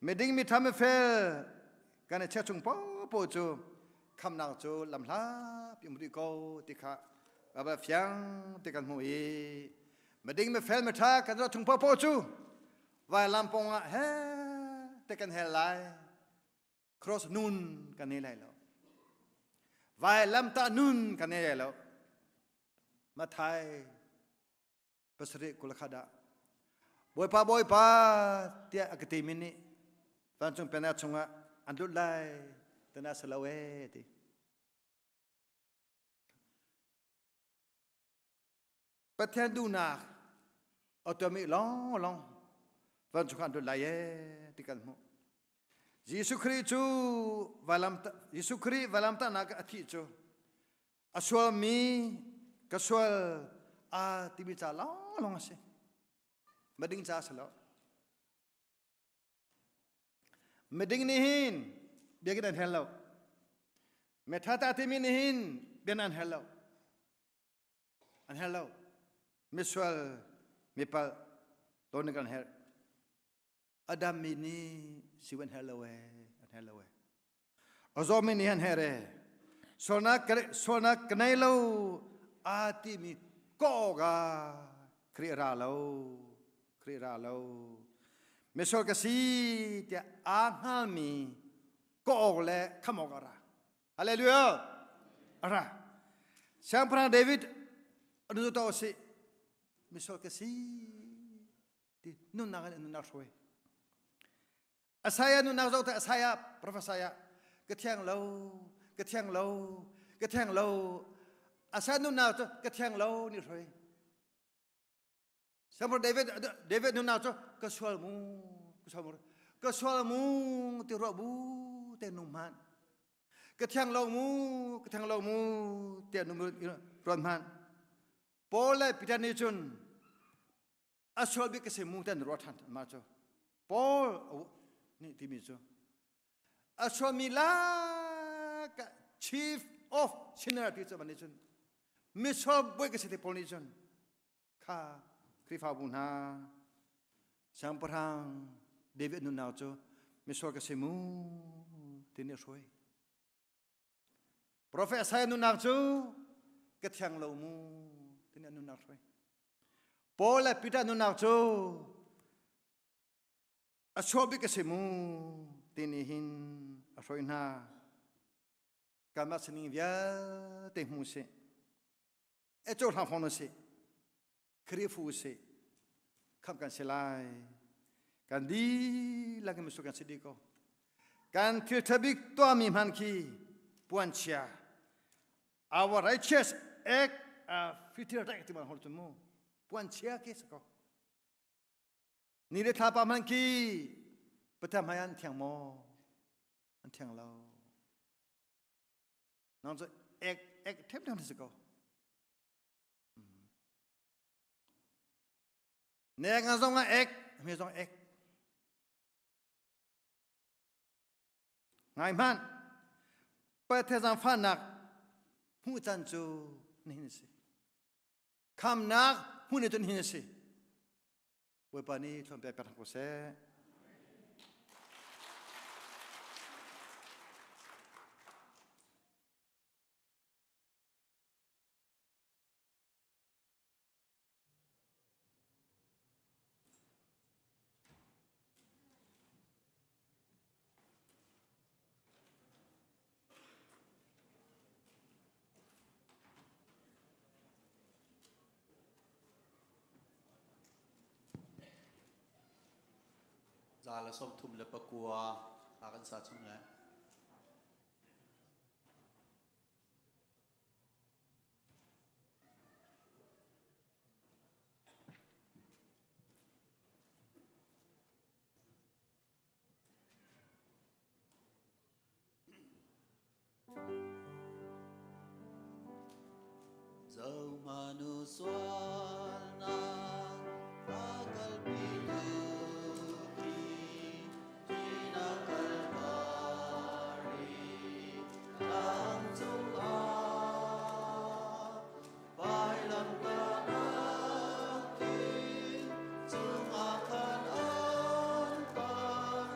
Miding mi tha mifel kan i chia chung paohpaoh cu khamnak cu lamhla pi um rih ko ti kha Baibal fiang ti kan hmuh i miding mifel mitha kan ra chung paohpaoh cu vailam pong ah he te kan hel lai cross nun kan nei lai lo vailam tah nun kan nei lai lo Mathai pasarih kulakhat ah Bawipa Bawipa tiah a ka timi nih vancung pennak chungah an lut lai tana si lo ee ti Pathian duhnak a tuahmi lawnglawng vancung an lut lai ee ti kan hmuh. Jesuh Khrih cu vailam Jesuh Khrih vailamtahnak a thih cu a sualmi ka sual a timi ca lawnglawng a si. Mading ca a si lo. Miding nih hin biakinn an hel lo. Methata timi nih hin bian an hel lo. An herh lo. Misual, mipalh, tawn kan herh. Adam mi nih siu an herh lo ee, an herh lo ee. A zaw mi nih an herh ee. Sualnak sualnak ka nei lo a ti mi kawga Khrih ra lo, Khrih ra lo. Misual ka si tiah aa hngalmi kawk le kham awk a ra. Hallelujah. Ara. Siangpahrang David anu to si misual ka si ti nunnak in nunnak hruai. Asaya nunnak zoh te Asaya prophet Asaya ka thiang lo ka thiang lo ka thiang lo Asaya nunnak cu ka thiang lo ni hruai. Siangpahrang David David nunnak cu ka sual mu ka sual mu ka sual mu ti ruah bu te nung hman ka thiang lo mu ka thiang lo mu tiah nung ruan hman Paul le Peter nih cun a sual bik ka si mu ten ruah than mah cu Paul nih timi cu a sualmi lak chief of sinner ti cu man nih cun misual bawi ka si te Paul nih cun Kha Khrihfabu hna siangpahrang David nunnak cu misual ka si mu ti nih a hruai. Profet Isaiah nunnak cu ka thiang lo mu ti nih a nunnak hruai. Paul le Peter nunnak cu a chuah bik a si mu ti nih hin a hruai hna. Kanmah sining vialte hmu sih. E cohlang fong na si. Khrihfu si. Khamh kan si lai. Kan dihlak in misuk kan si dih ko. Kan thil ṭha bik tuahmi hman khi puanchia. Our righteous act a fitir rek ti man hol cun mu. Puanchia khi si ko. Ni le thlapa hman khi Pathian hmai an thiang maw? An thiang lo. Nang cu ek ek ṭhemṭhem si ko. Nek nga zong ah ek, mi zong ek. Ngai hmanh. Pathian zaangfahnak hmuh can cu nihin a si. Khamnak hmuh ni cu nihin a si. Bawipa nih thluan pek pek ko seh. 139 hla kan sa chung lai. Zomanu sualnak a kalpitu ti Tina Kalvari tlang cungah vailamtahnak thing cungah khan an tar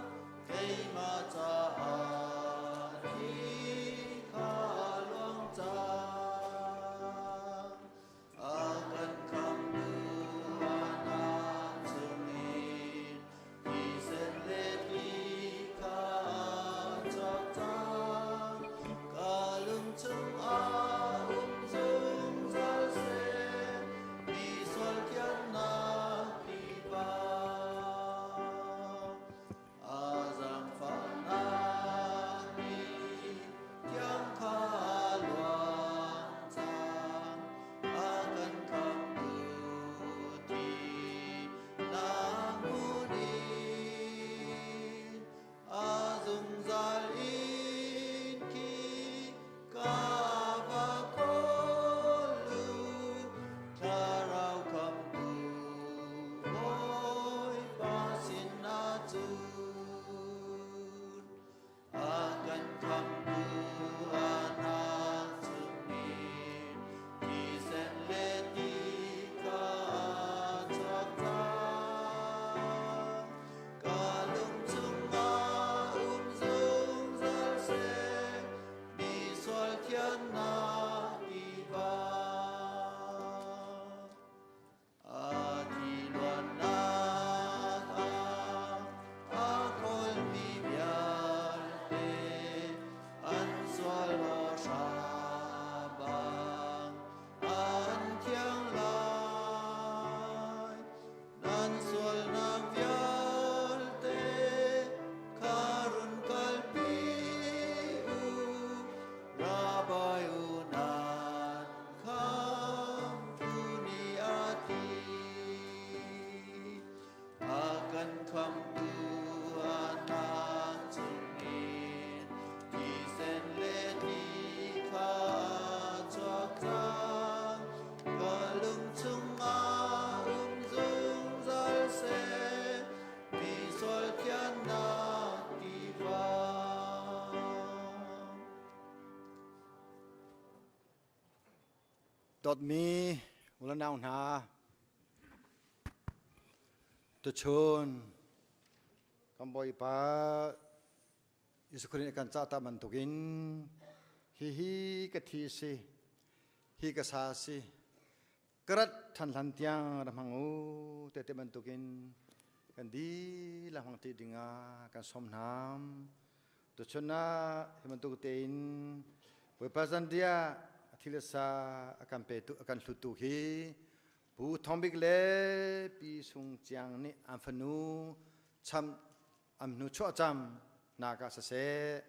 keimah caah thi kha luang cang. A kan khamtu anak chungin thisen le ti kha chuak cang. Ka lung chungah um zungzal seh, mi sual thiannak tiva. A zaangfahnak ni thiang kha luang cang, a kan khamtu thi nak hmun in a zungzal in khi ka va kawl u, thlarau khamtu Bawipa sinah cun a kan khamtu anak chungin thisen le ti kha chuak cang. Ka lung chungah um zungzal seh, mi sual thiannak tiva. A thi luannak ah a kawlmi vialte an sual hawhra bang an thiang lai. Nan sualnak vialte kha run kalpi u, Rabbi unan khamtu nih a ti. A kan khamtu anak chungin thisen le ti kha chuak cang. Ka lung chungah um zungzal seh, mi sual thiannak tiva. Dawtmi ulanau hna, tuchun kan Bawipa Jesuh Khrih nih kan cah ta bantukin hihi ka thi si, hi ka sa si, ka rat ṭhan hlan tiang ra hmang u te te bantukin kan dihlak hmang ti dingah kan sawm hna. Tuchun ah hi bantuk tein Bawipa zanriah a thil sa a kan petu a kan hluttu hi Pu Thawng Bik le Pi Sung Ciang nih an fanu cham am hnu chuah cam nak ah siseh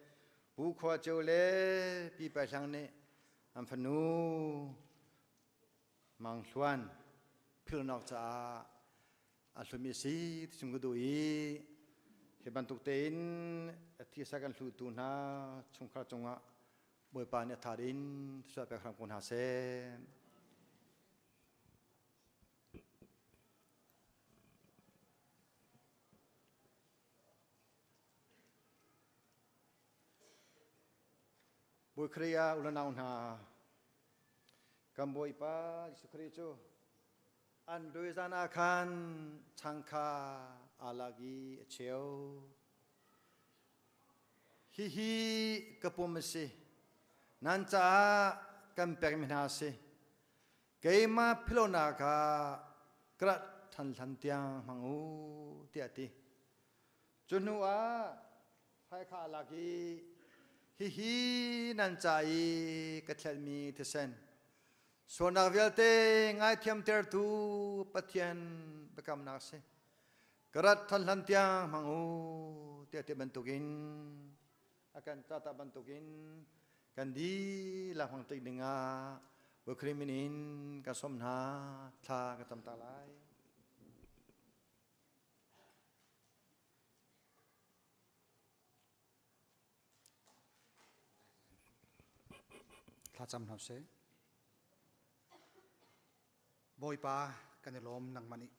Pu Khua Ceu le Pi Pai Hlang nih an fanu Mang Hluan philhnak caah a hlumi a si ti chim ka duh i hi bantuk tein thisa kan hlutu hna chungkhar cungah Bawipa nih a thar in thluachuah pek hram ko hna seh. Bawi Khrih ah ulanau hna, kan Bawipa Jesuh Khrih cu an doi zan ah khan chang kha aa lak i a cheu. Hihi ka pum a si, nan caah kan pekmi hna a si. Keimah philhlonak ah ka rat ṭhan hlan tiang hmang u, tiah a ti. Cu hnu ah fai kha a lak i hihi nan ca i ka thlelmi thisen sualnak vialte ngaithiamtertu Pathian biakamnak a si. Ka rat ṭhan hlan tiang hmang u tiah ti bantukin a kan tata bantukin kan dihlak hmang tik dingah Bawi Khrih min in ka sawm hna thla ka cam ta lai. Thlacam hna sih. Bawipa kan i lawm nangmah nih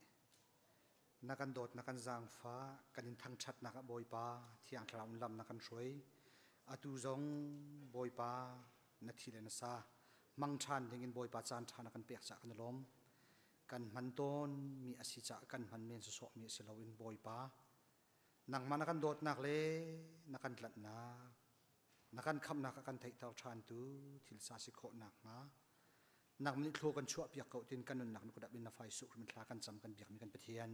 na kan dawt na kan zaangfah kan in thangṭhatnak ah Bawipa Thiang Thlarau in lam na kan hruai. Atu zong Bawipa na thi le na sa hmang ṭhan ding in Bawipa caan ṭha na kan pek caah kan i lawm. Kan hman tawn mi a si caah kan hman men sawsawh mi a si loin Bawipa nangmah na kan dawtnak le na kan tlanhnak na kan khamhnak a kan theihter ṭhantu thil sa si khawh nakhnga nang nih thlu kan chuah piak ko tin kan nunnak nu kudap in na fai su hrim thla kan cam kan biak mi kan Pathian.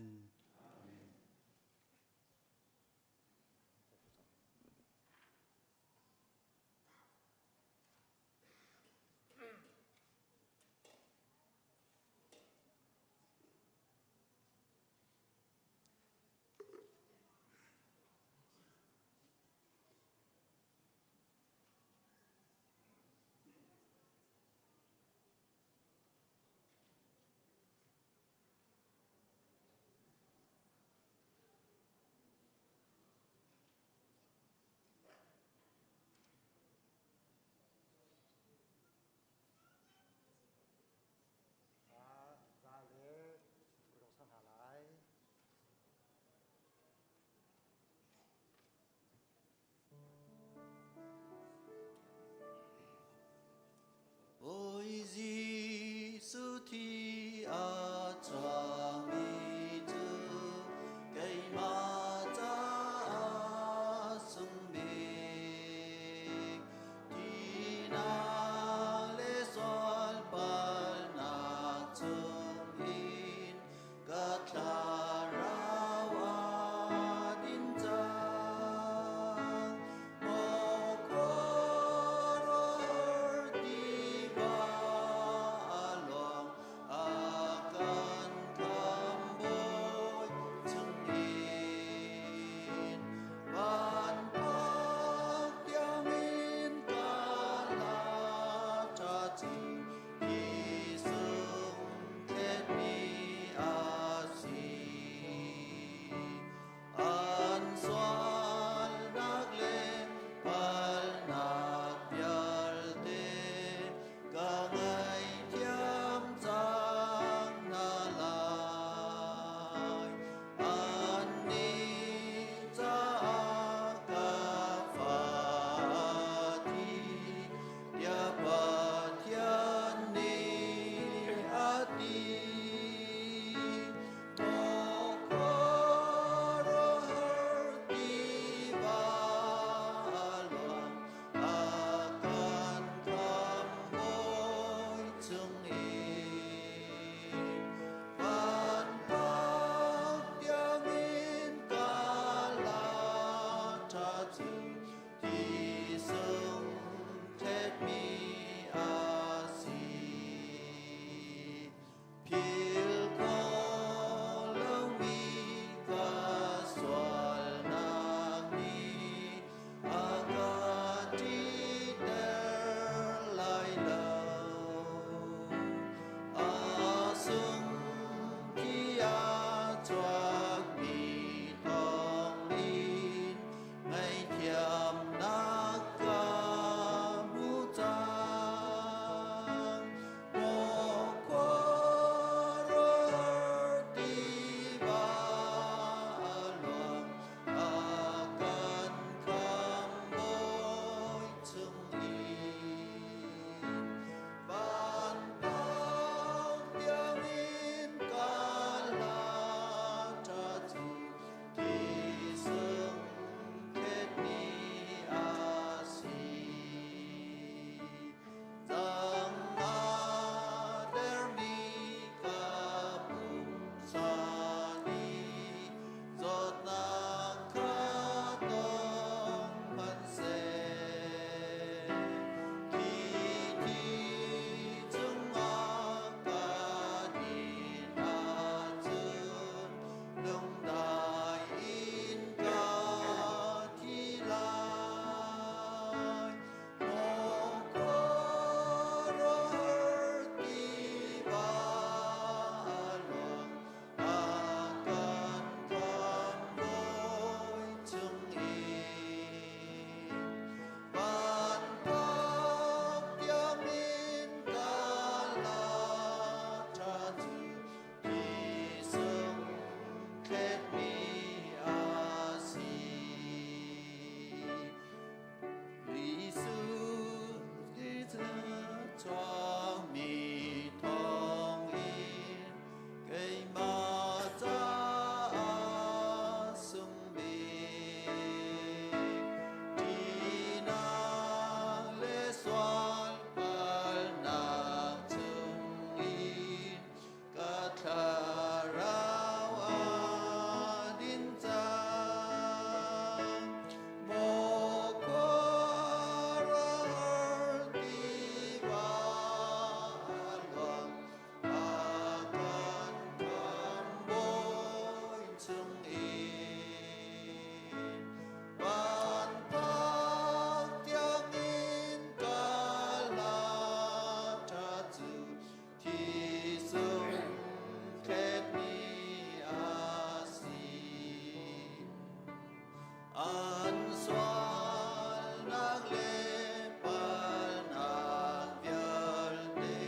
An sualnak le palnak vialte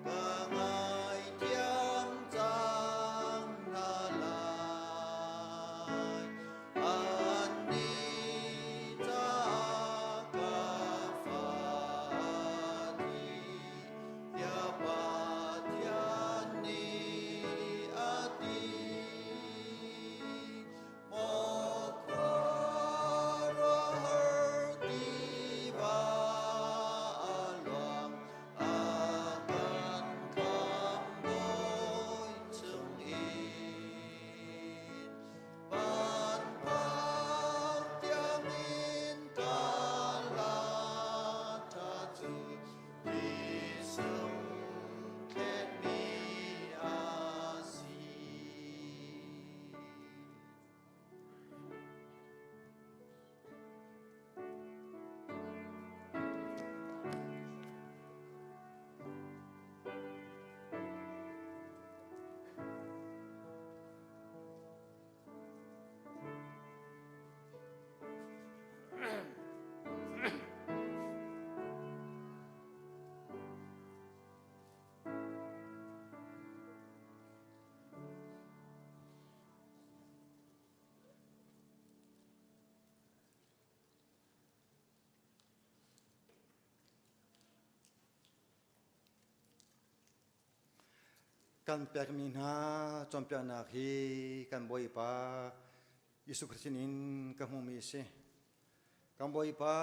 ka ngaithiam cang hna lai. Annih caah ka fa thi tiah Pathian nih a ti. Maw khuaruahhar tiva a luang, a kan khamhbawi chungin. Vanpang tiangin ka la ṭha cu thisung thletmi a si. Kan pekmi hna cawnpiaknak hi kan Bawipa Jesuh Khrist in ka hmuhmi a si. Kan Bawipa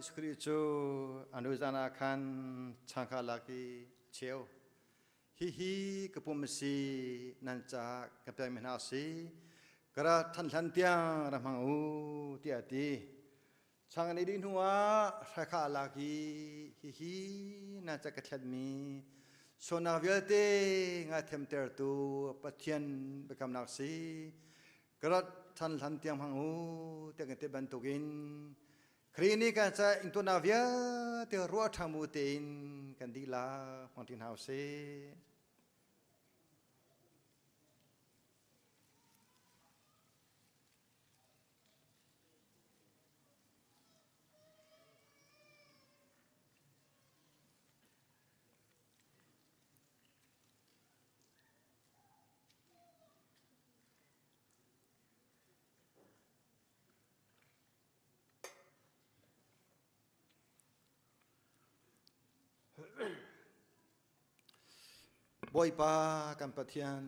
Jesuh Khrist cu a nu zan ah khan changka lak i cheu. Hihi ka pum a si, nan caah ka pekmi hna a si. Ka ra than hlan tiang ra hmang u, tiah a ti. Chang an ei dih hnuah hrai kha a lak i hihi nan ca ka thletmi sualnak vialte ngaithiamtertu Pathian biakamnak si. Ka rat ṭhan hlan tiang hmang u tiah kan ti bantukin Khrih nih kan ca ingtuarnak vialte ruah ṭhang bu tein kan dihlak hmang ṭi hna u sih. Bawipa kan Pathian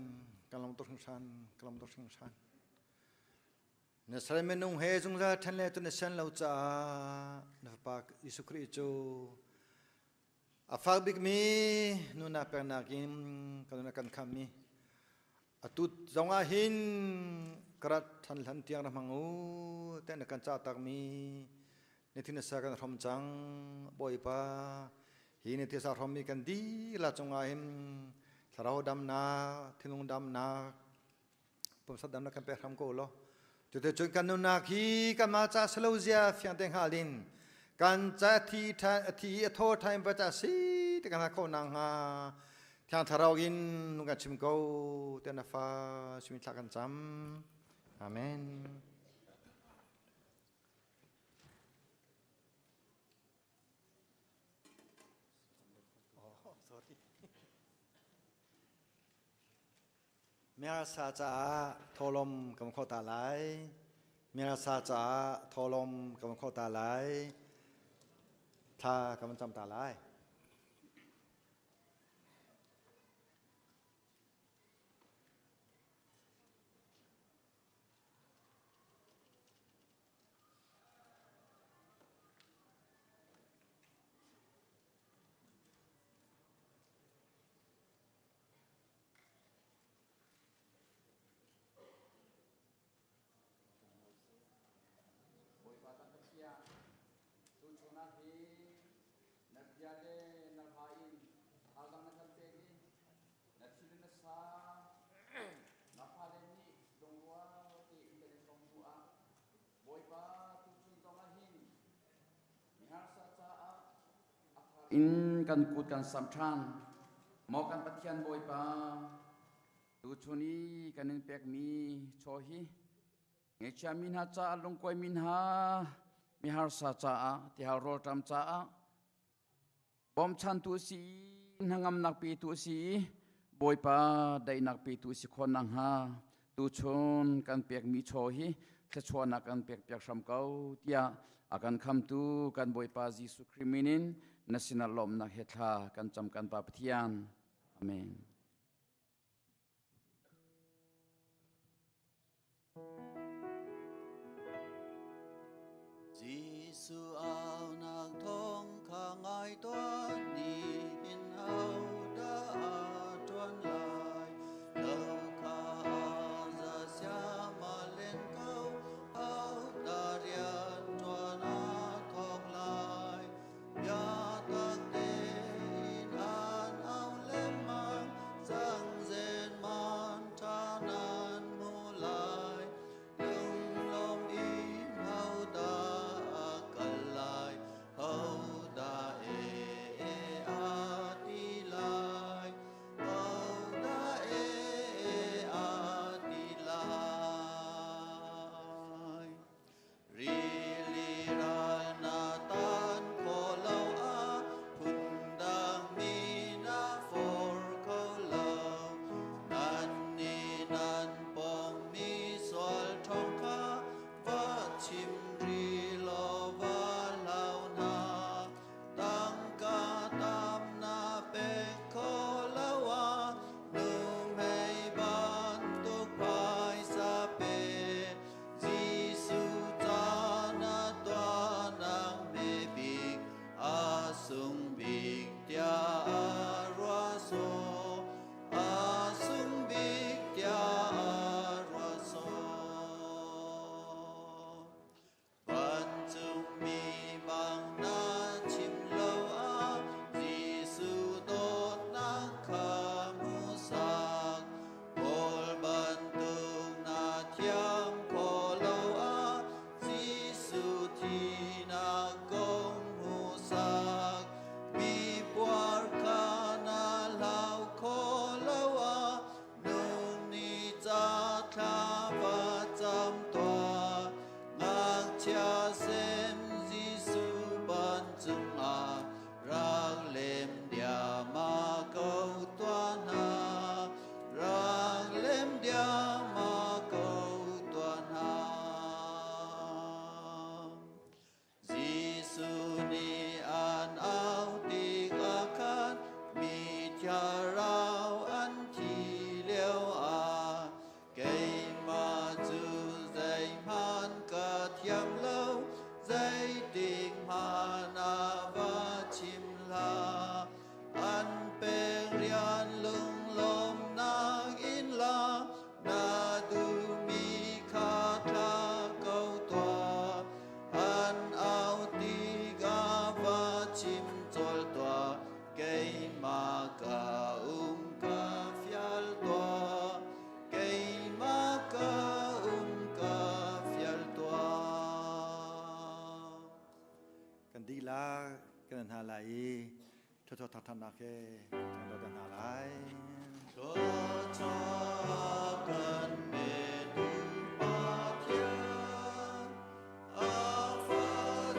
kan lawm tuk hringhran kan lawm tuk hringhran na sal minung he zungzal ṭhen le tu na sian lo caah na fapa Jesuh Khrih cu a fak bikmi nunnak peknak in kan nun a kan khammi Atu zong ah hin ka rat ṭhan hlan tiang ra hmang u tiah na kan cah takmi na thin sa kan hrom cang Bawipa hi na thisa hrommi kan dihlak cungah hin thlarau damnak thinlung damnak pumsa damnak kan pek hram ko law cuticun kan nunnak hi kanmah ca silo zia fiang te hngal in kan ca thi thi a thaw ṭhaim pa ca si ti kan hngalh khawh nakhnga Thiang Thlarau in nung kan chim ko tiah na fa simi thla kan cam. Amen. Oh, sorry. Miarsa caah tholom kan kho ta lai. Miarsa caah tholom kan kho ta lai. Thla kan cam ta lai. Bawipa kan Pathian, tuchun ah hi na bia le na hla in thazaang na kan pek i na thil na sa na fale nih lungrual tein kan i hrawm hnu ah Bawipa tuchun zong ah hin miharsa caah a thar in kan kut kan sam ṭhan. Maw kan Pathian Bawipa, tuchun i kan in pekmi chaw hi Ngaihchia mi hna caah lungkuai mi hna miharsa caah tihal rawlṭam caah bawmchantu si hnangamnak petu si Bawipa daihnak petu si khawh nakhnga tuchun kan pekmi chaw hi thluachuahnak kan pekpiak hram ko tiah a kan khamtu kan Bawipa Jesuh Khrih min in na sinah lawmhnak he thla kan cam kan Pa Pathian. Amen. Jesuh au nak thawng kha ngai tuah nihin au dah a ṭuan lai lo kha a za siama len ko au ta rian ṭuan a thawk lai biatak tein an au lengmang cang zen man ṭha nan hmu lai Lunglawm in hodah a kal lai, hodah e a ti lai, hodah e a ti lai. Rili ral na tan khawh lo ah phundang mi na for kho lo. Nan nih nan pawngmi sual ṭhawng kha va chim rih law va hlau hna. Tangka tam na pek kho lo ah nuhmei bantuk phaisa pe. Jesuh ca na tuahnak hme bik a sung bik tiah a ruah sawh. A sung bik tiah a ruah sawh. Vancungmi bang na chim lo ah Jesuh dawtnak kha hmuhsak. Paul bantuk na thiam khawh lo ah Jesuh thinak kong hmuhsak. Mi puar kha na hlau kho lo ah nung ni ca thla va cam tuah. Ngakchia sem Jesuh vancung ah rak lem diama ko tuah hna. Rak lem diama ko tuah hna. Jesuh nih an au tikah khan mi thlarau an thi lio ah keimah cu zeihmanh ka thiam lo, zeitik hmanh ah va chim hlah. An pek rian lunglawmnak in la, na duhmi kha thla ko tuah. An au tikah va chim cawl tuah, keimah ka um ka fial tuah. Keimah ka um ka fial tuah. Kan dihlak kan hna lai i thluachuah thangthatnak he kan dawt hna lai. Thluachuah kan petu Pathian, a Fa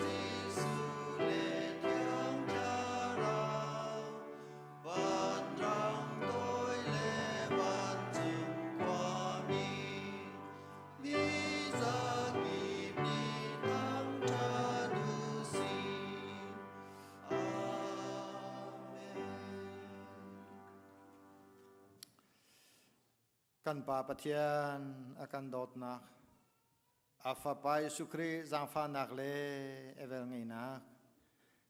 Jesuh le Thiang Thlarau, vanrang toi le vancung khuami, mi zakip nih thangṭhat u sih. Kan Pa Pathian a kan dawtnak, a Fapa Jesuh Khrih zaangfahnak le a velngeihnak,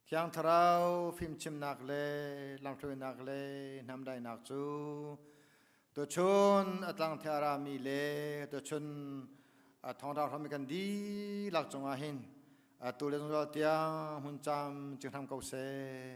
Thiang Thlarau fimchimnak le lamhruainak le hnamdainak cu tuchun a tlangtheh a rami le tuchun a thawngṭha hrawmmi kan dihlak cungah hin atu le zungzal tiang hmun cam cing hram ko seh.